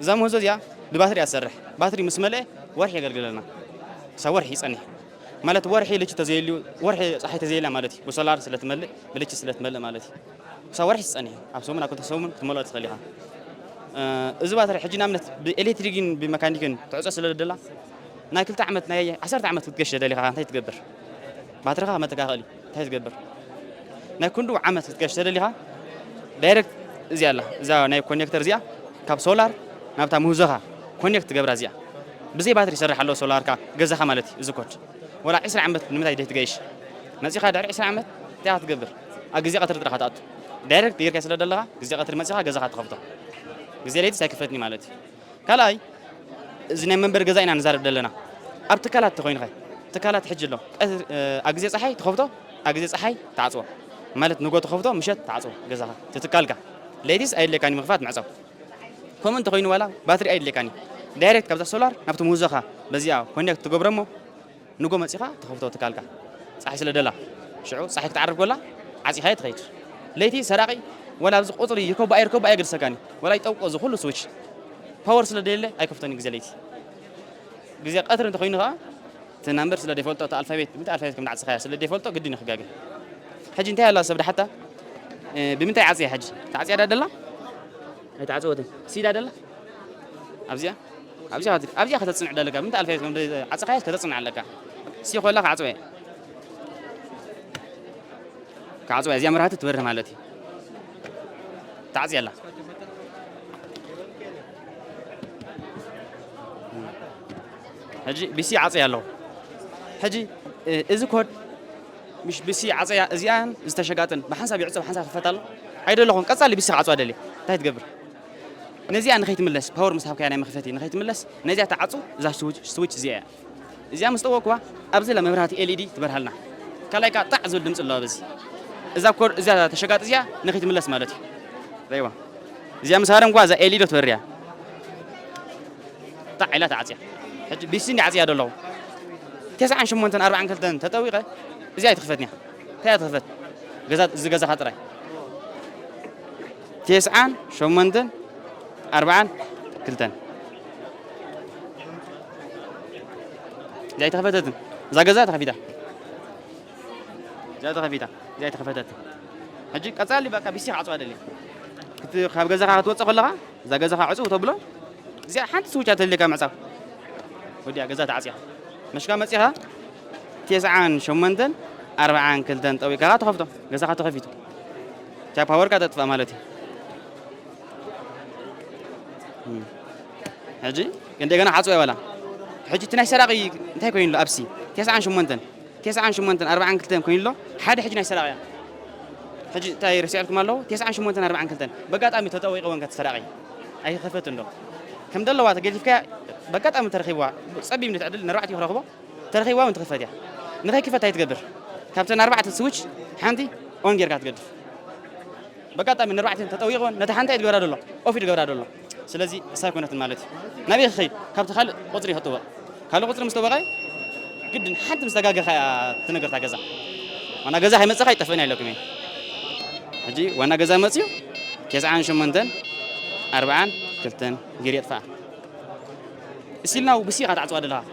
እዛ ምህዞ እዚኣ ብባትሪ እያ ትሰርሕ። ባትሪ ምስ መልአ ወርሒ የገልግለና። ክሳብ ወርሒ ይፀንሕ። ማለት ወርሒ ልቺ ተዘየልዩ፣ ወርሒ ፀሓይ ተዘየልያ ማለት እዩ። ብሶላር ስለ ትመልእ፣ ብልቺ ስለ ትመልእ ማለት እዩ። ክሳብ ወርሒ ትፀንሕ። ኣብ ሰሙን፣ ኣብ ክልተ ሰሙን ክትመልኦ ትኽእል ኢኻ። እ፣ እዚ ባትሪ ሕጂ ንኣብነት ብኤሌክትሪክን ብመካኒክን ትዕጾ ስለ ደላ፣ ናይ ክልተ ዓመት፣ ናይ ዓሰርተ ዓመት ክትገሽ ደሊኻ እንታይ ትገብር? ባትሪኻ መተካኸሊ እንታይ ትገብር? ናይ ክንዱ ዓመት ክትገሽ ተደሊኻ ዳይሬክት እዚኣ ኣላ፣ እዛ ናይ ኮኔክተር እዚኣ ካብ ሶላር ናብታ ምህዞኻ ኮኔክት ትገብራ እዚኣ። ብዘይ ባትሪ ይሰርሕ ኣሎ ሶላርካ ገዛኻ ማለት እዩ። እዚ ኮድ ወላ ዕስራ ዓመት ንምንታይ ደይ ትገይሽ? መጺኻ ድሕሪ ዕስራ ዓመት እንታይ ክትገብር? ኣብ ግዜ ቀትሪ ጥራኻ ትኣቱ። ዳይሬክት ጌርካ ስለ ዘለኻ ግዜ ቀትሪ መጺኻ ገዛኻ ትኸፍቶ። ግዜ ለይትስ ኣይክፈትኒ ማለት እዩ። ካልኣይ፣ እዚ ናይ መንበሪ ገዛ ኢና ንዛረብ ዘለና። ኣብ ትካላት ተኾይንኸ? ትካላት ሕጂ ኣሎ። ቀትሪ፣ እ፣ ኣብ ግዜ ጸሓይ ትኸፍቶ፣ ኣብ ግዜ ጸሓይ ትዓጽዎ። ማለት ንጎ ትኸፍቶ፣ ምሸት ትዓጽዎ ገዛኻ፣ እቲ ትካልካ። ለይትስ ኣየድልየካን እዩ ምኽፋት ምዕጻው። ከምኡ እንተኾይኑ ዋላ ባትሪ ኣየድልየካን እዩ። ዳይሬክት ካብዛ ሶላር ናብቲ ምህዞኻ በዚኣ ኮኔክት ትገብሮ እሞ ንጎ መጺኻ ትኸፍቶ ትካልካ። ጸሓይ ስለ ደላ። ሽዑ ጸሓይ ክትዓርብ ከላ ዓጺኻዮ ትኸይድ። ለይቲ ሰራቒ ወላ ኣብዚ ቁጽሪ ይርከቦ ኣይርከቦ ኣየገድሰካን እዩ። ወላ ይጠውቆ እዚ ኩሉ ስዊች። ፓወር ስለ ደየለ ኣይከፍቶን እዩ ግዜ ለይቲ። ግዜ ቀትሪ እንተኾይኑ ከዓ እቲ ናምበር ስለ ደይፈልጦ፣ እቲ ኣልፋቤት፣ ምንታይ ኣልፋቤት ከም ዝዓፀኻያ ስለ ደይፈልጦ ግድን እዩ ክጋገ። ሕጂ እንታይ ኣላ ሰብ ድሓታ፣ እ፣ ብምንታይ ዓፅያ ሕጂ? ተዓፅያ ዳ ደላ? ኣይተዓፀወትን። ሲዳ ደላ? ኣብዚኣ? ኣብዚኣ ከት-፣ ኣብዚኣ ከተፅንዕ ደለካ። ምንታይ ኣልፋቤት ከም ዓፀኻያ ከተፅንዕ ኣለካ። ሲ ኮላ ክዓፅወ እየ። ክዓፅዋ እዚኣ መብራህቲ ትበርህ ማለት እዩ። ተዓፅያ ኣላ። ሕጂ ብሲ ዓፅያ ኣለኹ። ሕጂ፣ እ፣ እዚ ኮድ ምሽ ብሲ ዓፀያ እዚኣን ዝተሸጋጥን ብሓንሳብ ይዕፀ ብሓንሳብ ክፈት ኣሎ። ኣይደለኹን ቀፃሊ ብሲ ክዓፅዋ ደልየ። እንታይ ትገብር? ነዚኣ ንኸይትምለስ ፓወር ምስ ሃብካያ ናይ መኽፈቲ ንኸይትምለስ ነዚኣ ተዓፁ። እዛ ስዊች፣ ስዊች እዚኣ እያ። እዚኣ ምስ ጠወቅኩዋ ኣብዚ ለ መብራህቲ ኤልኢዲ ትበርሃልና። ካልኣይ ከዓ ጣዕ ዝብል ድምፂ ኣለዋ በዚ። እዛ ኮድ እዚኣ ተሸጋጥ እዚኣ ንኸይትምለስ ማለት እዩ። ረይዋ እዚኣ ምስ ሃረምኩዋ እዛ ኤልኢዲ ትበርያ። ጣዕ ኢላ ተዓፅያ። ሕጂ ቢሲ እንዲ ዓፅያ ዶ ኣለኹ። ተስዓን ሸሞንተን ኣርባዓን ክልተን ተጠዊቐ እዚኣ ኣይትኽፈትንያ። እንታይ እያ ትኽፈት? ገዛ፣ እዚ ገዛኻ ጥራይ። ተስዓን ሸሞንተን ኣርባዓን ክልተን። እዚኣ ኣይተኸፈተትን። እዛ ገዛ ተኸፊታ። እዚኣ ተኸፊታ። እዚኣ ኣይተኸፈተትን። ሕጂ ቀጻሊ በቃ ቢሲ ክዓጽዋ ደልየ። ክት-፣ ካብ ገዛኻ ክትወጽእ ከለኻ እዛ ገዛኻ ዕጹው ተብሎ። እዚኣ ሓንቲ ስዊች እያ ተልካ ምዕጻው። ወዲያ ገዛ ተዓጽያ። መሽካ መጺኻ ተስዓን ሸሞንተን ኣርባዓን ክልተን ጠዊቕካ ተኸፍቶ። ገዛኻ ተኸፊቱ። ቻ ፓወርካ ተጥፋእ ማለት እዩ። እም። ሕጂ እንደገና ሓጽዋ ይበላ። ሕጂ እቲ ናይ ሰራቒ እንታይ ኮይኑ ኣሎ? ኣብሲ ተስዓን ሸሞንተን፣ ተስዓን ሸሞንተን ኣርባዓን ክልተን ኮይኑ ኣሎ። ሓደ ሕጂ ናይ ሰራቒ እያ። ሕጂ እንታይ ረሲዕልኩም ኣለዉ? ተስዓን ሸሞንተን ኣርባዓን ክልተን። በጋጣሚ ተጠዊቕወን ከቲ ሰራቒ። ኣይኸፈትን ዶ? ከም ደለዋ ተገዲፍካያ በጋጣሚ ተረኺብዋ። ጸቢብ ንትዕድል ንኣርባዕተ ክረኽቦ። ተረኺብዋ እውን ትኽፈት እያ። ንኸይክፈት ኣይትገብር። ካብተን ኣርባዕተ ስዊች ሓንቲ ኦን ጌርካ ትገድፍ። በጋጣሚ ንኣርባዕተ ተጠዊቕወን ነታ ሓንቲ ኣይትገብራ ደሎ። ኦፍ ይትገብራ ደሎ። ስለዚ እሳ ኣይኮነትን ማለት እዩ። ናበይ ክኸይድ? ካብቲ ካልእ ቁጽሪ ይኽጥወቕ። ካልእ ቁጽሪ ምስ ጠወቐ ግድን ሓንቲ ምስ ተጋገኻ እያ ትነገርታ ገዛ። ዋና ገዛ ከይመጽኻ ኣይጠፍእን ኣይለኩም እየ። ሕጂ ዋና ገዛ መጽዩ ተስዓን ሸሞንተን ኣርባዓን ክልተን ጌር የጥፋኣ። እሲልና ብሲ ኢኻ ትዓጽዋ ደለኻ።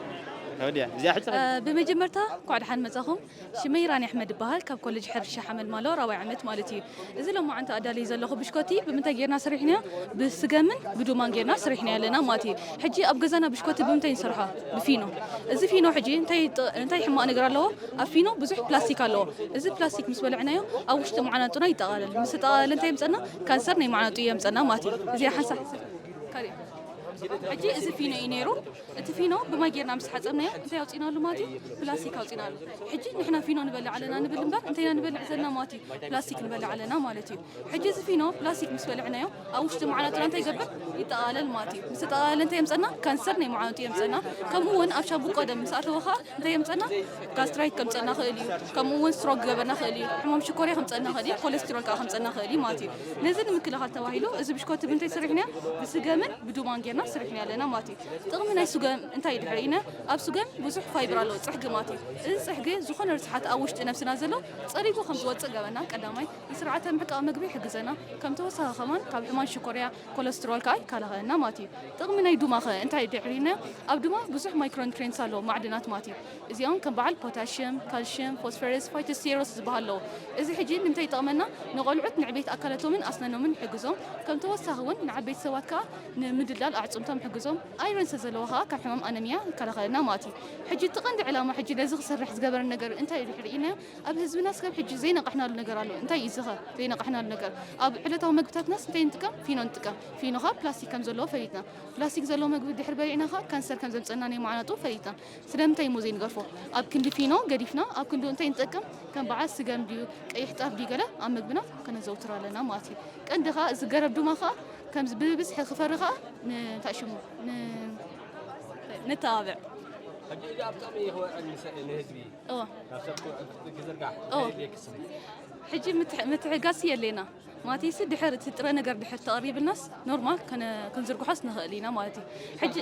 ወዲያ፣ እዚኣ ሕጂ እ፣ ብመጀመርታ እንኳዕ ደሓን መጻኹም። ሽመይ ራኒ ኣሕመድ ይበሃል። ካብ ኮሌጅ ሕርሻ ሓመልማሎ ራብዓይ ዓመት ማለት እዩ። እዚ ሎማዓንቲ ኣዳልየ ዘለኹ ብሽኮቲ ብምንታይ ጌርና ሰሪሕናዮ? ብስገምን ብዱማን ጌርና ሰሪሕናዮ ኣለና ማለት እዩ። ሕጂ ኣብ ገዛና ብሽኮቲ ብምንታይ ንሰርሖ? ብፊኖ። እዚ ፊኖ ሕጂ እንታይ ጥ-፣ እንታይ ሕማቕ ነገር ኣለዎ? ኣብ ፊኖ ብዙሕ ፕላስቲክ ኣለዎ። እዚ ፕላስቲክ ምስ በለዕናዮ ኣብ ውሽጢ መዓናጡና ይጠቓለል። ምስ ተጠቓለለ እንታይ የምጸና? ካንሰር ናይ መዓናጡ የምጸና ማለት እዩ። እዚኣ ሓንሳብ ካሊእ። ሕጂ እዚ ፊኖ እዩ ነይሩ። እቲ ፊኖ ብማይ ጌርና ምስ ሓጸብናዮ እንታይ ኣውጺእናሉ ማለት እዩ? ፕላስቲክ ኣውጺእናሉ። ሕጂ ንሕና ፊኖ ንበልዕ ኣለና ንብል እምበር እንታይ ኢና ንበልዕ ዘለና ማለት እዩ? ፕላስቲክ ንበልዕ ኣለና ማለት እዩ። ሕጂ እዚ ፊኖ ፕላስቲክ ምስ በልዕናዮ ኣብ ውሽጢ መዓናጡና እንታይ ይገብር? ይጠቓለል ማለት እዩ። ምስ ተጠቓለለ እንታይ የምጸና? ካንሰር ናይ መዓናጡ የምጸና። ከምኡ እውን ኣብ ሻምቡ ቀደም ምስ ኣተወ ኸኣ እንታይ የምጸና? ጋስትራይት ከምጸና ኽእል እዩ። ከምኡ እውን ስትሮክ ክገበርና ኽእል እዩ። ሕማም ሽኮርያ ከምጸና ኽእል እዩ። ኮለስትሮል ከኣ ከምጸና ኽእል እዩ ማለት እዩ። ነዚ ንምክልኻል ተባሂሉ እዚ ብሽኮቲ ብምንታይ ሰሪሕናዮ? ብስገምን ብዱማን ጌርና ሰሪሕናዮ ኣለና ማለት እዩ። ጥቕሚ ናይ ስገም እንታይ ድሕሪ ኢነ? ኣብ ስገም ብዙሕ ፋይበር ኣለዎ፣ ጽሕጊ ማለት እዩ። እዚ ጽሕጊ ዝኾነ ርስሓት ኣብ ውሽጢ ነብስና ዘሎ ጸሪጉ ከም ዝወጽእ ገበና ቀዳማይ ንስርዓተ ምሕቃቕ መግቢ ይሕግዘና። ከም ተወሳኺ ከማን ካብ ሕማም ሽኮርያ፣ ኮለስትሮል ከኣ ይከላኸለና ማለት እዩ። ጥቕሚ ናይ ዱማ ኸ እንታይ ድሕሪ ኢነ? ኣብ ዱማ ብዙሕ ማይክሮኒትሪየንትስ ኣለዎ፣ ማዕድናት ማለት እዩ። እዚኦም ከም በዓል ፖታሽየም፣ ካልሽየም፣ ፎስፈረስ፣ ፋይቶስቴሮስ ዝበሃሉ ኣለዉ። እዚ ሕጂ ንምንታይ ይጠቕመና? ንቖልዑት ንዕቤት ኣካላቶምን ኣስናኖምን ይሕግዞም። ከም ተወሳኺ እውን ንዓበይቲ ሰባት ከኣ ንምድልዳል ኣዕጽምቶም ይሕግዞም። ኣይረን ስለ ዘለዎ ከኣ ካብ ሕማም ኣነሚያ ይከላኸለልና ማለት እዩ። ሕጂ እቲ ቀንዲ ዕላማ ሕጂ ነዚ ክሰርሕ ዝገበረኒ ነገር እንታይ እዩ ድሕሪ ኢልናዮ? ኣብ ህዝብና ስጋብ ሕጂ ዘይነቓሕናሉ ነገር ኣሎ። እንታይ እዩ እዚ ኸ ዘይነቓሕናሉ ነገር? ኣብ ዕለታዊ መግብታትናስ እንታይ ንጥቀም? ፊኖ ንጥቀም። ፊኖ ኸኣ ፕላስቲክ ከም ዘለዎ ፈሊጥና። ፕላስቲክ ዘለዎ መግቢ ድሕሪ በሊዕና ኸኣ ካንሰር ከም ዘምጸና ናይ መዓናጡ ፈሊጥና። ስለምንታይ እሞ ዘይንገርፎ? ኣብ ክንዲ ፊኖ ገዲፍና፣ ኣብ ክንዲ እንታይ ንጠቅም? ከም በዓል ስገም ድዩ፣ ቀይሕ ጣፍ ድዩ ገለ ኣብ መግብና ከነዘውትር ኣለና ማለት እዩ። ቀንዲ ኸኣ እዚ ገረብ ድማ ኸኣ ከምዚ ብብዝሒ ክፈሪ ኸኣ ን-፣ እንታይ ሽሙ? ን-፣ ነተባብዕ። ሕጂ እዚ ኣብ ጥቕሚ ክውዕል ንስ-፣ ንህዝቢ እወ። ናብ ሰብ ክውዕል ክዝርጋሕ እወ። እንታይ የድልየኪ ስኺ? ሕጂ ምትሕ- ምትሕጋስ የለና ማለትሲ፣ ድሕር እቲ ጥረ ነገር ድሕር ተቐሪብልናስ ኖርማል ከነ- ክንዝርግሖስ ንኽእል ኢና ማለት እዩ። ሕጂ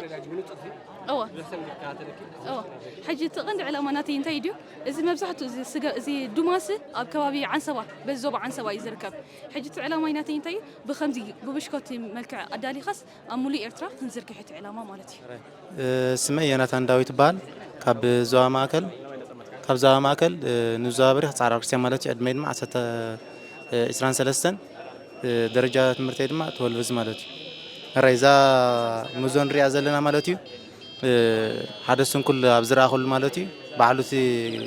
እዎ እዎ። ሕጂ እቲ ቀንዲ ዕላማ ናተይ እንታይ ድዩ? እዚ መብዛሕትኡ እዚ ስገ- እዚ ዱማስ ኣብ ከባቢ ዓንሰባ፣ በዚ ዞባ ዓንሰባ እዩ ዝርከብ። ሕጂ እቲ ዕላማ ናተይ እንታይ እዩ? ብኸምዚ ብብሽኮቲ መልክዕ ኣዳሊኻስ ኣብ ሙሉእ ኤርትራ ክንዝርግሕ እቲ ዕላማ ማለት እዩ። ስመይ ዮናታን ዳዊት ይበሃል። ካብ ዞባ ማእከል ካብ ዞባ ማእከል ንዞባ በሪኽ ጻዕራ ክርስቲያን ማለት እዩ። ዕድመይ ድማ ዓሰርተ ዒስራን ሰለስተን፣ ደረጃ ትምህርተይ ድማ ትወልቭዝ ማለት እዩ። ራይ እዛ ሙዞ ንሪኣ ዘለና ማለት እዩ። ሓደ ስንኩል ኣብ ዝረኣኹሉ ማለት እዩ፣ ባዕሉ እቲ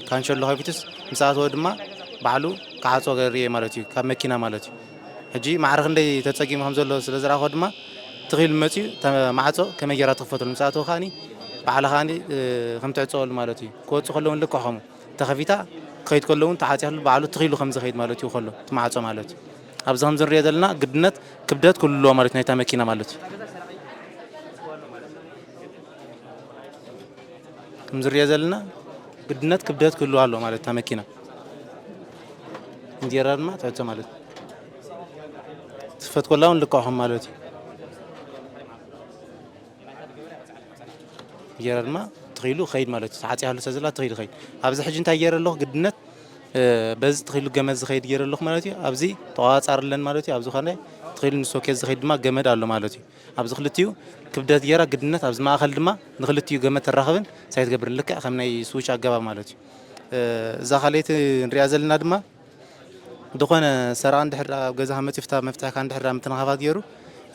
ካንሸሎ ከፊቱስ ምስ ኣተወ ድማ ባዕሉ ክዓጾ ርእየ ማለት እዩ፣ ካብ መኪና ማለት እዩ። ሕጂ ማዕረ ክንደይ ተጸጊሙ ከም ዘሎ ስለ ዝረኣኹ ድማ ትኺሉ መጺኡ ማዕጾ ከመይ ጌራ ትኽፈተሉ ምስ ኣተወ ከኣኒ ባዕላ ከኣኒ ከም ትዕጸወሉ ማለት እዩ። ክወጽእ ከሎ እውን ልክዕ ከምኡ ተኸፊታ ክኸይድ ከሎ እውን ተዓጽያሉ ባዕሉ ትኺሉ ከም ዝኸይድ ማለት እዩ ከሎ እቲ ማዕጾ ማለት እዩ። ኣብዚ ከም ዝንሪኦ ዘለና ግድነት ክብደት ክህሉ ኣለዎ ማለት እዩ ናይታ መኪና ማለት እዩ። ከም ዝሪኦ ዘለና ግድነት ክብደት ክህልዋ ኣለዎ ማለት እታ መኪና እንጀራ ድማ ትሕቶ ማለት እዩ። ትፈት ኮላ እውን ልክዕኹም ማለት እዩ። እንጀራ ድማ ትኽኢሉ ኸይድ ማለት እዩ። ተዓፅያሉ ሰዘላ ትኽኢሉ ኸይድ ኣብዚ ሕጂ እንታይ ገይረ ኣለኹ ግድነት በዚ ትኽኢሉ ገመድ ዝኸይድ ገይረ ኣለኹ ማለት እዩ። ኣብዚ ተቋፃርለን ማለት እዩ። ኣብዚ ኸነ ትኽኢሉ ንሶኬት ዝኸይድ ድማ ገመድ ኣሎ ማለት እዩ። ኣብዚ ክልቲኡ ክብደት ጌራ ግድነት ኣብዚ ማእኸል ድማ ንክልቲኡ ገመድ ተራኽብን ሳይት ገብርን ልክዕ ከም ናይ ስዊች ኣገባብ ማለት እዩ። እዛ ካልኣይቲ ንሪኣ ዘለና ድማ ዝኾነ ሰራቂ እንድሕር ኣብ ገዛኻ መፂኡ ፍታ መፍትሕካ እንድሕር ምትንኻፋት ገይሩ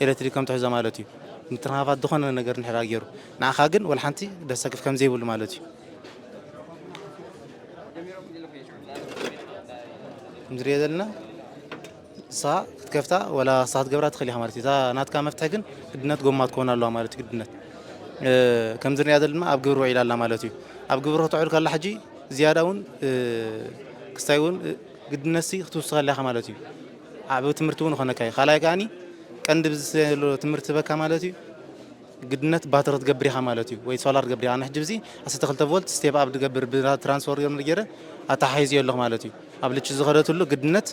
ኤሌክትሪክ ከም ትሕዞ ማለት እዩ። ምትንኻፋት ዝኾነ ነገር እንድሕር ገይሩ ንዓኻ ግን ወላ ሓንቲ ደሰክፍ ከም ዘይብሉ ማለት እዩ። ንሪኦ ዘለና ንስኻ ክትከፍታ ወላ ንስኻ ክትገብራ ትኽእል ኢኻ ማለት እዩ። እታ ናትካ መፍትሒ ግን ግድነት ጎማ ትከውን ኣለዋ ማለት እዩ። ግድነት ከምዚ ንሪኣ ዘለና ድማ ኣብ ግብሪ ውዒላ ኣላ ማለት እዩ። ኣብ ግብሪ ክትውዕል ከላ ሕጂ ዝያዳ እውን ክስታይ እውን ግድነትሲ ክትውስኸላ ኢኻ ማለት እዩ። ዓቢ ትምህርቲ እውን ይኾነካ እዩ። ካልኣይ ከኣኒ ቀንዲ ብዚ ዘሎ ትምህርቲ በካ ማለት እዩ። ግድነት ባትሪ ክትገብር ኢኻ ማለት እዩ፣ ወይ ሶላር ትገብር ኢኻ። ኣነ ሕጂ ብዚ ዓሰርተ ክልተ ቮልት ስቴፕ ኣፕ ዝገብር ብትራንስፎርመር ገይረ ኣተሓሒዝዮ ኣለኹ ማለት እዩ። ኣብ ልቺ ዝኸደትሉ ግድነት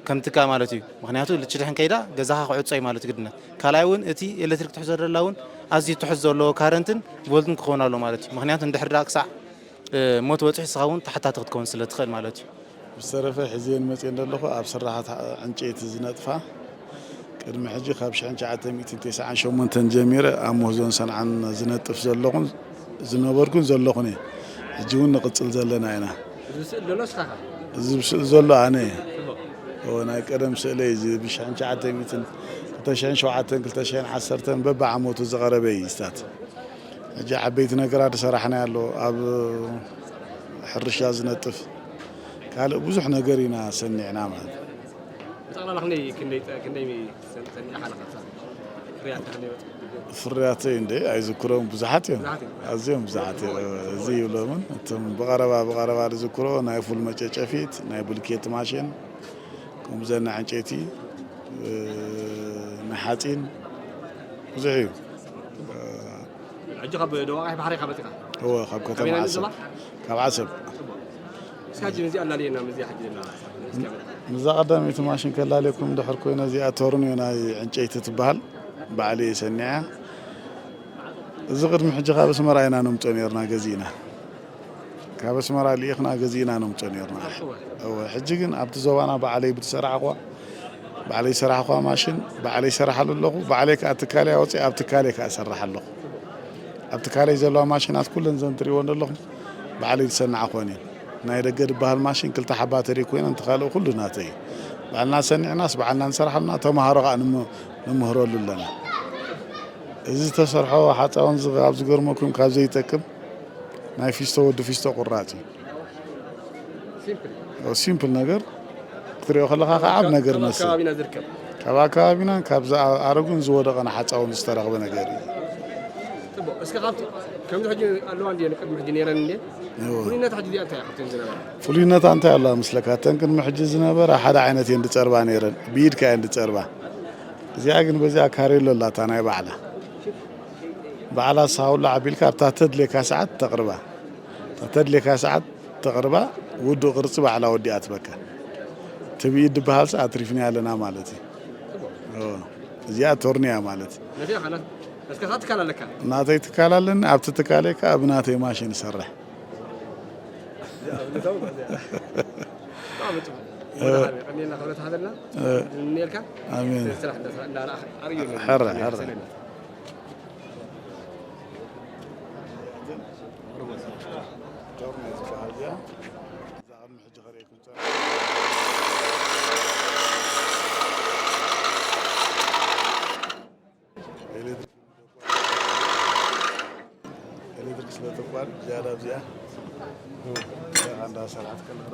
ከምትካ ማለት እዩ። ምክንያቱ ልቺ ድሕን ከይዳ ገዛኻ ክዕጾ እዩ ማለት ግድነት። ካልኣይ እውን እቲ ኤሌክትሪክ ትሕዞ ደላ እውን ኣዝዩ ትሕዝ ዘለዎ ካረንትን ቮልትን ክኸውን ኣሎ ማለት እዩ። ምክንያቱ እንድሕር ደኣ ክሳዕ ሞት በፂሑ ንስኻ እውን ተሓታቲ ክትከውን ስለ ትኽእል ማለት እዩ። ብዝተረፈ ሕዝየን መፅየን ዘለኹ ኣብ ስራሓት ዕንጨይቲ ዝነጥፋ ቅድሚ ሕጂ ካብ ሽሕን ትሽዓተ ሚእትን ተስዓን ሸሞንተን ጀሚረ ኣብ ምህዞን ሰንዓን ዝነጥፍ ዘለኹን ዝነበርኩን ዘለኹን እየ። ሕጂ እውን ንቕፅል ዘለና ኢና። እዚ ስእል ዘሎ እስኻ ኢኻ? እዚ ስእል ዘሎ ኣነ እየ። እዎ፣ ናይ ቀደም ስእለይ እዚ ብሽሕን ትሽዓተ ሚእትን ክልተ ሽሕን ሸውዓተን ክልተ ሽሕን ዓሰርተን በብዓመቱ ዝቐረበ እዩ ስታት። ሕጂ ዓበይቲ ነገራት ዝሰራሕናዮ ኣሎ ኣብ ሕርሻ ዝነጥፍ ካልእ ብዙሕ ነገር ኢና ሰኒዕና ማለት እዩ። ብጠቕላላ ክንደይ ክንደይ ክንደይ ሰኒዕካ ኣለካ? ፍርያት ክንደይ ወጽእ? ፍርያተይ እንደ ኣይዝክሮም ብዙሓት እዮም። ኣዝዮም ብዙሓት እዮም። እዚ ይብሎምን እቶም ብቐረባ ብቐረባ ዝዝክሮ ናይ ፉል መጨጨፊት ናይ ብልኬት ማሽን ከምኡ ዘና ዕንጨይቲ ናይ ሓፂን ብዙሕ እዩ። ሕጂ ካብ ደዋቃሕ ባሕሪ ኢኻ መፂኻ? እወ ካብ ከተማ ኣበይ ናይነት ዓሰብ። ዞባ? ካብ ዓሰብ። እስካ ሕጂ ነዚኣ ኣላልየና፣ ነዚኣ ሕጂ ዘላ እስኪ ኣበይ? ንዛ ቀዳመይቲ ማሽን ከላልየኩም ድሕር ኮይነ እዚኣ ቶርንዮ ናይ ዕንጨይቲ ትበሃል ባዕለይ እየ ሰኒዐያ። እዚ ቅድሚ ሕጂ ካብ ኣስመራ ኢና ነምፅኦ ነርና ገዚእና። ካብ ኣስመራ ልኢኽና ገዚእና ነምፅኦ ነርና። እወ፣ ሕጂ ግን ኣብቲ ዞባና ባዕለይ ብዝሰራሕኳ ባዕለይ ዝሰራሕኳ ማሽን ባዕለይ ይሰርሓሉ ኣለኹ። ባዕለይ ከዓ ትካለይ ኣውፅእ ኣብ ትካለይ ከዓ እሰርሕ ኣለኹ። ኣብ ትካለይ ዘለዋ ማሽናት ኩለን ዘን ትሪእወን ዘለኹም ባዕለይ ዝሰናዕኾን እየን። ናይ ደገ ዝበሃል ማሽን ክልተ ሓባ ተሪእ ኮይነን እቲ ካልእ ኩሉ ናተይ እዩ። ባዕልና ሰኒዕናስ ባዕልና ንሰርሓልና ተምሃሮ ከዓ ንምህረሉ ኣለና። እዚ ዝተሰርሖ ሓፃውን ካብ ዝገርመኩም ካብ ዘይጠቅም ናይ ፊስቶ ወዲ ፊስቶ ቁራፅ እዩ። ሲምፕል ነገር ክትሪኦ ከለኻ ከዓ ዓብ ነገር መስል። ካብ ኣከባቢናን ካብ ዝኣረጉን ዝወደቐን ሓፃውን ዝተረኽበ ነገር እዩ። ፅቡቅ። እስከ ካብቲ ከምዚ ሕጂ ኣለዋ እንዲ ቅድሚ ሕጂ ነይረን እንዲ ፍሉይነታ ሕጂ እዚኣ እንታይ እያ ካብተን ዝነበራ? ፍሉይነታ እንታይ ኣለዋ ምስለካ? እተን ቅድሚ ሕጂ ዝነበራ ሓደ ዓይነት እየን ዝፀርባ ነይረን፣ ብኢድካ እየን ዝፀርባ። እዚኣ ግን በዚኣ ካሬሎ ኣላታ ናይ ባዕላ። ባዕላ ንስኻ ውላዕ ኣቢልካ ኣብታ ተድልየካ ሰዓት ተቕርባ። እታ ተድልየካ ሰዓት ተቕርባ። ውዱእ ቅርጺ ባዕላ ወዲኣ ትበካ። ትብኢት ድበሃልሲ ኣትሪፍና ኣለና ማለት እዩ። እዚኣ ቶርኒያ ማለት። ነዚኣ ኸላ እስከ ትካል ኣለካ። ናተይ ትካል ኣለኒ። ኣብቲ ትካለይ ከኣ ብናተይ ማሽን ይሰርሕ። ቀኒልና ክብረት ሃበልና። ንልካ ኣሜን። ስራሕ እንዳሰራ እንዳረኣኻ ኣርእዮ። ሕረ ሕረ። ኤሌክትሪክ ስለ ተቋርጽ ዝያዳ ኣብዚኣ እንዳሰርሓት ከላ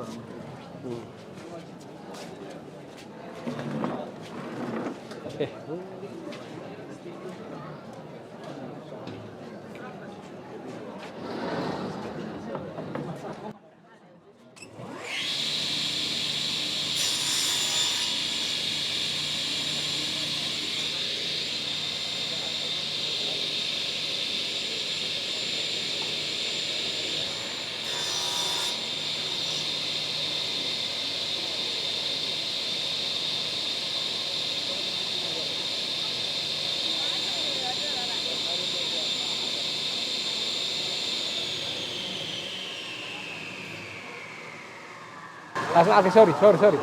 ኣስማዓከ ሶሪ ሶሪ ሶሪ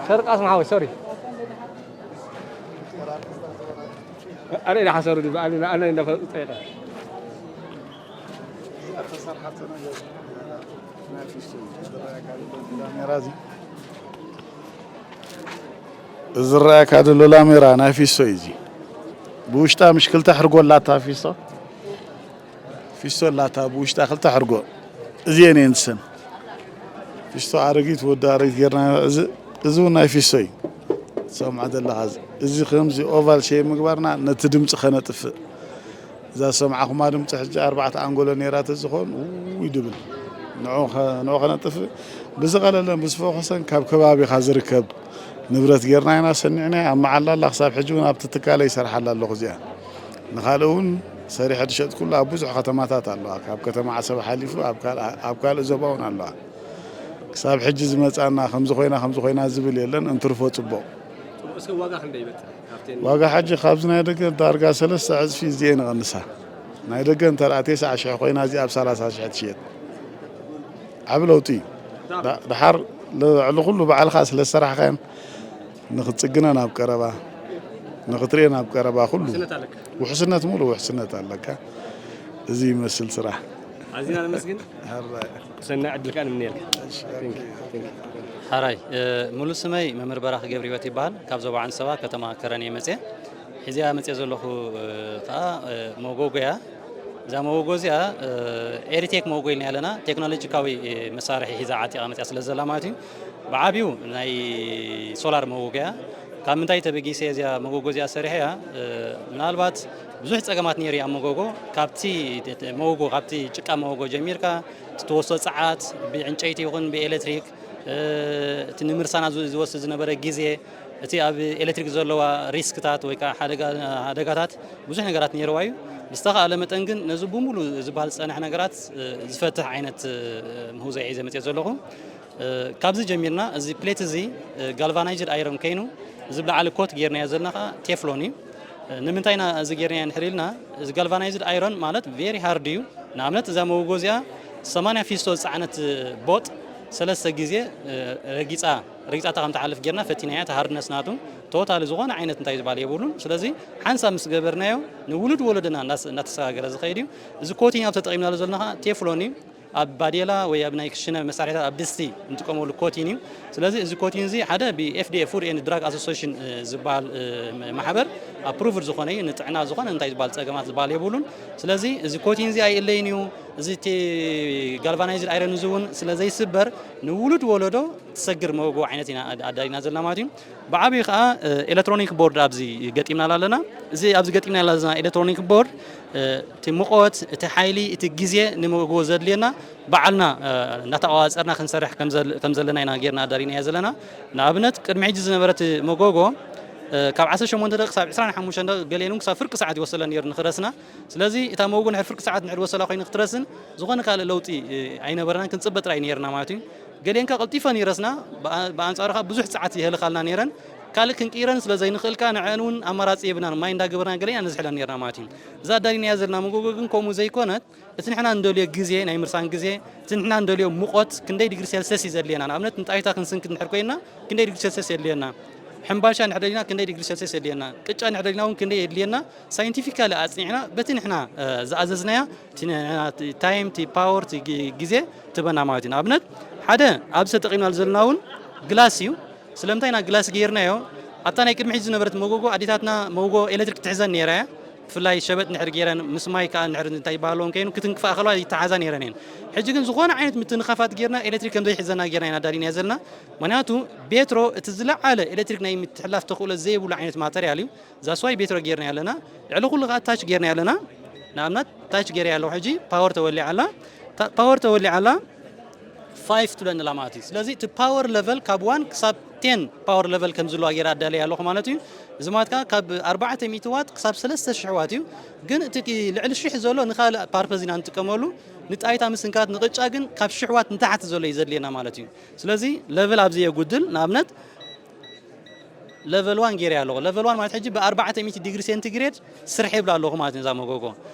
ሶሪ ቃስም ሓወይ ሶሪ ኣነ ኢና ሓሰሩ ድበ ኣነ ኣነ እንዳ ፈለጡ ጠይቀ እዚ ዝረኣየካ ዘሎ ላሜራ ናይ ፊሶ እዩ። እዚ ብውሽጣ ምሽ ክልተ ሕርጎ ኣላታ ፊሶ ፊስቶ ኣላታ ብውሽጣ ክልተ ሕርጎ እዚኤን እየን ዝሰን ፊስቶ ኣረጊት ወዲ ኣረጊት ጌርና እዚ እዚ እውን ናይ ፊስቶ እዩ ትሰምዖ ዘለኻ እዚ ከምዚ ኦቫል ሸይ ምግባርና ነቲ ድምፂ ከነጥፍእ እዛ ዝሰምዓኹማ ድምፂ ሕጂ ኣርባዕተ ኣንጎሎ ነይራ ተዝኾን ውይ ድብል ንዑ ከነጥፍእ ብዝቐለለን ብዝፈኾሰን ካብ ከባቢኻ ዝርከብ ንብረት ጌርና ኢና ሰኒዕና ኣብ መዓላ ኣላ ክሳብ ሕጂ እውን ኣብቲ ትካለ ይሰርሓላ ኣለኹ እዚኣ ንኻልእ እውን ሰሪሐ ዝሸጥኩሉ ኣብ ብዙሕ ከተማታት ኣለዋ። ካብ ከተማ ዓሰብ ሓሊፉ ኣብ ካልእ ዞባ እውን ኣለዋ። ክሳብ ሕጂ ዝመፅኣና ከምዚ ኮይና ከምዚ ኮይና ዝብል የለን እንትርፎ ፅቡቕ። እስከ ዋጋ ክንደይ ይበፅሕ? ካብተን ዋጋ ሕጂ ካብዚ ናይ ደገ ዳርጋ ሰለስተ ዕፅፊ እዚኤ ንቐንሳ። ናይ ደገ እንተ ደኣ ተስዓ ሽሕ ኮይና እዚኣ ኣብ ሰላሳ ሽሕ ትሽየጥ። ዓቢ ለውጢ እዩ። ዳ- ድሓር ልዕሊ ኩሉ ባዕልኻ ስለ ዝሰራሕካየን ንኽትጽግና ናብ ቀረባ ንኽትሪኤ ናብ ቀረባ ኩሉ ውሕስነት ሙሉ ውሕስነት ኣለካ እዚ ይመስል ስራሕ ኣዚና ነመስግን ሰናይ ዕድል ከኣ ንምንየልካ ሓራይ ሙሉ ስመይ መምህር በራኽ ገብረ ህይወት ይበሃል ካብ ዞባ ዓንሰባ ከተማ ከረን እየ መፅየ ሕዚኣ መፅየ ዘለኹ ከዓ መጎጎያ እዛ መወጎ እዚኣ ኤሪቴክ መወጎ ኢልና ኣለና ቴክኖሎጂካዊ መሳርሒ ሒዛ ዓጢቓ መፅያ ስለ ዘላ ማለት እዩ ብዓብዩ ናይ ሶላር መወጎያ ካብ ምንታይ ተበጊሰ እዚኣ መጎጎ እዚኣ ሰሪሐያ ምናልባት ብዙሕ ፀገማት ነይሩ ኣብ መጎጎ ካብቲ መወጎ ካብቲ ጭቃ መወጎ ጀሚርካ ትወስዶ ፀዓት ብዕንጨይቲ ይኹን ብኤሌክትሪክ እቲ ንምርሳና ዝወስድ ዝነበረ ግዜ እቲ ኣብ ኤሌክትሪክ ዘለዋ ሪስክታት ወይ ከዓ ሓደጋታት ብዙሕ ነገራት ነይርዋ እዩ። ብዝተኻእለ መጠን ግን ነዚ ብሙሉ ዝበሃል ዝፀንሐ ነገራት ዝፈትሕ ዓይነት ምህዞ እየ ዘመፅኦ ዘለኹ። ካብዚ ጀሚርና እዚ ፕሌት እዚ ጋልቫናይዝድ ኣይረን ከይኑ እዚ ብላዕሊ ኮት ጌርናዮ ዘለና ከዓ ቴፍሎን እዩ። ንምንታይ ኢና እዚ ጌርናዮ እንድሕር ኢልና እዚ ጋልቫናይዝድ ኣይረን ማለት ቬሪ ሃርድ እዩ። ንኣብነት እዛ መጎጎ እዚኣ ሰማንያ ፊስቶ ዝፀዓነት ቦጥ ሰለስተ ግዜ ረጊፃ ረጊፃታ ከም ትሓልፍ ጌርና ፈቲናያ እቲ ሃርድነስ ናቱ ቶታሊ ዝኾነ ዓይነት እንታይ ዝበሃል የብሉን ስለዚ ሓንሳብ ምስ ገበርናዮ ንውሉድ ወለድና እናተሰጋገረ ዝኸይድ እዩ እዚ ኮቲን ኣብ ተጠቒምናሉ ዘለና ከዓ ቴፍሎን እዩ ኣብ ባዴላ ወይ ኣብ ናይ ክሽነ መሳርሒታት ኣብ ድስቲ እንጥቀመሉ ኮቲን እዩ ስለዚ እዚ ኮቲን እዚ ሓደ ብ FDA Food and Drug Association ዝበሃል ማሕበር ኣፕሩቭድ ዝኾነ እዩ ንጥዕና ዝኾነ እንታይ ዝበሃል ፀገማት ዝበሃል የብሉን ስለዚ እዚ ኮቲን እዚ ኣይእለይን እዩ እዚ እቲ ጋልቫናይዝድ ኣይረን እዚ እውን ስለ ዘይስበር ንውሉድ ወለዶ ትሰግር መወጎ ዓይነት ኢና ኣዳሊና ዘለና ማለት እዩ። ብዓብዩ ከዓ ኤሌክትሮኒክ ቦርድ ኣብዚ ገጢምናላ ኣለና። እዚ ኣብዚ ገጢምናላ ዘለና ኤሌክትሮኒክ ቦርድ እቲ ሙቐት፣ እቲ ሓይሊ፣ እቲ ግዜ ንመጎጎ ዘድልየና ባዕልና እናተቋፃፀርና ክንሰርሕ ከም ዘለና ኢና ጌርና ኣዳሊናዮ ዘለና። ንኣብነት ቅድሚ ሕጂ ዝነበረት መጎጎ ካብ ዓሰርተ ሸሞንተ ደቂ ክሳብ ዕስራን ሓሙሽተን ደቂ ገሊኤን እውን ክሳብ ፍርቂ ሰዓት ይወስደለን ነይሩ ንክረስና። ስለዚ እታ መጎጎ ንድሕር ፍርቂ ሰዓት እንድሕር ወሰላ ኮይኑ ክትረስን ዝኾነ ካልእ ለውጢ ኣይነበረናን ክንፅበ ጥራይ ነይርና ማለት እዩ። ገሊአን ከ ቀልጢፈን ይረስና፣ ብኣ- ብኣንጻሩ ከኣ ብዙሕ ጸዓት ይህልኻልና ነይረን። ካልእ ክንቅይረን ስለ ዘይንኽእል ከኣ ንዐን እውን ኣማራጺ የብልናን፣ ማይ እንዳገበርና ገለ ኢና ነዝሕለን ነይርና ማለት እዩ። እዛ ኣዳሊናያ ዘለና መጎጎ ግን ከምኡ ዘይኮነት፣ እቲ ንሕና እንደልዮ ግዜ፣ ናይ ምርሳን ግዜ፣ እቲ ንሕና እንደልዮ ሙቐት፣ ክንደይ ዲግሪ ሴልስየስ እዩ ዘድልየና? ንኣብነት ንጣይታ ክንስንክት እንድሕር ኮይንና ክንደይ ዲግሪ ሴልስየስ የድልየና? ሕምባሻ እንድሕር ደሊና ክንደይ ዲግሪ ሴልስየስ የድልየና? ቅጫ እንድሕር ደሊና እውን ክንደይ የድልየና? ሳይንቲፊካሊ ኣጽኒዕና በቲ ንሕና ዝኣዘዝናያ ታይም፣ ቲ ፓወር፣ ቲ ግዜ ትበና ማለት እዩ። ንኣብነት ሓደ ኣብዚ ተጠቂምናሉ ዘለና እውን ግላስ እዩ። ስለምንታይ ኢና ግላስ ገይርናዮ? ኣብታ ናይ ቅድሚ ሕጂ ዝነበረት መጎጎ ኣዴታትና መጎጎ ኤሌክትሪክ ትሕዘን ነይራ እያ። ብፍላይ ሸበጥ እንድሕር ገይረን ምስ ማይ ከዓ እንድሕር እንታይ ይበሃለዎም ከይኑ ክትንክፋ ከለዋ ይተሓዛ ነይረን እየን። ሕጂ ግን ዝኾነ ዓይነት ምትንኻፋት ገይርና ኤሌክትሪክ ከም ዘይሕዘና ገይርና ኢና ኣዳሊናዮ ዘለና። ምክንያቱ ቤትሮ እቲ ዝለዓለ ኤሌክትሪክ ናይ ምትሕላፍ ተኽእሎ ዘይብሉ ዓይነት ማተርያል እዩ። ዛስዋይ ቤትሮ ገይርና ኣለና። ልዕሊ ኩሉ ከዓ ታች ገይርና ኣለና። ንኣብነት ታች ገይረ ያለኹ ሕጂ ፓወር ተወሊዓ ኣላ። ታ- ፓወር ተወሊዓ ኣላ ፋይቭ ትብለኒ ኣላ ማለት እዩ። ስለዚ እቲ ፓወር ለቨል ካብ ዋን ክሳብ ቴን ፓወር ለቨል ከም ዝለዋ ገይረ ኣዳለየ ኣለኹ ማለት እዩ። እዚ ማለት ከዓ ካብ ኣርባዕተ ሚእቲ ዋት ክሳብ ሰለስተ ሽሕ ዋት እዩ። ግን እቲ ልዕሊ ሽሕ ዘሎ ንካልእ ፓርፐዝ ኢና ንጥቀመሉ። ንጣይታ ምስንካት ንቅጫ ግን ካብ ሽሕ ዋት ንታሕቲ ዘሎ እዩ ዘድልየና ማለት እዩ። ስለዚ ለቨል ኣብዚ የጉድል። ንኣብነት ለቨል ዋን ገይረ ኣለኹ። ለቨል ዋን ማለት ሕጂ ብ ኣርባዕተ ሚእቲ ዲግሪ ሴንቲግሬድ ስርሕ ይብላ ኣለኹ ማለት እዩ። እዛ መጎጎ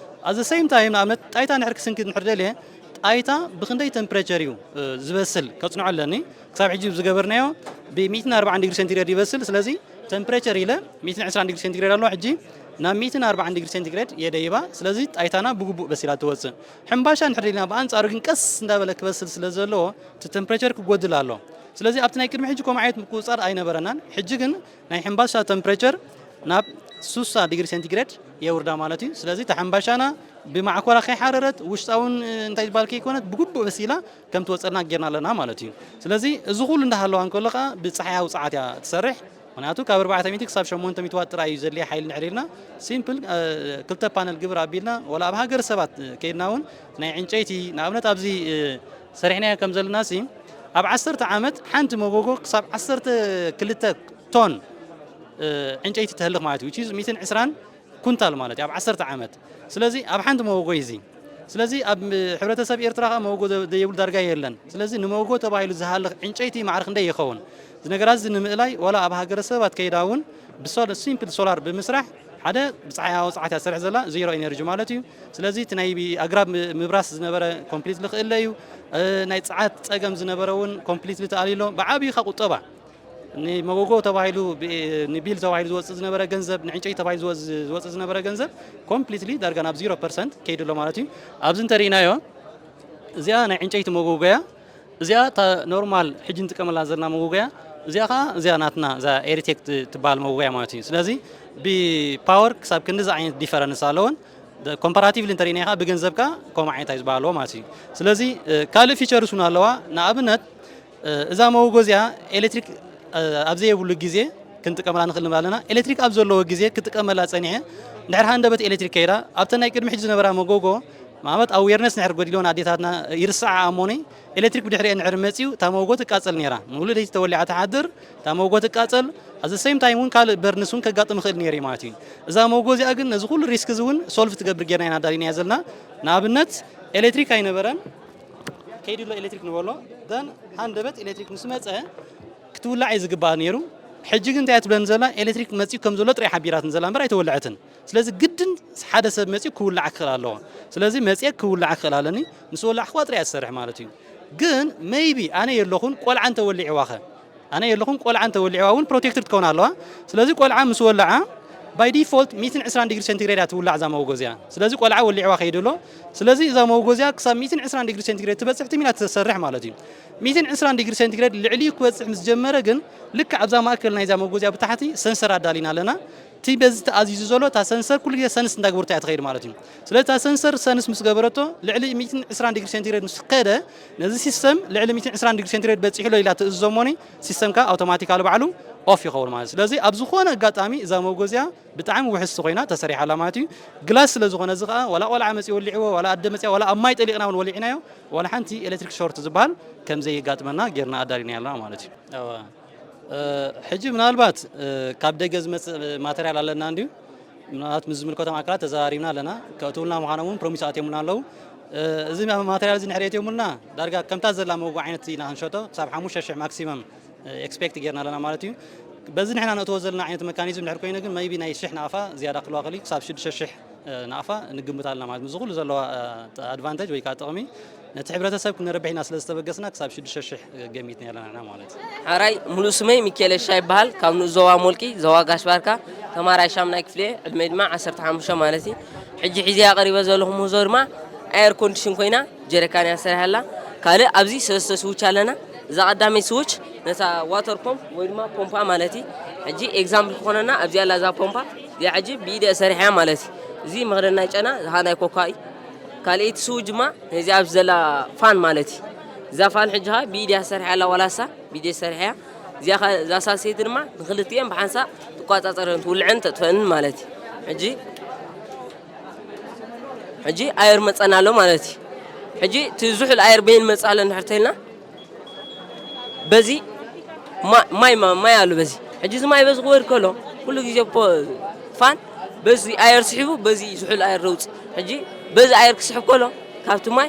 ኣዘ ሴም ታይም ንኣብነት ጣይታ ንድሕር ክስንክት ንድሕር ደልየ ጣይታ ብክንደይ ተምፕሬቸር እዩ ዝበስል ከጽንዖ ኣለኒ። ክሳብ ሕጂ ዝገበርናዮ ብ ሚእትን ኣርባዓን ዲግሪ ሴንቲግሬድ ይበስል። ስለዚ ተምፕሬቸር ኢለ ሚእትን ዕስራን ዲግሪ ሴንቲግሬድ ኣሎ። ሕጂ ናብ ሚእትን ኣርባዓን ዲግሪ ሴንቲግሬድ የደይባ። ስለዚ ጣይታና ብግቡእ በሲላ ትወጽእ። ሕምባሻ እንድሕር ደሊና ብኣንጻሩ ግን ቀስ እንዳበለ ክበስል ስለ ዘለዎ እቲ ተምፕሬቸር ክጎድል ኣሎ። ስለዚ ኣብቲ ናይ ቅድሚ ሕጂ ከምኡ ዓይነት ምቁጽጻር ኣይነበረናን። ሕጂ ግን ናይ ሕምባሻ ተምፕሬቸር ናብ ሱሳ ዲግሪ ሴንቲግሬድ የውርዳ ማለት እዩ። ስለዚ እቲ ሕምባሻና ብማዕኮላ ከይሓረረት ውሽጣውን እንታይ ዝበሃል ከይኮነት ብግቡእ በሲላ ከም ትወፀልና ጌርና ኣለና ማለት እዩ። ስለዚ እዚ ኩሉ እንዳሃለዋ እንከሎ ከዓ ብፀሓያዊ ፀዓት እያ ትሰርሕ። ምክንያቱ ካብ ኣርባዕተ ሚእቲ ክሳብ ሸሞንተ ሚእቲ ዋት ጥራይ እዩ ዘድልየ ሓይሊ ንዕር ኢልና ሲምፕል ክልተ ፓነል ግብር ኣቢልና ወላ ኣብ ሃገር ሰባት ከይድና እውን ናይ ዕንጨይቲ ንኣብነት ኣብዚ ሰሪሕናዮ ከም ዘለና ሲ ኣብ ዓሰርተ ዓመት ሓንቲ መጎጎ ክሳብ ዓሰርተ ክልተ ቶን ዕንጨይቲ ተህልኽ ማለት እዩ። ሚእትን ዕስራን ኩንታል ማለት እዩ ኣብ ዓሰርተ ዓመት። ስለዚ ኣብ ሓንቲ መጎጎ እዩ እዚ። ስለዚ ኣብ ሕብረተሰብ ኤርትራ ከዓ መጎጎ ዘየብሉ ዳርጋ የለን። ስለዚ ንመጎጎ ተባሂሉ ዝሃልኽ ዕንጨይቲ ማዕረ ክንደይ ይኸውን? እዚ ነገራት እዚ ንምእላይ ዋላ ኣብ ሃገረ ሰባት ከይዳ እውን ብሶል ሲምፕል ሶላር ብምስራሕ ሓደ ብፀሓያዊ ፀዓት እያ ትሰርሕ ዘላ ዜሮ ኤነርጂ ማለት እዩ። ስለዚ እቲ ናይ ኣግራብ ምብራስ ዝነበረ ኮምፕሊትሊ ክእለ እዩ። ናይ ፀዓት ፀገም ዝነበረ እውን ኮምፕሊትሊ ተኣልዩ ኣሎ። ብዓብዩ ካብ ቁጠባ ንመጎጎ ተባሂሉ ንቢል ተባሂሉ ዝወፅእ ዝነበረ ገንዘብ ንዕንጨይቲ ተባሂሉ ዝወፅእ ዝነበረ ገንዘብ ኮምፕሊትሊ ዳርጋ ናብ ዜሮ ፐርሰንት ከይዱ ኣሎ ማለት እዩ። ኣብዚ እንተሪእናዮ እዚኣ ናይ ዕንጨይቲ መጎጎያ እዚኣ እታ ኖርማል ሕጂ ንጥቀመላ ዘለና መጎጎያ እዚኣ ከዓ እዚኣ ናትና እዛ ኤሪቴክ ትበሃል መጎጎያ ማለት እዩ። ስለዚ ብፓወር ክሳብ ክንዲዚ ዓይነት ዲፈረንስ ኣለዎን ኮምፓራቲቭሊ እንተሪእናይ ከዓ ብገንዘብ ከዓ ከምኡ ዓይነት ኣዩ ዝበሃለዎ ማለት እዩ። ስለዚ ካልእ ፊቸርስ እውን ኣለዋ። ንኣብነት እዛ መጎጎ እዚኣ ኤሌክትሪክ ኣብ ዘየብሉ ግዜ ክንጥቀመላ ንኽእል ንብል ኣለና። ኤሌክትሪክ ኣብ ዘለዎ ግዜ ክጥቀመላ ጸኒሐ እንድሕር ሃንደበት ኤሌክትሪክ ከይዳ ኣብተን ናይ ቅድሚ ሕጂ ዝነበራ መጎጎ ማለት ኣዌርነስ እንድሕር ጎዲልወን ኣዴታትና ይርስዓ እሞኒ ኤሌክትሪክ ብድሕሪኤን እንድሕር መጺኡ እታ መጎጎ ትቃጸል ነይራ። ሙሉእ ለይቲ ተወሊዓ ትሓድር፣ እታ መጎጎ ትቃጸል። ኣዘ ሴም ታይም እውን ካልእ በርንስ እውን ከጋጥም ይኽእል ነይሩ ማለት እዩ። እዛ መጎጎ እዚኣ ግን ነዚ ኩሉ ሪስክ እዚ እውን ሶልቭ ትገብር ጌርና ኢና ኣዳሊናያ ዘለና። ንኣብነት ኤሌክትሪክ ኣይነበረን ከይድሎ ኤሌክትሪክ ንበሎ ደን ሃንደበት ኤሌክትሪክ ምስ መፀ ክትውላዕ እዩ ዝግባእ ነይሩ። ሕጂ ግን እንታይ እያ ትብለኒ ዘላ ኤሌክትሪክ መፂኡ ከም ዘሎ ጥራይ ሓቢራትን ዘላ እምበር ኣይተወለዐትን። ስለዚ ግድን ሓደ ሰብ መፂኡ ክውላዕ ክኽእል ኣለዎ። ስለዚ መፂአ ክውላዕ ክኽእል ኣለኒ ምስ ወላዕክዋ ጥራይ እያ ትሰርሕ ማለት እዩ። ግን ሜይቢ ኣነ የለኹን ቆልዓ እንተወሊዕዋ ኸ ኣነ የለኹን ቆልዓ እንተወሊዕዋ እውን ፕሮቴክትድ ትከውን ኣለዋ። ስለዚ ቆልዓ ምስ ወላዓ ባይ ዲፎልት ሚእትን ዕስራን ዲግሪ ሴንቲግሬድ እያ ትውላዕ እዛ መጎጎ እዚኣ። ስለዚ ቆልዓ ወሊዕዋ ከይዱ ኣሎ። ስለዚ እዛ መጎጎ እዚኣ ክሳብ ሚእትን ዕስራን ዲግሪ ሴንቲግሬድ ትበፅሕ ትም ኢላ ትሰርሕ ማለት እዩ። ሚእትን ዕስራን ዲግሪ ሴንቲግሬድ ልዕሊኡ ክበፅሕ ምስ ጀመረ ግን ልክዕ ኣብዛ ማእከል ናይዛ መጎጎ እዚኣ ብታሕቲ ሰንሰር ኣዳሊና ኣለና። እቲ በዚ ተኣዚዙ ዘሎ እታ ሰንሰር ኩሉ ግዜ ሰንስ እንዳግበረቶ እያ ትኸይድ ማለት እዩ። ስለዚ እታ ሰንሰር ሰንስ ምስ ገበረቶ ልዕሊ ሚእትን ዕስራን ዲግሪ ሴንቲግሬድ ምስ ከደ ነዚ ሲስተም ልዕሊ ሚእትን ዕስራን ዲግሪ ሴንቲግሬድ በፂሑ ኣሎ ኢላ ትእዝዞ እሞኒ ሲስተም ከዓ ኣውቶማቲካሊ ባዕሉ ኦፍ ይኸውን ማለት እዩ። ስለዚ ኣብ ዝኾነ ኣጋጣሚ እዛ መጎጎ እዚኣ ብጣዕሚ ውሕስቲ ኮይና ተሰሪሓ ኣላ ማለት እዩ። ግላስ ስለ ዝኾነ እዚ ከዓ ዋላ ቆልዓ መፂኡ ወሊዕዎ ዋላ ኣደ መፂኣ ዋላ ኣብ ማይ ጠሊቕና እውን ወሊዕናዮ ዋላ ሓንቲ ኤሌክትሪክ ሾርት ዝበሃል ከም ዘየጋጥመና ጌርና ኣዳሊናዮ ኣለና ማለት እዩ። ሕጂ ምናልባት ካብ ደገ ዝመፅእ ማተርያል ኣለና እንድዩ ምናልባት ምስ ዝምልከቶም ኣካላት ተዘራሪብና ኣለና። ከእትውልና ምዃኖም እውን ፕሮሚስ ኣትዮምና ኣለዉ። እዚ ማተርያል እዚ ንድሕር የትየሙልና ዳርጋ ከምታ ዘላ መጎ ዓይነት ኢና ክንሸጦ ክሳብ ሓሙሽተ ሽሕ ማክሲመም ኤክስፔክት ጌርና ኣለና ማለት እዩ። በዚ ንሕና ነእትዎ ዘለና ዓይነት መካኒዝም ድሕር ኮይነ ግን መይቢ ናይ ሽሕ ናቕፋ ዝያዳ ክልዋ ክሊ ክሳብ ሽዱሽተ ሽሕ ናቕፋ ንግምት ኣለና ማለት እዩ። እዚ ኩሉ ዘለዋ ኣድቫንቴጅ ወይ ከዓ ጥቕሚ ነቲ ሕብረተሰብ ክነርብሕ ኢና ስለ ዝተበገስና ክሳብ ሽዱሽተ ሽሕ ገሚትና ኣለና ንሕና ማለት እዩ። ሓራይ ሙሉእ ስመይ ሚካኤል እሻ ይበሃል። ካብ ንኡስ ዞባ ሞልቂ ዞባ ጋሽ ባርካ ተማራይ ሻምናይ ክፍሊ ዕድመይ ድማ ዓሰርተ ሓሙሽተ ማለት እዩ። ሕጂ ሒዘያ ቀሪበ ዘለኹ ምህዞ ድማ ኣየር ኮንዲሽን ኮይና ጀረካን እያ ሰሪሓ ኣላ። ካልእ ኣብዚ ሰለስተ ስዊች ኣለና። እዛ ቀዳመይ ስዊች ነታ ዋተር ፖምፕ ወይ ድማ ፖምፓ ማለት እዩ። ሕጂ ኤግዛምፕል ክኾነና ኣብዚኣ ኣላ እዛ ፖምፓ እዚኣ ሕጂ ብኢደ ሰሪሓ ማለት እዩ። እዚ መኽደን ናይ ጨና ዝኻ ናይ ኮካ እዩ። ካልኣይቲ ስዊች ድማ ነዚ ኣብዚ ዘላ ፋን ማለት እዩ። እዛ ፋን ሕጂ ኸ ብኢድያ ሰሪሓ ኣላ ዋላሳ ብኢደ ሰሪሓ እያ። እዚኣ ኸ እዛ ሳልሰይቲ ድማ ንክልቲኤን ብሓንሳእ ትቋጻጸረን ትውልዐን ተጥፈእን ማለት እዩ። ሕጂ ሕጂ ኣየር መጸና ኣሎ ማለት እዩ። ሕጂ እቲ ዝሑል ኣየር በይን መጽእ ኣሎ እንድሕር ተልና በዚ ማ- ማይ ማ- ማይ ኣሎ በዚ ሕጂ እዚ ማይ በዚ ክወርድ ከሎ ኩሉ ግዜ ፖ- ፋን በዚ ኣየር ስሒቡ በዚ ዝሑል ኣየር ዘውፅእ ሕጂ በዚ ኣየር ክስሕብ ከሎ ካብቲ ማይ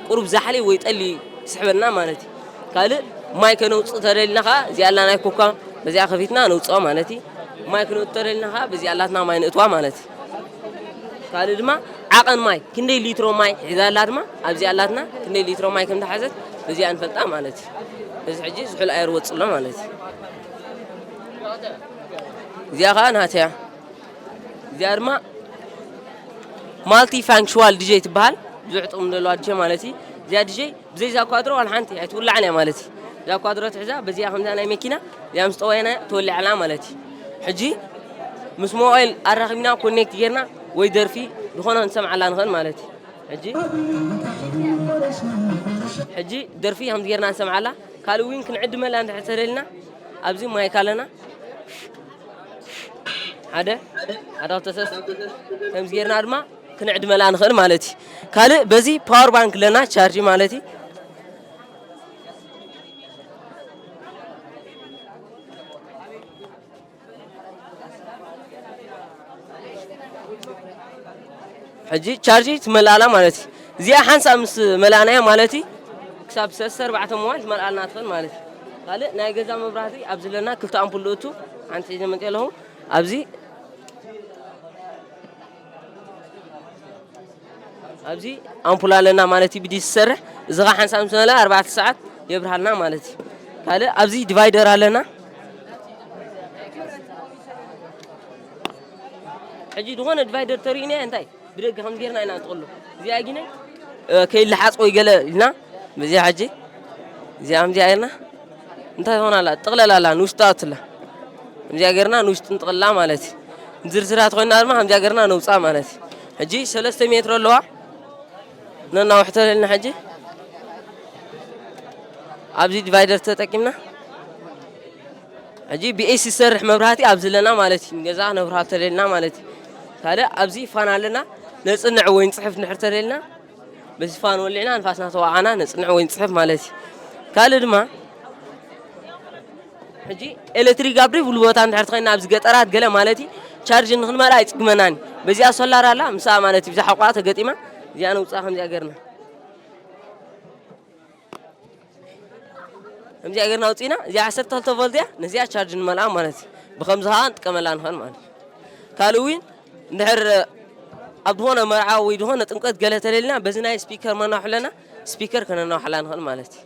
ቁሩብ ዛሕሊ ወይ ጠሊ ይስሕበና ማለት እዩ። ካልእ ማይ ከነውፅእ ተደሊና ከዓ እዚኣ ኣላ ናይ ኮካ በዚኣ ከፊትና ነውፅኦ ማለት እዩ። ማይ ክነውፅእ ተደሊና ከዓ በዚኣ ኣላትና ማይ ንእትዋ ማለት እዩ። ካልእ ድማ ዓቐን ማይ ክንደይ ሊትሮ ማይ ሒዛ ኣላ ድማ ኣብዚኣ ኣላትና ክንደይ ሊትሮ ማይ ከም ዝሓዘት በዚኣ ንፈልጣ ማለት እዩ። እዚ ሕጂ ዝሑል ኣየር ወፅሎ ማለት እዩ። እዚኣ ከዓ ናተያ እዚኣ ድማ ማልቲ ፋንክሽዋል ድጄ ትበሃል። ብዙሕ ጥቕሚ ዘለዋ ድጄ ማለት እዩ። እዚኣ ድጄ ብዘይ እዛ ኳድሮ ዋላ ሓንቲ ኣይትውላዕን እያ ማለት እዩ። እዛ ኳድሮ ትሕዛ በዚኣ ከምዛ ናይ መኪና እዚኣ ምስ ጠወየና ትወልዕ ኣላ ማለት እዩ። ሕጂ ምስ ሞባይል ኣራኺብና ኮኔክት ጌርና ወይ ደርፊ ዝኾነ ክንሰምዓላ ንኽእል ማለት እዩ። ሕጂ ሕጂ ደርፊ ከምዚ ጌርና ንሰምዓላ ካልእ እውን ክንዕድመላ እንድሕር ተደልና ኣብዚ ማይክ ኣለና ሓደ ሓደ ክልተ ሰስ ከምዚ ጌርና ድማ ክንዕድመላ ንኽእል ማለት እዩ። ካልእ በዚ ፓወር ባንክ ኣለና ቻርጅ ማለት እዩ። ሕጂ ቻርጅ ትመልኣላ ማለት እዩ። እዚኣ ሓንሳብ ምስ መላእናያ ማለት እዩ ክሳብ ሰለስተ ኣርባዕተ መዋል ትመልኣልና ትኽእል ማለት እዩ። ካልእ ናይ ገዛ መብራህቲ ኣብዚ ኣለና ክልተ ኣምፑል ልእቱ ሓንቲ ሒዘ መፅእ ኣለኹ ኣብዚ ኣብዚ ኣምፑል ኣለና ማለት እዩ ብዲስ ዝሰርሕ እዚ ኸዓ ሓንሳብ ምስ መለኣ ኣርባዕተ ሰዓት የብርሃልና ማለት እዩ። ካልእ ኣብዚ ዲቫይደር ኣለና ሕጂ ዝኾነ ዲቫይደር ተርእዩና እንታይ ብደገ ከም ጌርና ኢና ንጥቕሎ እዚኣ ጊነ ከይልሓፅ ወይ ገለ ኢልና እዚኣ ሕጂ እዚኣ ከምዚኣ ጌርና እንታይ ትኾን ኣላ ጥቕለል ኣላ ንውሽጢ ኣትላ እዚኣ ጌርና ንውሽጢ ንጥቕላ ማለት እዩ ዝርዝራት ኮይና ድማ ከምዚኣ ጌርና ነውፃ ማለት እዩ ሕጂ ሰለስተ ሜትሮ ኣለዋ ነናውሕተለልና ሕጂ ኣብዚ ዲቫይደር ተጠቂምና ሕጂ ብኤሲ ዝሰርሕ መብራህቲ ኣብዚ ኣለና ማለት እዩ ንገዛ ነብርሃ ተለልና ማለት እዩ ካልእ ኣብዚ ፋን ኣለና ነፅንዕ ወይ ንፅሕፍ ንድሕር ተለልና በዚ ፋን ወሊዕና ንፋስና ተዋዓና ነፅንዕ ወይ ንፅሕፍ ማለት እዩ ካልእ ድማ ሕጂ ኤሌክትሪክ ኣብ ደይብሉ ቦታ እንድሕር ተኸይና ኣብዚ ገጠራት ገለ ማለት እዩ ቻርጅ ንክንመልኣ ኣይፅግመናን በዚኣ ሶላር ኣላ ምስኣ ማለት እዩ ብዛ ሓቋ ተገጢማ እዚኣ ነውፅኣ ከምዚኣ ገርና ከምዚኣ ገርና ኣውፂእና እዚኣ ዓሰርተ ክልተ ቮልት እያ ነዚኣ ቻርጅ ንመልኣ ማለት እዩ ብከምዚ ከዓ ንጥቀመላ ንኽእል ማለት እዩ ካልእ እውን እንድሕር ኣብ ዝኾነ መርዓ ወይ ዝኾነ ጥምቀት ገለ ተለልና በዚ ናይ ስፒከር መናውሕለና ስፒከር ከነናውሓላ ንኽእል ማለት እዩ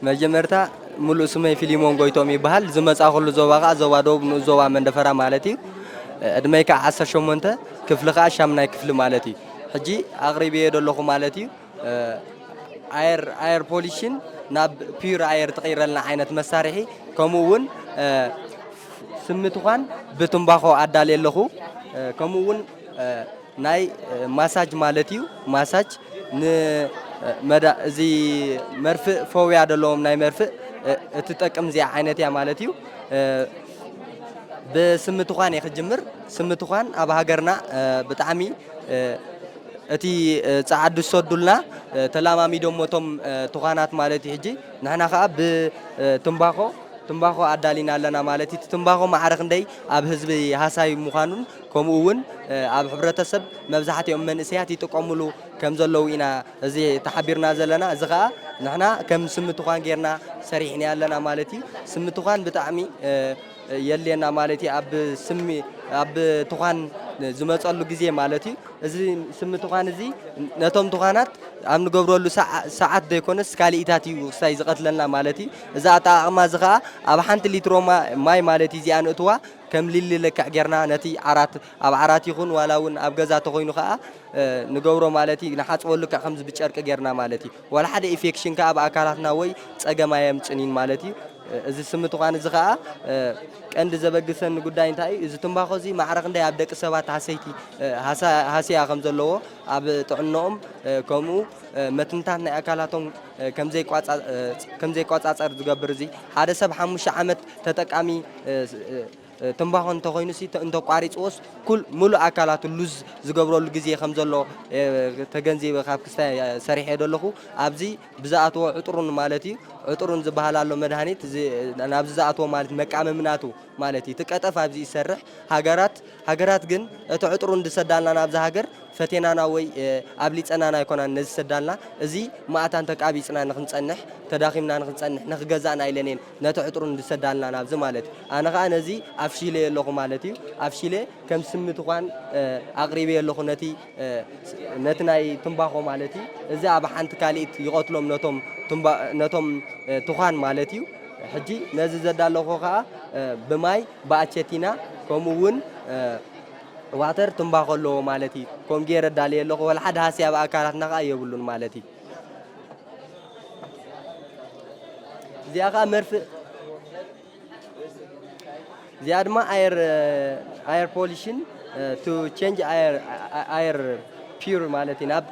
መጀመርታ ሙሉእ ስመይ ፊሊሞን ጎይቶም ይበሃል ዝመፃእኩሉ ዞባ ከዓ ዞባ ደቡብ ንኡስ ዞባ መንደፈራ ማለት እዩ ዕድመይ ከዓ ዓሰርተ ሸሞንተ ክፍሊ ከዓ ሻምናይ ክፍሊ ማለት እዩ ሕጂ ኣቕሪበዮ ዘለኹ ማለት እዩ ኣየር ኣየር ፖሊሽን ናብ ፒዩር ኣየር ትቕይረልና ዓይነት መሳርሒ ከምኡ እውን ስምትኳን ብትምባኾ ኣዳልየ ኣለኹ ከምኡ እውን ናይ ማሳጅ ማለት እዩ ማሳጅ ንመዳ እዚ መርፍእ ፈውያ ዘለዎም ናይ መርፍእ እትጠቅም እዚኣ ዓይነት እያ ማለት እዩ ብስምትኳን እየ ክጅምር ስምትኳን ኣብ ሃገርና ብጣዕሚ እቲ ፃዓዱ ዝሰዱልና ተላማሚዶሞ እቶም ትኳናት ማለት እዩ ሕጂ ንሕና ከዓ ብትምባኾ ትምባኾ ኣዳሊና ኣለና ማለት እዩ። እቲ ትምባኾ ማዕረ ክንደይ ኣብ ህዝቢ ሃሳይ ምዃኑን ከምኡ እውን ኣብ ሕብረተሰብ መብዛሕትኦም መንእሰያት ይጥቀምሉ ከም ዘለዉ ኢና እዚ ተሓቢርና ዘለና። እዚ ኸኣ ንሕና ከም ስሚ ትዃን ጌርና ሰሪሕና ኣለና ማለት እዩ። ስሚ ትዃን ብጣዕሚ የድልየና ማለት እዩ። ኣብ ስሚ ኣብ ትዃን ዝመጸሉ ግዜ ማለት እዩ። እዚ ስሚ ትዃን እዚ ነቶም ትዃናት ኣብ ንገብረሉ ሰዓ- ሰዓት ዘይኮነስ ካልኢታት እዩ ክሳይ ዝቐትለና ማለት እዩ። እዚ ኣጠቓቕማ እዚ ኸኣ ኣብ ሓንቲ ሊትሮ ማ- ማይ ማለት እዩ እዚኣ ንእትዋ ከም ሊሊ ለክዕ ጌርና ነቲ ዓራት ኣብ ዓራት ይኹን ዋላ እውን ኣብ ገዛ ተኾይኑ ኸኣ ንገብሮ ማለት እዩ። ንሓጽቦ ልክዕ ከምዚ ብጨርቂ ጌርና ማለት እዩ። ዋላ ሓደ ኢፌክሽን ከኣ ኣብ ኣካላትና ወይ ጸገም ኣየምጽእን ማለት እዩ። እዚ ስሚ ትዃን እዚ ኸኣ ቀንዲ ዘበግሰኒ ጉዳይ እንታይ እዩ? እዚ ትምባኾ እዚ ማዕረ ክንደይ ኣብ ደቂ ሰባት ሃሰይቲ ሃሳ- ሃስያ ከም ዘለዎ ኣብ ጥዕንኦም ከምኡ መትንታት ናይ ኣካላቶም ከም ዘይቋጻ- ከም ዘይቆጻጸር ዝገብር እዚ ሓደ ሰብ ሓሙሽተ ዓመት ተጠቃሚ ትምባኾ እንተኾይኑ ሲ እንተቋሪፅዎስ ኩል ሙሉእ ኣካላቱ ሉዝ ዝገብረሉ ግዜ ከም ዘሎ ተገንዚበ ካብ ክስታይ ሰሪሐ ዘለኹ። ኣብዚ ብዝኣትዎ ዕጥሩን ማለት እዩ ዕጥሩን ዝበሃል ኣሎ መድሃኒት ናብዚ ዝኣትዎ ማለት መቃመሚ ናቱ ማለት እዩ እቲ ቀጠፍ ኣብዚ ይሰርሕ። ሃገራት ሃገራት ግን እቲ ዕጥሩን ዝሰዳልና ናብዚ ሃገር ፈቴናና ወይ ኣብሊፀናና ኣይኮናን ነዚ ዝሰዳልና። እዚ ማእታን ተቃቢፅና ንክንፀንሕ ተዳኺምና ንክንፀንሕ ንክገዛእና ኢለን እየን ነቲ ዕጥሩን ዝሰዳልና ናብዚ ማለት እዩ። ኣነ ከዓ ነዚ ኣፍሺለ ኣለኹ ማለት እዩ። ኣፍሺለ ከም ስሚ ትኳን ኣቕሪበ ኣለኹ ነቲ ነቲ ናይ ትምባኾ ማለት እዩ። እዚ ኣብ ሓንቲ ካልኢት ይቐትሎም ነቶም ትምባ- ነቶም ትዃን ማለት እዩ። ሕጂ ነዚ ዘዳለኹ ከዓ ብማይ ብኣቸቲና ከምኡ እውን ዋተር ትምባኾ ኣለዎ ማለት እዩ። ከም ገይረ ኣዳልየ ኣለኹ። ወላ ሓደ ሃስያ ኣብ ኣካላትና ከዓ የብሉን ማለት እዩ። እዚኣ ከዓ መርፍእ እዚኣ ድማ ኣየር ኣየር ፖሊሽን ቱ ቼንጅ ኣየር ኣየር ፒር ማለት እዩ ናብ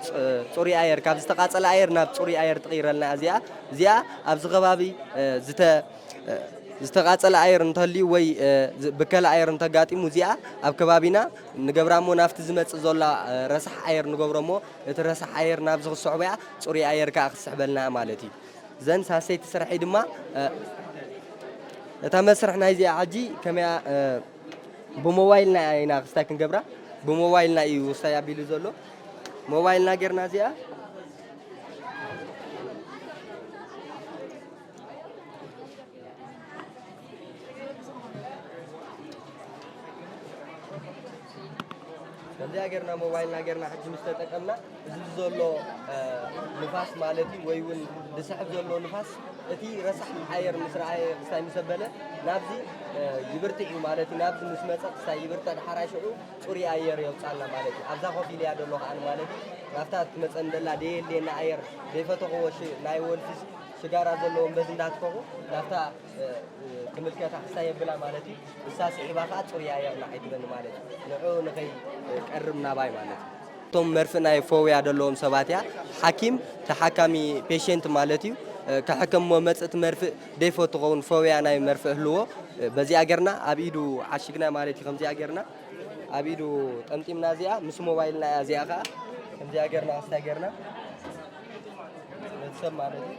ጽሩይ ኣየር ካብ ዝተቃጸለ ኣየር ናብ ጽሩይ ኣየር ትቕይረልና እዚኣ እዚኣ ኣብዚ ከባቢ ዝተ ዝተቃጸለ ኣየር እንተልዩ ወይ ብከለ ኣየር እንተጋጢሙ እዚኣ ኣብ ከባቢና ንገብራሞ ናብቲ ዝመጽእ ዘሎ ረሳሕ ኣየር ንገብረሞ እቲ ረሳሕ ኣየር ናብዚ ክስሕቦ እያ ጽሩይ ኣየር ከዓ ክስሕበልና ማለት እዩ። ዘን ሳሰይቲ ስርሐይ ድማ እታ መስርሕ ናይዚኣ ሕጂ ከመያ ብሞባይልና ኢና ክስታይ ክንገብራ ብሞባይልና እዩ ክስታይ ኣቢሉ ዘሎ ሞባይልና ጌርና እዚኣ ከምዚኣ ጌርና ሞባይልና ጌርና ሕጂ ምስ ተጠቀምና እዚ ዘሎ ንፋስ ማለት እዩ ወይ እውን ዝስሕብ ዘሎ ንፋስ እቲ ረሳሕ ኣየር ምስ ረኣየ ክስታይ ምስ ኣበለ ናብዚ ይብርትዕ እዩ ማለት እዩ ናብዚ ምስ መፀ ክስታይ ይብርትዕ ደሓራይ ሽዑ ፅሩይ ኣየር የውፃልና ማለት እዩ ኣብዛ ኮፍ ኢለያ ዘሎ ከዓ ማለት እዩ ናብታ ትመፀን ዘላ ደየድልየና ኣየር ዘይፈተኽዎ ናይ ወልፊ ሽጋራ ዘለዎም በዚ እንዳትከኹ ናብታ ትምልከታ ክስታይ የብላ ማለት እዩ ንሳ ስዒባ ከዓ ፅሩይ ኣየር ንዓይ ትበኒ ማለት እዩ ንዕኡ ንኸይቀርብ ናባይ ማለት እዩ እቶም መርፍእ ናይ ፎብያ ዘለዎም ሰባት እያ ሓኪም ተሓካሚ ፔሽንት ማለት እዩ ከሕክምዎ መፅእ እቲ መርፍእ ደይፈቱ ኸውን ፎብያ ናይ መርፍእ ህልዎ በዚኣ ገርና ኣብ ኢዱ ዓሽግና ማለት እዩ ከምዚኣ ገርና ኣብ ኢዱ ጠምጢምና እዚኣ ምስ ሞባይልና እያ እዚኣ ከዓ ከምዚኣ ገርና ክስታይ ገርና ነቲ ሰብ ማለት እዩ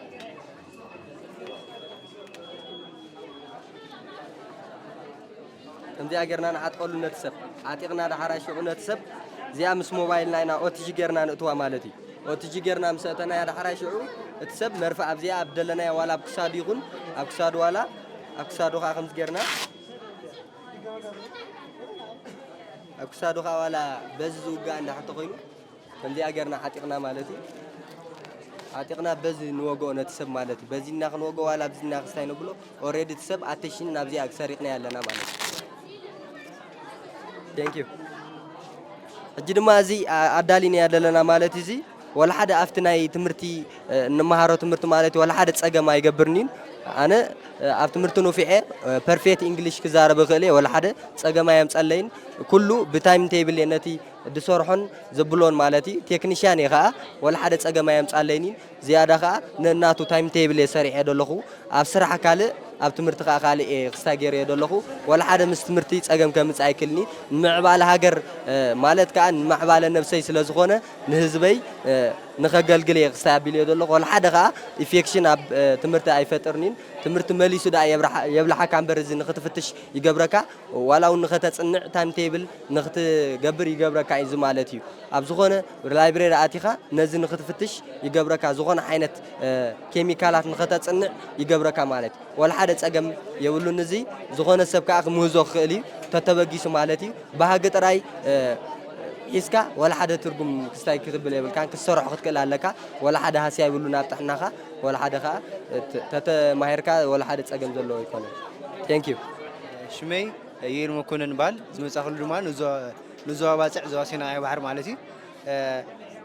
ከምዚኣ ጌርና ንዓጥቀሉ ነቲ ሰብ ዓጢቕና ዳሓራይ ሽዑ ነቲ ሰብ እዚኣ ምስ ሞባይልና ኢና ኦቲጂ ጌርና ንእትዋ ማለት እዩ ኦቲጂ ጌርና ምስ ኣእተናያ ዳሓራይ ሽዑ እቲ ሰብ መርፍእ ኣብዚኣ ኣብ ደለናያ ዋላ ኣብ ክሳዱ ይኹን ኣብ ክሳዱ ዋላ ኣብ ክሳዱ ከዓ ከምዚ ጌርና ኣብ ክሳዱ ከዓ ዋላ በዚ ዝውጋእ እንዳሕተ ኮይኑ ከምዚኣ ጌርና ዓጢቕና ማለት እዩ ዓጢቕና በዚ ንወግኦ ነቲ ሰብ ማለት እዩ በዚና ክንወግኦ ዋላ ኣብዚና ክስታይ ነብሎ ኦሬዲ እቲ ሰብ ኣቴሽን ናብዚኣ ሰሪቕና ኣለና ማለት እዩ ቴንክ ዩ ሕጂ ድማ እዚ ኣዳሊና ዘለና ማለት እዚ ወላ ሓደ ኣብቲ ናይ ትምህርቲ እንመሃሮ ትምህርቲ ማለት ወላ ሓደ ፀገም ኣይገብርን እዩ ኣነ ኣብ ትምህርቲ ንፊዐ ፐርፌክት ኢንግሊሽ ክዛረብ እኽእል እየ ወላ ሓደ ፀገም ኣየምፀለይን ኩሉ ብታይም ቴብል እየ ነቲ ዝሰርሖን ዘብሎን ማለት እዩ። ቴክኒሽያን እየ ኸዓ፣ ወላ ሓደ ጸገም ኣየምጻለይን እዩ። ዝያዳ ኸዓ ነናቱ ታይም ቴብል እየ ሰሪሐ ዘለኹ። ኣብ ስራሕ ካልእ፣ ኣብ ትምህርቲ ኸዓ ካልእ እየ ክስታይ ገይረዮ ዘለኹ። ወላ ሓደ ምስ ትምህርቲ ጸገም ከምጽእ ኣይክእልን እዩ። ንምዕባለ ሃገር፣ እ፣ ማለት ከኣ ንምዕባለ ነብሰይ ስለ ዝኾነ፣ ንህዝበይ፣ እ፣ ንኸገልግል እየ ክስታይ ኣቢለዮ ዘለኹ። ወላ ሓደ ኸኣ ኢፌክሽን ኣብ፣ እ፣ ትምህርቲ ኣይፈጥርን እዩ። ትምህርቲ መሊሱ ደኣ የብርሓ-፣ የብልሓካ እምበር፣ እዚ ንኽትፍትሽ ይገብረካ። ዋላ እውን ንኸተጽንዕ ታይም ቴብል ንኽትገብር ይገብረካ እዩ፣ እዚ ማለት እዩ። ኣብ ዝኾነ ላይብረሪ ኣቲኻ ነዚ ንኽትፍትሽ ይገብረካ፣ ዝኾነ ዓይነት፣ እ፣ ኬሚካላት ንኸተጽንዕ ይገብረካ ማለት እዩ። ወላ ሓደ ጸገም የብሉን። እዚ ዝኾነ ሰብ ከኣ ክምህዞ ክኽእል እዩ፣ ተተበጊሱ ማለት እዩ። ባህጊ ጥራይ፣ እ፣ ሒዝካ ወላ ሓደ ትርጉም ክስታይ ክትብል የብልካን፣ ክትሰርሖ ክትክእል ኣለካ። ወላ ሓደ ሃስያ የብሉን ኣብ ጥዕናኻ፣ ወላ ሓደ ከኣ፣ እ፣ ተ-፣ ተተማሂርካ ወላ ሓደ ጸገም ዘለዎ ኣይኮነን። Thank you። ሽመይ እየል መኮነን ይበሃል። ዝመጻእኩሉ ድማ ንዞ-፣ ንዞባ ባጽዕ፣ ዞባ ሰሜናዊ ባሕሪ ማለት እዩ። እ፣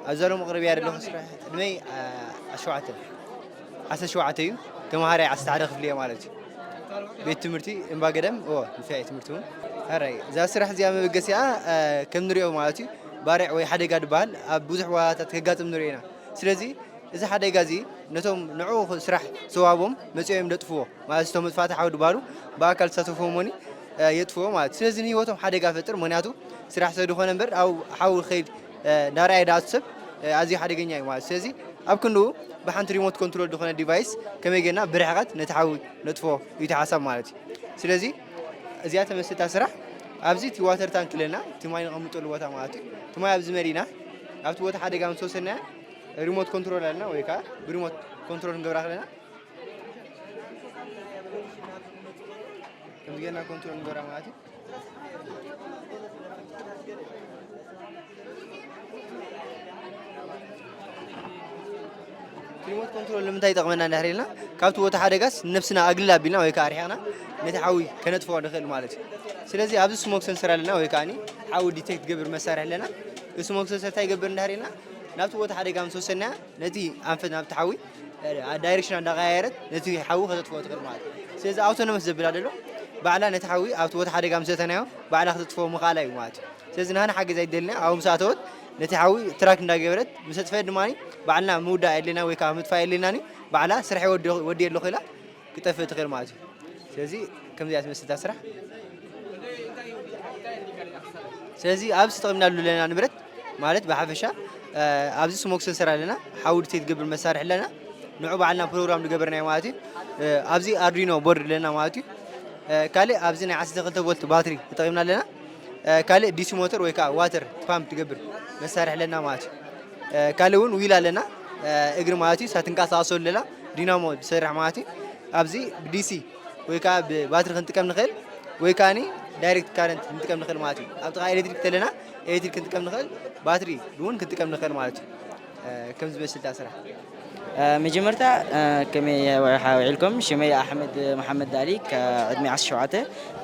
ኣብዚ ሎሚ ኣቕርብያ ዘለኹ ስራሕ ዕድመይ፣ እ፣ ዓሰርተ ሸውዓተ፣ ዓሰርተ ሸውዓተ እዩ። ተምሃራይ ዓሰርተ ሓደ ክፍሊ እየ ማለት እዩ። ቤት ትምህርቲ እምባ ገደም፣ እዎ፣ ንፍያይ ትምህርቲ እውን። ሕራይ፣ እዛ ስራሕ እዚኣ መበገሲኣ፣ እ፣ ከም ንሪኦ ማለት እዩ፣ ባርዕ ወይ ሓደጋ ዝበሃል ኣብ ብዙሕ ቦታታት ከጋጥም ንሪኦ ኢና። ስለዚ እዚ ሓደጋ እዚ ነቶም ንዕኡ ስራሕ ዝተዋህቦም መጺኦም እዮም ዘጥፍዎ። ማለት እቶም መጥፋእቲ ሓዊ ዝበሃሉ ብኣካል ዝሳተፉ እሞኒ፣ እ፣ የጥፍዎ ማለት እዩ። ስለዚ ንህይወቶም ሓደጋ ፈጥር፣ ምኽንያቱ ስራሕ ሰብ ዝኾነ እምበር ኣብ ሓዊ ክኸይድ፣ እ፣ እንዳረኣየ ዝኣቱ ሰብ፣ እ፣ ኣዝዩ ሓደገኛ እዩ ማለት እዩ። ስለዚ ኣብ ክንድኡ ብሓንቲ ሪሞት ኮንትሮል ዝኾነ ዲቫይስ ከመይ ጌርና ብርሕቐት ነቲ ሓዊ ነጥፍኦ እዩ እቲ ሓሳብ ማለት እዩ። ስለዚ እዚኣ ተመስልታ ስራሕ ኣብዚ እቲ ዋተር ታንክ ኣለና፣ እቲ ማይ ነቐምጠሉ ቦታ ማለት እዩ። እቲ ማይ ኣብዚ መሊእና ኣብቲ ቦታ ሓደጋ ምስ ወሰድናዮ ሪሞት ኮንትሮል ኣለና ወይ ከዓ ብሪሞት ኮንትሮል ክንገብራ ከለና ከምዚ ጌርና ኮንትሮል ንገብራ ማለት እዩ። ሪሞት ኮንትሮል ንምንታይ ይጠቕመና እንድሕር ኢልና፣ ካብቲ ቦታ ሓደጋስ ነብስና ኣግልል ኣቢልና ወይ ከዓ ኣርሒቕና ነቲ ሓዊ ከነጥፍኦ ንኽእል ማለት እዩ። ስለዚ ኣብዚ ስሞክ ሰንሰር ኣለና ወይ ከዓ ሓዊ ዲቴክት ገብር መሳርሒ ኣለና። እዚ ስሞክ ሰንሰር እንታይ ይገብር እንድሕር ኢልና፣ ናብቲ ቦታ ሓደጋ ምስ ወሰድናዮ ነቲ ኣንፈት ናብቲ ሓዊ፣ እ፣ ዳይሬክሽና እንዳቐያየረት ነቲ ሓዊ ከተጥፍኦ ትኽእል ማለት እዩ። ስለዚ ኣውቶኖመስ ዘብላ ዘሎ ባዕላ ነቲ ሓዊ ኣብቲ ቦታ ሓደጋ ምስ ዘእተናዮ ባዕላ ከተጥፍኦ ምኽኣላ እዩ ማለት እዩ። ስለዚ ናህና ሓገዝ ኣይደልና። ኣብኡ ምስ ኣተወት ነቲ ሓዊ ትራክ እንዳገበረት ምስ ኣጥፈአት ድማ ባዕልና ምውዳእ የድልየና ወይ ከዓ ምጥፋእ የድልየናን እዩ። ባዕላ ስራሕ ወዲ-፣ ወዲ ኣለኹ ኢላ ክጠፍእ ትኽእል ማለት እዩ። ስለዚ ከምዚኣ ትመስል እታ ስራሕ። ስለዚ ኣብዚ ተጠቒምናሉ ዘለና ንብረት ማለት ብሓፈሻ፣ እ፣ ኣብዚ ስሞክ ሰንሰር ኣለና፣ ሓዊ ዲቴክት ዝገብር መሳርሒ ኣለና፣ ንዑ ባዕልና ፕሮግራም ዝገበርናዮ ማለት እዩ። እ፣ ኣብዚ ኣርዲኖ ቦርድ ኣለና ማለት እዩ። እ፣ ካልእ ኣብዚ ናይ ዓሰርተ ክልተ ቮልት ባትሪ ተጠቒምና ኣለና። እ፣ ካልእ ዲሲ ሞተር ወይ ከዓ ዋተር ፓምፕ ትገብር መሳርሒ ኣለና ማለት እዩ። እ፣ ካልእ እውን ዊል ኣለና፣ እ፣ እግሪ ማለት እዩ፣ እሳ ትንቀሳቐሰሉ ኣለና፣ ዲናሞ ዝሰርሕ ማለት እዩ። ኣብዚ ብዲሲ ወይ ከዓ ብባትሪ ክንጥቀም ንኽእል ወይ ከዓኒ ዳይሬክት ካረንት ክንጥቀም ንኽእል ማለት እዩ። ኣብ ጥቓ ኤሌክትሪክ ተለና ኤሌክትሪክ ክንጥቀም ንኽእል፣ ባትሪ እውን ክንጥቀም ንኽእል ማለት እዩ። እ፣ ከም ዝመስል እታ ስራሕ። እ፣ መጀመርታ፣ እ፣ ከመይ ውዒልኩም? ሽመይ ኣሕመድ መሓመድ ዳሊ፣ ከ-፣ ዕድሜ ዓሰርተ ሸውዓተ፣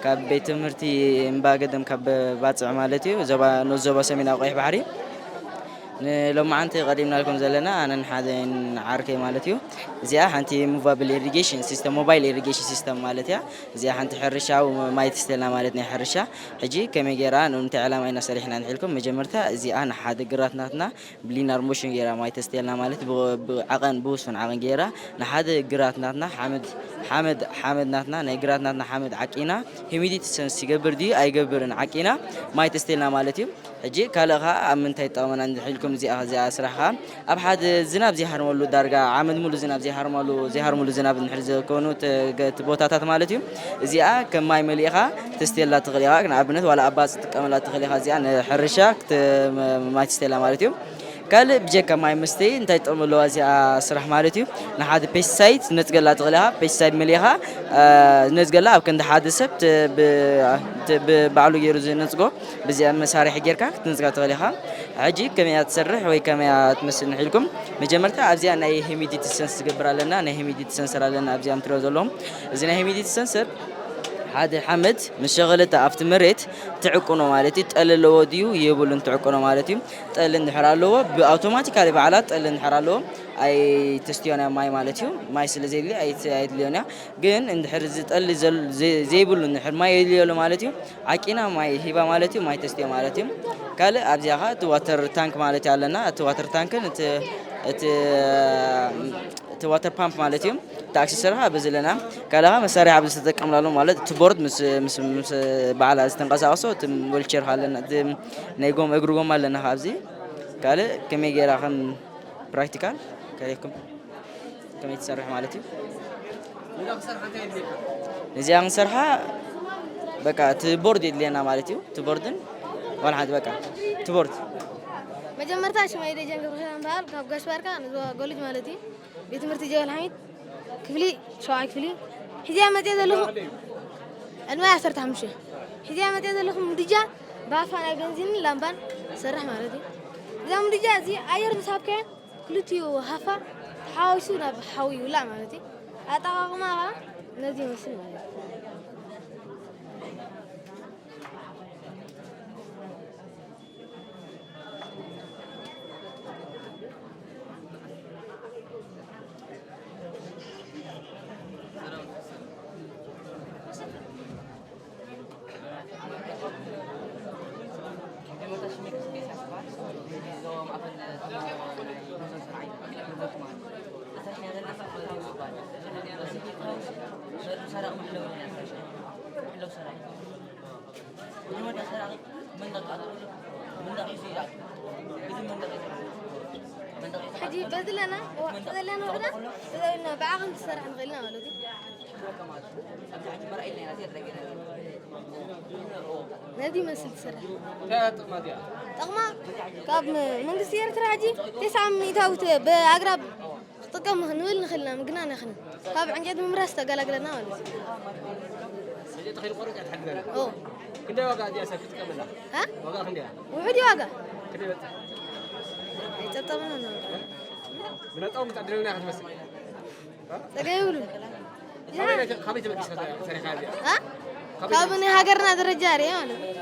ካብ ቤት ትምህርቲ እምባ ገደም ካብ ባጽዕ ማለት እዩ፣ ዞባ፣ ንኡስ ዞባ ሰሜናዊ ቀይሕ ባሕሪ። ንሎማዓንቲ ቀዲምናልኩም ዘለና ኣነን ሓደን ዓርከይ ማለት እዩ። እዚኣ ሓንቲ ሙቫብል ኢሪጌሽን ሲስተም፣ ሞባይል ኢሪጌሽን ሲስተም ማለት እያ። እዚኣ ሓንቲ ሕርሻ ማይ ትስተልና ማለት ናይ ሕርሻ። ሕጂ ከመይ ጌራ ንምንታይ ዕላማ ኢና ሰሪሕና ንሒልኩም? መጀመርታ እዚኣ ንሓደ ግራት ናትና ብሊናር ሞሽን ጌራ ማይ ተስተልና ማለት ብ-፣ ብዓቐን፣ ብውሱን ዓቐን ጌራ ንሓደ ግራት ናትና ሓመድ፣ ሓመድ፣ ሓመድ ናትና፣ ናይ ግራት ናትና ሓመድ ዓቂና፣ ሂሚዲቲ ሰንስ ይገብር ድዩ ኣይገብርን ዓቂና ማይ ተስተልና ማለት እዩ። ሕጂ ካልእ ኸዓ ኣብ ምንታይ ትጠቕመና እንድሕር ኢልኩም እዚኣ፣ እዚኣ ስራሕ ኸዓ ኣብ ሓደ ዝናብ ዘይሃርመሉ ዳርጋ ዓመት ሙሉ ዝናብ ዘይሃርመሉ፣ ዘይሃርመሉ ዝናብ እንድሕር ዘኮኑ ተ-፣ ገ-፣ ቦታታት ማለት እዩ። እዚኣ ከም ማይ መሊእኻ ተስተየላ ትኽእል ኢኻ። ንኣብነት ዋላ ኣብ ባጽዕ ትጥቀመላ ትኽእል ኢኻ። እዚኣ ንሕርሻ ክት-፣ ማይ ተስተየላ ማለት እዩ። ካልእ ብጀካ ማይ መስተይ እንታይ ጥቕሚ ኣለዋ እዚኣ ስራሕ ማለት እዩ? ንሓደ ፔስቲሳይድ ነጽገላ ትኽእል ኢኻ። ፔስቲሳይድ መሊእኻ፣ እ፣ ነጽገላ ኣብ ክንዲ ሓደ ሰብ ት-፣ ብ-፣ ት-፣ ብ-፣ ባዕሉ ገይሩ ዝነጽጎ ብዚኣ መሳርሒ ጌርካ ክትነጽጋ ትኽእል ኢኻ። ሕጂ ከመይ እያ ትሰርሕ ወይ ከመይ እያ ትመስል ንሒልኩም፣ መጀመርታ ኣብዚኣ ናይ ሂሚዲቲ ሰንስ ዝገብር ኣለና። ናይ ሂሚዲቲ ሰንሰር ኣለና ኣብዚኣ ምትሪኦ ዘለኹም። እዚ ናይ ሂሚዲቲ ሰንሰር ሓደ ሓመድ ምስ ሸቐለታ ኣብቲ መሬት ትዕቅኖ ማለት እዩ። ጠል ኣለዎ ድዩ የብሉን ትዕቅኖ ማለት እዩ። ጠል እንድሕር ኣለዎ፣ ብኣውቶማቲካሊ ባዕላ ጠል እንድሕር ኣለዎ፣ ኣይተስትዮን እያ ማይ ማለት እዩ። ማይ ስለ ዘየድልያ ኣይት-፣ ኣይድልዮን እያ። ግን እንድሕር እዚ ጠል ዘል-፣ ዘ-፣ ዘይብሉ እንድሕር ማይ የድልዮ ኣሎ ማለት እዩ፣ ዓቂና ማይ ሂባ ማለት እዩ፣ ማይ ተስትዮ ማለት እዩ። ካልእ ኣብዚኣ ኸዓ እቲ ዋተር ታንክ ማለት እዩ ኣለና። እቲ ዋተር ታንክን እቲ፣ እቲ፣ እቲ ዋተር ፓምፕ ማለት እዩ። እቲ ኣክሰሰሪ ኸዓ በዚ ኣለና። ካልእ ኸዓ መሳርሒ ኣብዚ ተጠቀምናሉ ማለት እቲ ቦርድ ምስ፣ ምስ፣ ምስ በዓል ዝተንቀሳቐሶ እቲ ዊልቸር ኸዓ ኣለና። እቲ ናይ ጎም-፣ እግሪ ጎማ ኣለና ኸዓ ኣብዚ። ካልእ ከመይ ጌራ ከም ፕራክቲካል ከሪኩም ከመይ ትሰርሕ ማለት እዩ። ነዚኣ ክንሰርሓ በቃ እቲ ቦርድ የድልየና ማለት እዩ። እቲ ቦርድን ዋላ ሓንቲ በቃ እቲ ቦርድ። መጀመርታ ሽመይ ደጀን ገብረኪዳን በሃል ካብ ጋሽ ባርካ ንዞባ ጎልጅ ማለት እዩ። ቤት ትምህርቲ ጀበል ሓሚድ ክፍሊ ሸውዓይ ክፍሊ። ሕዚያ መፅየ ዘለኹ ዕድመ ዓሰርተ ሓሙሽተ። ሕዚያ መፅየ ዘለኹ ምድጃ ብሃፋ ናይ ቤንዚንን ላምባን ዝሰርሕ ማለት እዩ። እዛ ምድጃ እዚ ኣየር ምስ ሃብካዮ ክልቲኡ ሃፋ ተሓዋዊሱ ናብ ሓዊ ይውላዕ ማለት እዩ። ኣጠቓቕማ ኸዓ ነዚ ይመስል ማለት እዩ። ሕጂ በዚ ኣለና፣ ዋ-፣ በዚ ኣለና ውሕዳ፣ በዚ ኣለና፣ ብዓቕም ትሰርሕ ንኽእል ኢና ማለት እዩ። ነዚ ይመስል ትሰርሕ። እንታይ እያ ጥቕማ እዚኣ? ጥቕማ ካብ መ-፣ መንግስቲ ኤርትራ ሕጂ ተስዓ ሚእታዊት ብኣግራብ ክጥቀም ንኽንብል ንኽእል ኢና፣ ምግናን ኣይኽንን። ካብ ዕንጨይቲ ምምራስ ተገላግለና ማለት እዩ። ዕንጨይቲ ከይንቆርጽ እያ ትሕግዘና። ኦ። ክንደይ ዋጋ እዚኣ ሰብ ትጥቀመላ? ሃ? ዋጋ ክንደይ እያ? ውሑድ እዩ ዋጋ። ክንደይ በጽሕ? ኣይጸብጸብናን ዋጋ። ብነጻ እውን ክትዕድለና ኢኻ ትመስል። ጸገም የብሉን። ካበይ፣ ካበይ ተበጊስካ ሰሪሕካ እዚኣ? አ? ካብ ናይ ሃገርና ደረጃ ርየ ማለት እዩ።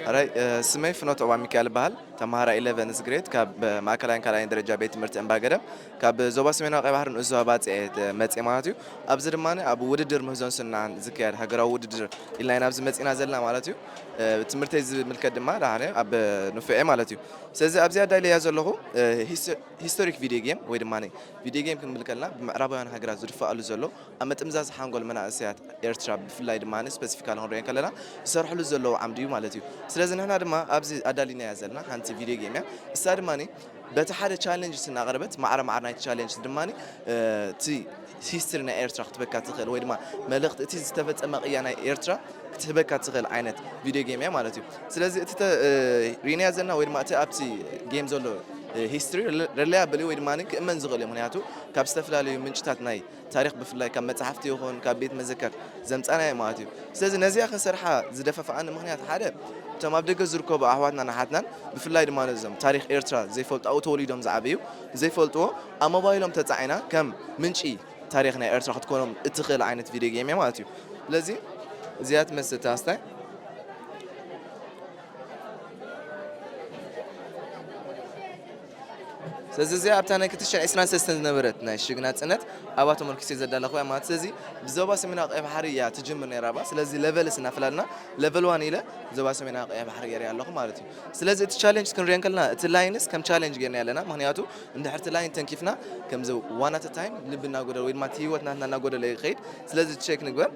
ሕራይ፣ እ፣ ስመይ ፍኖተ ኦባ ሚካኤል ይበሃል። ተመሃራይ ኢለቨንዝ ግሬድ ካብ ማእከላይን ካልኣይን ደረጃ ቤት ትምህርቲ እምባገደም ካብ ዞባ ሰሜናዊ ቀይ ባሕርን ንዞባ ባጽዕ እየ መጽየ ማለት እዩ። ኣብዚ ድማ ኣብ ውድድር ምህዞን ስናን ዝካየድ ሃገራዊ ውድድር ኢልና ኢና ኣብዚ መጺና ዘለና ማለት እዩ። እ፣ ትምህርተይ ዝምልከት ድማ ደሓነ ኣብ ንፉዕ እየ ማለት እዩ። ስለዚ ኣብዚ ኣዳልያ ዘለኹ፣ እ፣ ሂስ-፣ ሂስቶሪክ ቪድዮ ጌም ወይ ድማ ቪድዮ ጌም ክንብል ከለና ብምዕራባውያን ሃገራት ዝድፋኣሉ ዘሎ ኣብ ምጥምዛዝ ሓንጎል መናእሰያት ኤርትራ ብፍላይ ድማ ስፐሲፊካሊ ክንሪኦ ከለና ዝሰርሕሉ ዘለዉ ዓምዲ እዩ ማለት እዩ። ስለዚ ንሕና ድማ ኣብዚ ኣዳሊናያ ዘለና ሓንቲ ቪድዮ ጌም እያ። እሳ ድማ በቲ ሓደ ቻሌንጅ እናቕረበት ማዕረ ማዕረ ናይቲ ቻሌንጅ ድማ እቲ ሂስትሪ ናይ ኤርትራ ክትበካ ትኽእል ወይ ድማ መልእኽቲ እቲ ዝተፈጸመ ቅያ ናይ ኤርትራ ክትህበካ ትኽእል ዓይነት ቪድዮ ጌም እያ ማለት እዩ። ስለዚ እቲ ተ-፣ እ፣ ሪንያ ዘለና ወይ ድማ እቲ ኣብቲ ጌም ዘሎ፣ እ፣ ሂስትሪ ሪለ-፣ ሪላያብል እዩ ወይ ድማ ክእመን ዝኽእል እዩ። ምኽንያቱ ካብ ዝተፈላለዩ ምንጭታት ናይ ታሪኽ ብፍላይ ካብ መጽሓፍቲ ይኹን ካብ ቤት መዘከር ዘምጻናዮ ማለት እዩ። ስለዚ ነዚኣ ክንሰርሓ ዝደፋፍኣኒ ምኽንያት ሓደ እቶም ኣብ ደገ ዝርከቡ ኣሕዋትናን ኣሓትናን ብፍላይ ድማ ነዞም ታሪኽ ኤርትራ ዘይፈልጡ ኣብኡ ተወሊዶም ዝዓበዩ ዘይፈልጥዎ ኣብ ሞባይሎም ተጻዒና ከም ምንጪ ታሪኽ ናይ ኤርትራ ክትኮኖም እትኽእል ዓይነት ቪድዮ ጌም እያ ማለት እዩ። ስለዚ እዚኣ ትመስል እታ ኣስታይ። ስለዚ እዚኣ ኣብታ ናይ ክልተ ሽሕን ዕስራን ሰለስተን ዝነበረት ናይ ሽግ ናጽነት ኣብኣ ተመርኪሰ ዘዳለኹ እያ ማለት። ስለዚ ብዞባ ሰሜናዊ ቀይ ባሕሪ እያ ትጅምር ነይራ እባ። ስለዚ ለቨልስ እናፈላለና ለቨል ዋን ኢለ ዞባ ሰሜናዊ ቀይ ባሕሪ ገይረ ኣለኹ ማለት እዩ። ስለዚ እቲ ቻሌንጅ ክንሪኦ እንከለና እቲ ላይንስ ከም ቻሌንጅ ጌርና ኣለና። ምኽንያቱ እንድሕር እቲ ላይን ተንኪፍና ከምዚ ዋን ኣት ታይም ልቢ እናጎደለ ወይ ድማ እቲ ህይወት ናትና እናጎደለ ይኸይድ። ስለዚ ቸክ ንግበር።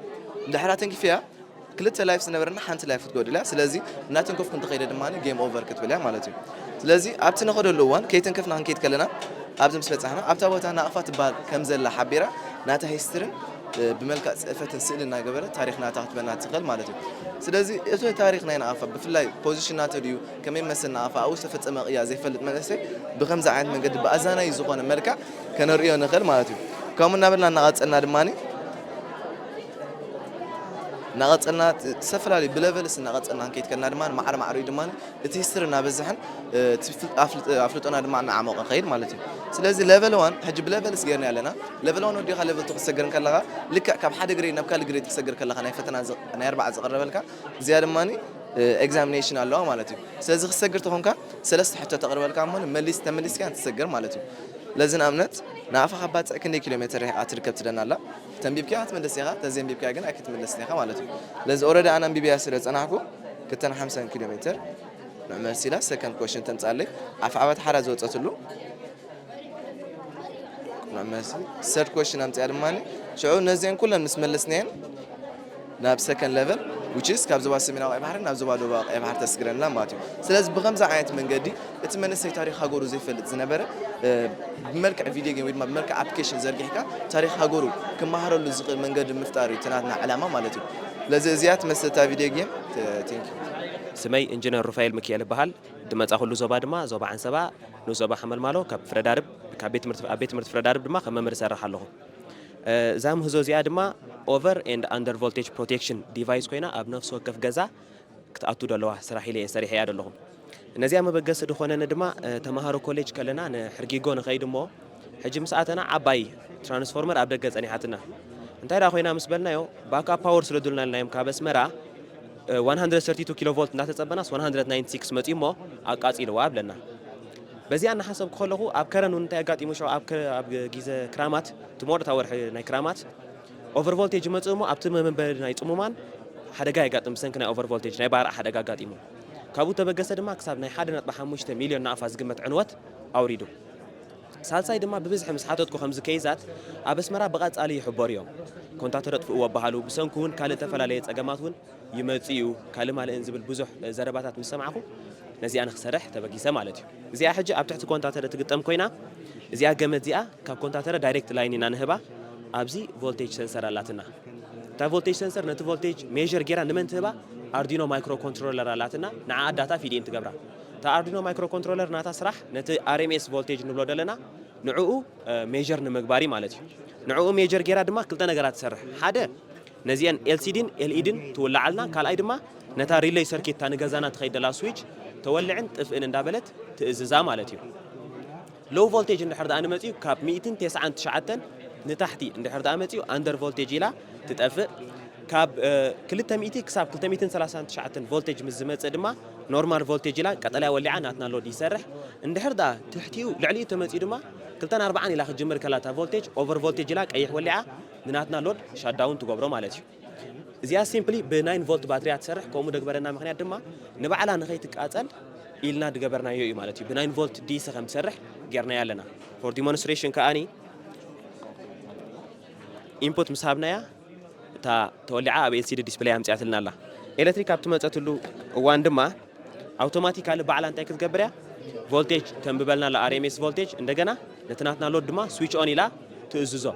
እንድሕር ተንኪፍያ ክልተ ላይፍ ዝነበረና ሓንቲ ላይፍ ክትጎድል እያ። ስለዚ እናተንከፍኩ እንተኸይደ ድማ ጌም ኦቨር ክትብል እያ ማለት እዩ። ስለዚ ኣብቲ ንኸደሉ እዋን ከይተንከፍና ክንከይድ ከለና ኣብዚ ምስ በጻሕና ኣብታ ቦታ ናቕፋ ትበሃል ከም ዘላ ሓቢራ ናታ ሂስትርን፣ እ፣ ብመልክዕ ጽሕፈትን ስእሊ እናገበረት ታሪኽ ናታ ክትበና ትኽእል ማለት እዩ። ስለዚ እቲ ታሪኽ ናይ ናቕፋ ብፍላይ ፖዚሽን ናቶ ድዩ ከመይ መስል ናቕፋ ኣብኡ ዝተፈጸመ ቅያ ዘይፈልጥ መንእሰይ ብኸምዚ ዓይነት መንገዲ ብኣዛናይ ዝኾነ መልክዕ ከነርእዮ ንኽእል ማለት እዩ። ከምኡ እናበልና እናቐጸልና ድማ እናቐጸልና፣ ት-፣ ዝተፈላለዩ ብለቨልስ እናቐጸልና ክንከይድ ከለና ድማ፣ ማዕረ ማዕሪኡ ድማ እቲ ሂስትሪ እናበዝሐን፣ እ፣ እቲ ፍል-፣ ኣፍልጥ-፣ ኣፍልጦና ድማ እናዓሞቐ ከይድ ማለት እዩ። ስለዚ ለቨል ዋን ሕጂ ብለቨልስ ጌርና ኣለና። ለቨል ዋን ወዲኻ ለቨል ቱ ክትሰግር ከለኻ፣ ልክዕ ካብ ሓደ ግሬድ ናብ ካልእ ግሬድ ክትሰግር ከለኻ፣ ናይ ፈተና ዝ-፣ ናይ ኣርባዓ ዝቐረበልካ፣ እዚኣ ድማ፣ እ፣ ኤግዛሚኔሽን ኣለዋ ማለት እዩ። ስለዚ ክትሰግር ተኾንካ፣ ሰለስተ ሕቶ ተቕርበልካ እሞ፣ መሊስ-፣ ተመሊስካ ትሰግር ማለት እዩ። ለዚ ንኣብነት፣ ንኣፋ ካብ ባጽዕ ክንደይ ኪሎ ሜትር ርሒቓ ትርከብ ትደና ኣላ? ተንቢብካ ክትምልስ ኢኻ፣ ተዘይንቢብካ ግን ኣይክትምልስን ኢኻ ማለት እዩ። ለዚ ኦረዲ ኣነ ኣንቢብያ ስለ ዝጸናሕኩ፣ ክልተን ሓምሳን ኪሎ ሜትር ንዕመር ሲላ ሰከንድ ኮሽን ተምጻለይ። ኣፍ ዓበት ሓራ ዝወጸትሉ ንዕመር ሲ-፣ ሰርድ ኮሽን ኣምጽያ ድማ፣ ሽዑ ነዚአን ኩለን ምስ መለስናየን ናብ ሰከንድ ሌቨል፣ which is ካብ ዞባ ሰሜናዊ ቀይ ባሕሪ ናብ ዞባ ደቡባዊ ቀይ ባሕሪ ተስግረና ማለት እዩ። ስለዚ ብኸምዚ ዓይነት መንገዲ እቲ መንእሰይ ታሪኽ ሃገሩ ዘይፈልጥ ዝነበረ፣ እ፣ ብመልክዕ ቪድዮ ጌም ወይ ድማ ብመልክዕ ኣፕሊኬሽን ዘርጊሕካ ታሪኽ ሃገሩ ክመሃረሉ ዝኽእል መንገዲ ምፍጣር እዩ እቲ ናትና ዕላማ ማለት እዩ። ስለዚ እዚኣ ትመስል እታ ቪድዮ ጌም። ተ-፣ thank you። ስመይ ኢንጂነር ሩፋኤል ሚካኤል እበሃል። ድመጻኹሉ ዞባ ድማ ዞባ ዓንሰባ፣ ንኡስ ዞባ ሓመልማሎ፣ ካብ ፍረዳርብ፣ ካብ ቤት ትምህርቲ፣ ኣብ ቤት ትምህርቲ ፍረዳርብ ድማ ከም መምህር እሰርሕ ኣለኹ። እ፣ እዛ ምህዞ እዚኣ ድማ ኦቨር ኤንድ ኣንደር ቮልቴጅ ፕሮቴክሽን ዲቫይስ ኮይና ኣብ ነፍሲ ወከፍ ገዛ ክትኣቱ ደለዋ ስራሕ ኢለ እየ ሰሪሐያ ደለኹ። ነዚኣ መበገሲ ዝኾነኒ ድማ፣ እ፣ ተምሃሮ ኮሌጅ ከለና ንሕርጊጎ ንኸይድ እሞ፣ ሕጂ ምስ ኣተና ዓባይ ትራንስፎርመር ኣብ ደገ ጸኒሓትና። እንታይ ደኣ ኮይና ምስ በልናዮ፣ ባክኣፕ ፓወር ስለ ድልና ኢልናዮም ካብ ኣስመራ፣ እ፣ one hundred thirty two ኪሎ ቮልት እናተጸበናስ one hundred ninety six መጺኡ እሞ ኣቃጺልዋ ብለና። በዚኣ እናሓሰብኩ ከለኹ ኣብ ከረን እውን እንታይ ኣጋጢሙ ሽዑ ኣብ ከ-፣ ኣብ ግዜ ክራማት፣ እቲ መወዳእታ ወርሒ ናይ ክራማት ኦቨር ቮልቴጅ ይመጽእ እሞ ኣብቲ መንበሪ ናይ ጽሙማን ሓደጋ የጋጥም ብሰንኪ ናይ ኦቨር ቮልቴጅ ናይ ባርዕ ሓደጋ ኣጋጢሙ። ካብኡ ተበገሰ ድማ ክሳብ ናይ ሓደ ነጥቢ ሓሙሽተ ሚልዮን ናቕፋ ዝግመት ዕንወት ኣውሪዱ። ሳልሳይ ድማ ብብዝሒ ምስ ሓተትኩ ከምዚ ከይዛት ኣብ ኣስመራ ብቐጻሊ ይሕበሩ እዮም። ኮንታተር ኣጥፍእዎ በሃሉ፣ ብሰንኩ እውን ካልእ እተፈላለየ ጸገማት እውን ይመጽእ እዩ፣ ካልእ ማልእን ዝብል ብዙሕ ዘረባታት ምስ ሰማዕኩ ነዚኣ ንክሰርሕ ተበጊሰ ማለት እዩ። እዚኣ ሕጂ ኣብ ትሕቲ ኮንታተር እትግጠም ኮይና እዚኣ ገመድ እዚኣ ካብ ኮንታተረ ዳይሬክት ላይን ኢና ንህባ። ኣብዚ ቮልቴጅ ሰንሰር ኣላትና። እታ ቮልቴጅ ሰንሰር ነቲ ቮልቴጅ ሜዥር ጌራ ንመን ትህባ? ኣርዲኖ ማይክሮ ኮንትሮለር ኣላትና። ንዓኣ ዳታ ፊድ ኢን ትገብራ። እታ ኣርዲኖ ማይክሮ ኮንትሮለር ናታ ስራሕ ነቲ ኣር ኤም ኤስ ቮልቴጅ ንብሎ ዘለና ንዕኡ፣ እ፣ ሜዥር ንምግባር እዩ ማለት እዩ። ንዕኡ ሜዥር ጌራ ድማ ክልተ ነገራት ትሰርሕ። ሓደ ነዚአን ኤል ሲ ዲን ኤል ኢ ዲን ትውልዓልና። ካልኣይ ድማ ነታ ሪሌይ ሰርኪት እታ ንገዛና ትኸይድ ደላ ስዊች ተወልዕን ጥፍእን እንዳበለት ትእዝዛ ማለት እዩ። ሎው ቮልቴጅ እንድሕር ደኣ ንመጽኡ ካብ ሚእትን ተስዓን ትሽዓተን ንታሕቲ እንድሕር ደኣ መጽኡ ኣንደር ቮልቴጅ ኢላ ትጠፍእ። ካብ፣ እ፣ ክልተ ሚእቲ ክሳብ ክልተ ሚእትን ሰላሳን ትሽዓተን ቮልቴጅ ምስ ዝመጽእ ድማ ኖርማል ቮልቴጅ ኢላ ቀጠልያ ወሊዓ ናትና ሎድ ይሰርሕ። እንድሕር ደኣ ትሕቲኡ ልዕሊኡ ተመጽኡ ድማ ክልተን ኣርባዓን ኢላ ክትጅምር ከላ እታ ቮልቴጅ ኦቨር ቮልቴጅ ኢላ ቀይሕ ወሊዓ ንናትና ሎድ ሻትዳውን ትገብሮ ማለት እዩ። እዚኣ ሲምፕሊ ብናይን ቮልት ባትሪ እያ ትሰርሕ። ከምኡ ደግበረና ምኽንያት ድማ ንባዕላ ንኸይትቃጸል ኢልና ድገበርናዮ እዩ ማለት እዩ። ብናይን ቮልት ዲ ሲ ከም ትሰርሕ ጌርናያ ኣለና። ፎር ዲሞንስትሬሽን ከኣኒ ኢንፑት ምስ ሃብናያ እታ ተወሊዓ ኣብ ኤል ሲ ዲ ዲስፕሌይ ኣምጺኣትልና ኣላ። ኤሌክትሪክ ኣብ ትመጸትሉ እዋን ድማ ኣውቶማቲካሊ ባዕላ እንታይ ክትገብር እያ? ቮልቴጅ ተንብበልና ኣላ፣ ኣር ኤም ኤስ ቮልቴጅ። እንደገና ነቲ ናትና ሎድ ድማ ስዊች ኦን ኢላ ትእዝዞ።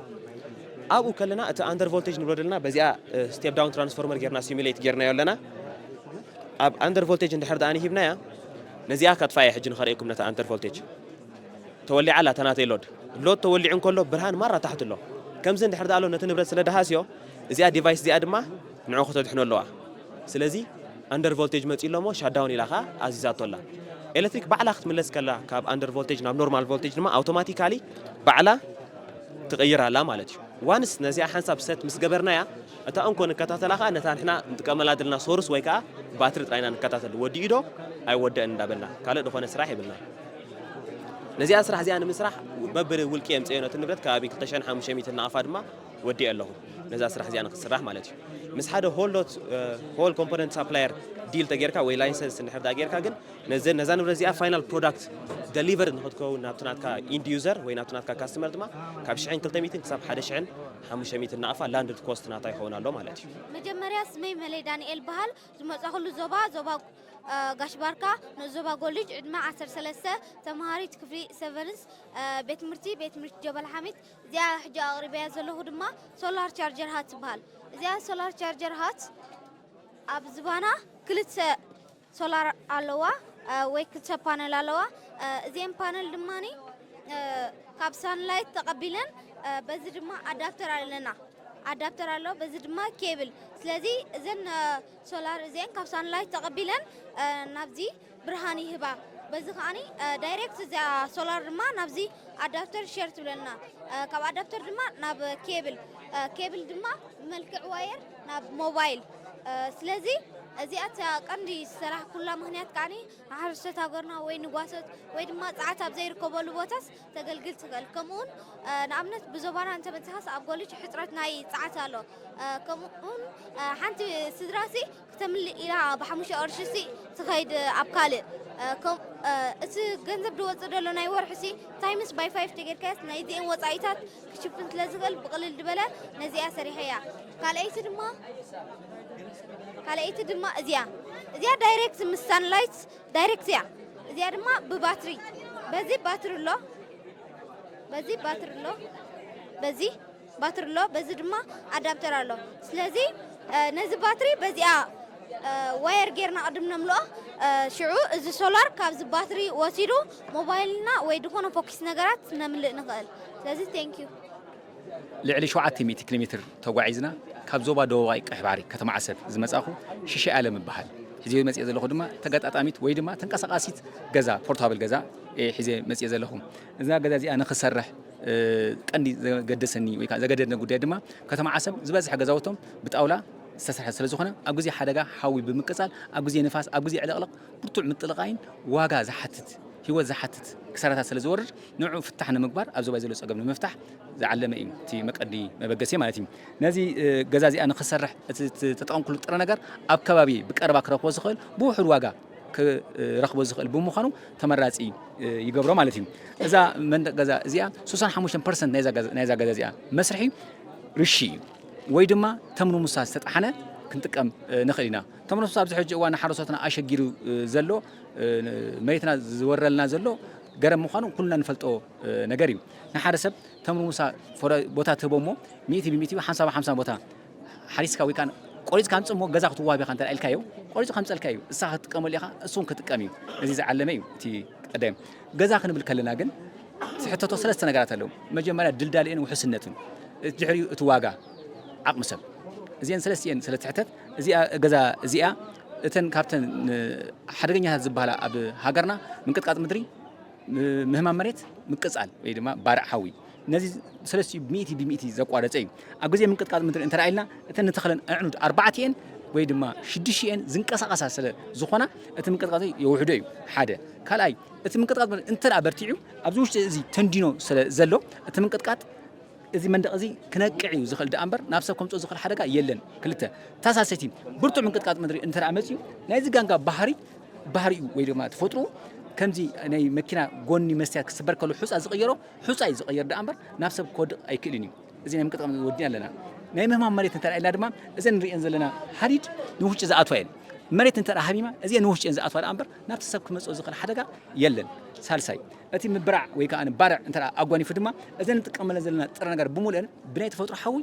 ኣብኡ ከለና እቲ ኣንደር ቮልቴጅ ንብሎ ዘለና በዚኣ፣ እ፣ ስቴፕ ዳውን ትራንስፎርመር ጌርና ሲሙሌት ጌርናዮ ኣለና። ኣብ ኣንደር ቮልቴጅ እንድሕር ደኣ ንሂብናያ፣ ነዚኣ ከጥፋያ ሕጂ ንኸርእየኩም ነታ ኣንደር ቮልቴጅ። ተወሊዓ ኣላ እታ ናተይ ሎድ። ሎድ ተወሊዑ እንከሎ ብርሃን ማራ ታሕቲ ኣሎ። ከምዚ እንድሕር ደኣ ኣሎ ነቲ ንብረት ስለ ደሃስዮ፣ እዚኣ ዲቫይስ እዚኣ ድማ ንዑ ከተድሕኖ ኣለዋ። ስለዚ ኣንደር ቮልቴጅ መጺኡ ኣሎ እሞ ሻትዳውን ኢላ ኸኣ ኣዚዛቶ ኣላ። ኤሌክትሪክ ባዕላ ክትምለስ ከላ ካብ ኣንደር ቮልቴጅ ናብ ኖርማል ቮልቴጅ ድማ ኣውቶማቲካሊ ባዕላ ትቕይር ኣላ ማለት እዩ። ዋንስ ነዚኣ ሓንሳብ ሰት ምስ ገበርናያ፣ እታ እንኮ ንከታተላ ኸኣ ነታ ንሕና ንጥቀመላ ዘለና ሶርስ ወይ ከኣ ባትሪ ጥራይና ንከታተል። ወዲኡ ዶ ኣይወደእን እንዳበልና ካልእ ዝኾነ ስራሕ የብልና። ነዚኣ ስራሕ እዚኣ ንምስራሕ በብውልቂ የምጽኦ ነቲ ንብረት ከባቢ ክልተ ሽሕን ሓሙሽተ ሚእትን ናቕፋ ድማ ወዲኤ ኣለኹ። ነዛ ስራሕ እዚኣ ንክትስራሕ ማለት እዩ። ምስ ሓደ ሆል ዶት፣ እ፣ ሆል ኮምፖነንት ሳፕላየር ዲል ተጌርካ ወይ ላይሰንስ እንድሕር ደኣ ጌርካ ግን ነዚ፣ ነዛ ንብረት እዚኣ ፋይናል ፕሮዳክት ደሊቨር ንክትከውን ናብቲ ናትካ ኢንድ ዩዘር ወይ ናብቲ ናትካ ካስተመር ድማ ካብ ሽሕን ክልተ ሚእትን ክሳብ ሓደ ሽሕን ሓሙሽተ ሚእትን ናቕፋ ላንድድ ኮስት ናታ ይኸውን ኣሎ ማለት እዩ። መጀመርያ ስመይ መለይ ዳንኤል በሃል። ዝመጻኹሉ ዞባ፣ ዞባ፣ እ፣ ጋሽ ባርካ፣ ንኡስ ዞባ ጎልጅ፣ ዕድመ ዓሰርተ ሰለስተ፣ ተመሃሪት ክፍሊ ሰቨንስ፣ እ፣ ቤት ትምህርቲ፣ ቤት ትምህርቲ ጀበል ሓሚድ። እዚኣ ሕጂ ኣቕሪበያ ዘለኹ ድማ ሶላር ቻርጀር ሃት ትበሃል። እዚኣ ሶላር ቻርጀር ሃት ኣብ ዝባና ክልተ ሶላር ኣለዋ፣ እ፣ ወይ ክልተ ፓነል ኣለዋ። እ፣ እዚአን ፓነል ድማኒ፣ እ፣ ካብ ሳንላይት ተቐቢለን፣ እ፣ በዚ ድማ ኣዳፕተር ኣለና። ኣዳፕተር ኣሎ፣ በዚ ድማ ኬብል። ስለዚ እዘን ሶላር እዚአን ካብ ሳንላይት ተቐቢለን ናብዚ ብርሃን ይህባ። በዚ ከዓኒ ዳይሬክት እዚኣ ሶላር ድማ ናብዚ ኣዳፕተር ሸር ትብለና። ካብ ኣዳፕተር ድማ ናብ ኬብል፣ ኬብል ድማ ብመልክዕ ዋየር ናብ ሞባይል። ስለዚ እዚኣ እታ ቀንዲ ዝሰራሕኩላ ምኽንያት ከዓኒ ንሓረስቶት ሃገርና ወይ ንጓሶት ወይ ድማ ጸዓት ኣብ ዘይርከበሉ ቦታስ ተገልግል ትኽእል። ከምኡውን ንኣብነት ብዞባና እንተመጺኻስ ኣብ ጎልጅ ሕጽረት ናይ ጸዓት ኣሎ። ከምኡውን ሓንቲ ስድራሲ ክተምልእ ኢላ ብሓሙሽተ ቅርሺ ሲ ትኸይድ ኣብ ካልእ። እቲ ገንዘብ ዝወፅእ ዘሎ ናይ ወርሒ ሲ ታይምስ ባይ ፋይቭ ተጌርካስ ናይዚአን ወፃኢታት ክሽፍን ስለ ዝኽእል ብቕልል ዝበለ ነዚኣ ሰሪሐያ። ካልኣይቲ ድማ ካልኣይቲ ድማ እዚኣ እዚኣ ዳይሬክት ምስ ሳንላይት ዳይሬክት እያ። እዚኣ ድማ ብባትሪ በዚ ባትሪ ኣሎ በዚ ባትሪ ኣሎ በዚ ባትሪ ኣሎ በዚ ድማ ኣዳፕተር ኣሎ። ስለዚ ነዚ ባትሪ በዚኣ ዋየር ጌርና ቅድም ነምልኦ። ሽዑ እዚ ሶላር ካብዚ ባትሪ ወሲዱ ሞባይልና ወይ ዝኾነ ፎኪስ ነገራት ነምልእ ንኽእል። ስለዚ ቴንክ ዩ። ልዕሊ ሸውዓተ ሚእቲ ኪሎ ሜትር ተጓዒዝና ካብ ዞባ ደቡባዊ ቀይሕ ባሕሪ ከተማ ዓሰብ ዝመጻኹ ሽሻይ ኣለም እበሃል። ሕዚ መጽየ ዘለኹ ድማ ተገጣጣሚት ወይ ድማ ተንቀሳቃሲት ገዛ ፖርታብል ገዛ እየ ሒዘ መጽየ ዘለኹ። እዛ ገዛ እዚኣ ንኽሰርሕ ቀንዲ ዘገደሰኒ ወይ ከዓ ዘገደደኒ ጉዳይ ድማ ከተማ ዓሰብ ዝበዝሐ ገዛውቶም ብጣውላ ዝተሰርሐ ስለ ዝኾነ ኣብ ግዜ ሓደጋ ሓዊ ብምቅጻል ኣብ ግዜ ንፋስ ኣብ ግዜ ዕልቕልቕ ብርቱዕ ምጥልቓይን ዋጋ ዝሓትት ህይወት ዝሓትት ክሳራታት ስለ ዝወርድ ንዕኡ ፍታሕ ንምግባር ኣብ ዞባይ ዘሎ ፀገም ንምፍታሕ ዝዓለመ እዩ እቲ መቀዲ መበገሲ ማለት እዩ። ነዚ ገዛ እዚኣ ንክሰርሕ እቲ ተጠቐምኩሉ ጥረ ነገር ኣብ ከባቢ ብቀረባ ክረክቦ ዝኽእል ብውሑድ ዋጋ ክረኽቦ ዝኽእል ብምዃኑ ተመራፂ ይገብሮ ማለት እዩ። እዛ መንደቕ ገዛ እዚኣ ስሳን ሓሙሽተን ፐርሰንት ናይዛ ገዛ እዚኣ መስርሒ ርሺ እዩ ወይ ድማ ተምርሙሳ ዝተጣሓነ ክንጥቀም ንኽእል ኢና። ተምርሙሳ ኣብዚ ሕጂ እዋን ንሓረስቶትና ኣሸጊሩ ዘሎ መሬትና ዝወረልና ዘሎ ገረብ ምዃኑ ኩልና ንፈልጦ ነገር እዩ። ንሓደ ሰብ ተምርሙሳ ቦታ ትህቦ እሞ ሚእቲ ብሚእቲ ሓምሳ ብሓምሳ ቦታ ሓሪስካ ወይ ከዓ ቆሪፅካ ኣምፅእ እሞ ገዛ ክትዋሃብ ኢኻ እንተ ኢልካዮ ቆሪፁ ከምፀልካ እዩ። እሳ ክትጥቀመሉ ኢኻ፣ እሱ እውን ክጥቀም እዩ። እዚ ዝዓለመ እዩ እቲ ቀዳይም። ገዛ ክንብል ከለና ግን ዝሕተቶ ሰለስተ ነገራት ኣለዉ። መጀመርያ ድልዳልኦን ውሕስነቱን፣ ድሕሪኡ እቲ ዋጋ ዓቕሚ ሰብ። እዚአን ሰለስቲአን ስለ ትሕተት እዚኣ ገዛ እዚኣ እተን ካብተን ሓደገኛታት ዝበሃላ ኣብ ሃገርና ምንቅጥቃጥ ምድሪ፣ ምህማም መሬት፣ ምቅፃል ወይ ድማ ባርዕ ሓዊ ነዚ ሰለስቲኡ ሚእቲ ብሚእቲ ዘቋረፀ እዩ። ኣብ ግዜ ምንቅጥቃጥ ምድሪ እንተ ኢልና እተን ንተኽለን ኣዕኑድ ኣርባዕቲኤን ወይ ድማ ሽዱሽቲኤን ዝንቀሳቐሳ ስለ ዝኾና እቲ ምንቅጥቃጥ የውሕዶ እዩ። ሓደ ካልኣይ እቲ ምንቅጥቃጥ እንተ በርቲዑ ኣብዚ ውሽጢ እዚ ተንዲኖ ስለ ዘሎ እቲ ምንቅጥቃጥ እዚ መንደቕ እዚ ክነቅዕ እዩ ዝኽእል ደኣ እምበር ናብ ሰብ ከምፅኦ ዝኽእል ሓደጋ የለን። ክልተ እታ ሳልሰይቲ ብርቱዕ ምንቅጥቃጥ ምድሪ እንተ መፂኡ ናይዚ ጋንጋ ባህሪ ባህሪኡ ወይ ድማ ተፈጥሮ ከምዚ ናይ መኪና ጎኒ መስትያት ክስበር ከሎ ሑፃ ዝቕየሮ ሑፃ እዩ ዝቕየር ደኣ እምበር ናብ ሰብ ክወድቕ ኣይክእልን እዩ። እዚ ናይ ምንቅጥቃጥ ወዲና ኣለና። ናይ ምህማም መሬት እንተ ኢልና ድማ እዘን ንሪአን ዘለና ሃዲድ ንውሽጢ ዝኣትዋ እየን። መሬት እንተ ሃሚማ እዚአን ንውሽጢ እየን ዝኣትዋ ደኣ እምበር ናብቲ ሰብ ክመፅኦ ዝኽእል ሓደጋ የለን። ሳልሳይ እቲ ምብራዕ ወይ ከዓ ባርዕ እንተ ኣጓኒፉ ድማ እዘን ንጥቀመለን ዘለና ጥረ ነገር ብምሉአን ብናይ ተፈጥሮ ሓዊ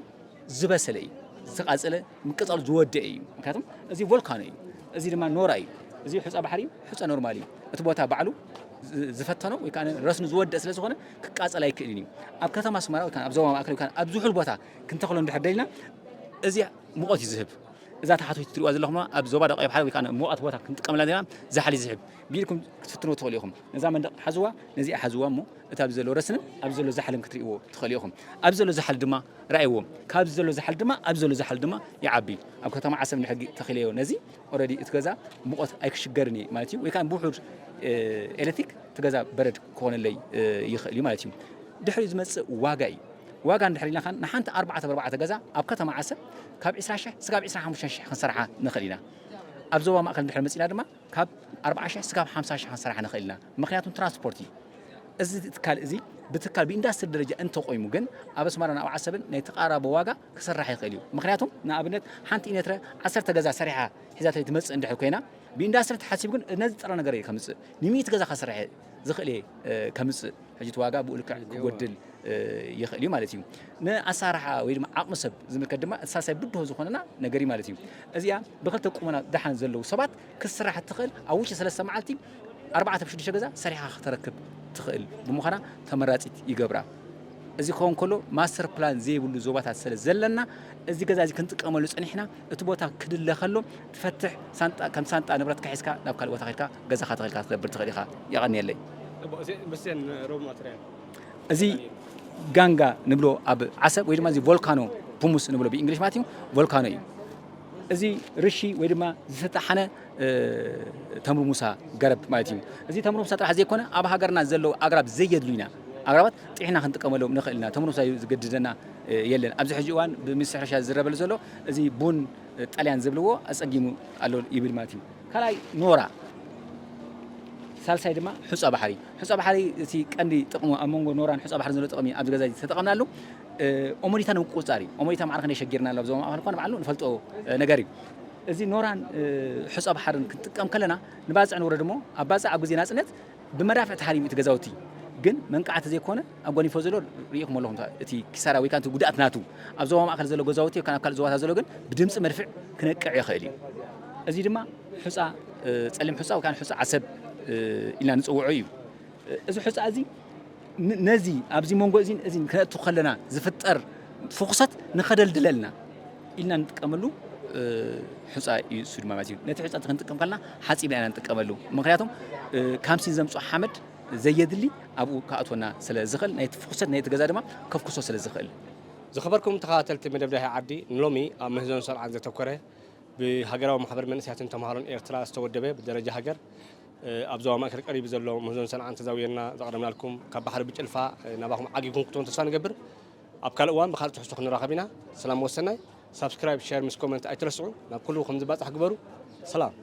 ዝበሰለ እዩ። ዝተቃፀለ ምቅፃሉ ዝወደአ እዩ። ምክንያቱም እዚ ቮልካኖ እዩ። እዚ ድማ ኖራ እዩ። እዚ ሑፃ ባሕሪ እዩ። ሑፃ ኖርማል እዩ። እቲ ቦታ ባዕሉ ዝፈተኖ ወይ ከዓ ረስኑ ዝወደአ ስለ ዝኾነ ክቃፀል ኣይክእልን እዩ። ኣብ ከተማ ኣስመራ ወይ ከዓ ኣብ ዞባ ማእከል ወይ ከዓ ኣብ ዝሑል ቦታ ክንተኽሎ እንድሕር ደሊና እዚ ሙቐት እዩ ዝህብ። እዛ ታሕተወይቲ ትሪእዋ ዘለኹም ኣብ ዞባ ደቡብ ቀይሕ ባሕሪ ወይ ከዓ ሙቐት ቦታ ክንጥቀመላ ዘለና ዛሕሊ ዝህብ ብኢድኩም ክትፍትንዎ ትኽእሉ ኢኹም። ነዛ መንደቕ ሓዝዋ፣ ነዚኣ ሓዝዋ እሞ እቲ ኣብዚ ዘሎ ረስንን ኣብዚ ዘሎ ዛሕልን ክትርእይዎ ትኽእሉ ኢኹም። ኣብዚ ዘሎ ዛሕሊ ድማ ረኣይዎ። ካብዚ ዘሎ ዛሕሊ ድማ ኣብዚ ዘሎ ዛሕሊ ድማ ይዓቢ። ኣብ ከተማ ዓሰብ ንሕጊ ተኺለዮ ነዚ ኦረዲ እቲ ገዛ ሙቐት ኣይክሽገርን እየ ማለት እዩ። ወይ ከዓ ብውሑድ ኤሌክትሪክ እቲ ገዛ በረድ ክኾነለይ ይኽእል እዩ ማለት እዩ። ድሕሪኡ ዝመፅእ ዋጋ እዩ። ዋጋ እንድሕር ኢልና ንሓንቲ ኣርባዕተ ብኣርባዕተ ገዛ ኣብ ከተማ ዓሰብ ካብ ዕስራ ሽሕ ስጋብ ዕስራን ሓሙሽተን ሽሕ ክንሰርሓ ንኽእል ኢና። ኣብ ዞባ ማእከል እንድሕር መፂና ድማ ካብ ኣርብዓ ሽሕ ስጋብ ሓምሳ ሽሕ ክንሰርሓ ንኽእል ኢና። ምኽንያቱም ትራንስፖርት እዩ። እዚ ትካል እዚ ብትካል ብኢንዳስትሪ ደረጃ እንተቆይሙ ግን ኣብ ኣስመራን ኣብ ዓሰብን ናይ ተቓራቢ ዋጋ ክስራሕ ይኽእል እዩ። ምኽንያቱም ንኣብነት ሓንቲ ኢነትረ ዓሰርተ ገዛ ሰሪሓ ሒዛትለይ ትመፅእ እንድሕር ኮይና ብኢንዳስትሪ ተሓሲቡ ግን ነዚ ጥረ ነገር እየ ከምፅእ ንሚእቲ ገዛ ከሰርሐ ዝኽእል እየ ከምፅእ ሕጂ እቲ ዋጋ ብኡ ልክዕ ክጎድል ይኽእል እዩ ማለት እዩ። ንኣሰራርሓ ወይ ድማ ዓቕሚ ሰብ ዝምልከት ድማ እቲ ሳልሳይ ብድሆ ዝኾነና ነገር እዩ ማለት እዩ። እዚኣ ብክልተ ቁመና ደሓን ዘለዉ ሰባት ክትስራሕ እትኽእል ኣብ ውሽጢ ሰለስተ መዓልቲ ኣርባዕተ ብሽዱሽተ ገዛ ሰሪሓ ክተረክብ ትኽእል ብምዃና ተመራፂት ይገብራ። እዚ ክኸውን ከሎ ማስተር ፕላን ዘይብሉ ዞባታት ስለ ዘለና፣ እዚ ገዛ እዚ ክንጥቀመሉ ጸኒሕና፣ እቲ ቦታ ክድለ ከሎ ትፈትሕ፣ ሳንጣ፣ ከም ሳንጣ ንብረትካ ሒዝካ ናብ ካልእ ቦታ ከድካ ገዛኻ ተኸልካ ክትነብር ትኽእል ኢኻ። የቐንየለይ። እዚአን ሮብ ማተርያል እዚ ጋንጋ ንብሎ ኣብ ዓሰብ ወይ ድማ እዚ ቮልካኖ ፑሙስ ንብሎ ብእንግሊሽ ማለት እዩ። ቮልካኖ እዩ። እዚ ርሺ ወይ ድማ ዝተጣሓነ ተምርሙሳ ገረብ ማለት እዩ። እዚ ተምርሙሳ ጥራሕ ዘይኮነ ኣብ ሃገርና ዘለዉ ኣግራብ ዘየድሉና ኣግራባት ጥሒና ክንጥቀመሎም ንኽእል ኢና። ተምርሙሳ እዩ ዝገድደና የለን። ኣብዚ ሕጂ እዋን ብምስ ሕርሻ ዝረበሉ ዘሎ እዚ ቡን ጣልያን ዝብልዎ ኣጸጊሙ ኣሎ ይብል ማለት እዩ። ካልኣይ ኖራ፣ ሳልሳይ ድማ ሑጻ ባሕሪ። ሑጻ ባሕሪ እቲ ቀንዲ ጥቕሙ ኣብ መንጎ ኖራን ሑጻ ባሕሪ ዘሎ ጥቕሚ ኣብዚ ገዛ ተጠቐምናሉ። ኦሞዲታ ንምቁጽጻር እዩ። ኦሞዲታ ማዕረ ክንደይ ሸጊርና ኣሎ ኣብ ዞባ ማእኸል እኳ ንባዕሉ ንፈልጦ ነገር እዩ። እዚ ኖራን ሑጻ ባሕርን ክንጥቀም ከለና ንባጽዕ ንውረድ እሞ ኣብ ባጽዕ ኣብ ግዜ ናጽነት ብመዳፍዕ ተሃሪሙ እቲ ገዛውቲ ግን መንቃዕቲ ዘይኮነ ኣጓኒፎ ዘሎ ርኢኹም ኣለኹም እቲ ኪሳራ ወይ ከዓ እቲ ጉድኣት ናቱ ኣብ ዞባ ማእኸል ዘሎ ገዛውቲ ወይ ከዓ ኣብ ካልእ ዞባታት ዘሎ ግን ብድምፂ መድፍዕ ክነቅዕ ይኽእል እዩ። እዚ ድማ ሑፃ ፀሊም ሑፃ ወይ ከዓ ሑፃ ዓሰብ ኢልና ንፅውዖ እዩ። እዚ ሑፃ እዚ ነዚ ኣብዚ መንጎ እዚ እዚ ክነእቱ ከለና ዝፍጠር ፍኹሰት ንኸደልድለልና ኢልና ንጥቀመሉ ሑፃ እዩ። እሱ ድማ ማለት እዩ ነቲ ሑፃ ክንጥቀም ከለና ሓፂብና ኢና ንጥቀመሉ። ምክንያቱም ካምሲን ዘምፅኦ ሓመድ ዘየድሊ ኣብኡ ክኣትወና ስለ ዝኽእል ናይቲ ፍኹሰት ናይቲ ገዛ ድማ ከፍኩሶ ስለ ዝኽእል። ዝኸበርኩም ተኸታተልቲ መደብ ዳህይ ዓዲ ንሎሚ ኣብ ምህዞን ሰንዓን ዘተኮረ ብሃገራዊ ማሕበር መንእሰያትን ተምሃሮን ኤርትራ ዝተወደበ ብደረጃ ሃገር ኣብ ዞባ ማእከል ቀሪቡ ዘሎ ምህዞን ሰንዓን ተዛዊርና ዘቕረብናልኩም ካብ ባሕሪ ብጭልፋ ናባኹም ዓጊብኩም ክትኾኑ ተስፋ ንገብር። ኣብ ካልእ እዋን ብኻልእ ትሕዝቶ ክንራኸብ ኢና። ሰላም ወሰናይ። ሳብስክራይብ፣ ሸር ምስ ኮመንት ኣይትረስዑ። ናብ ኩሉ ከም ዝባጻሕ ግበሩ። ሰላም።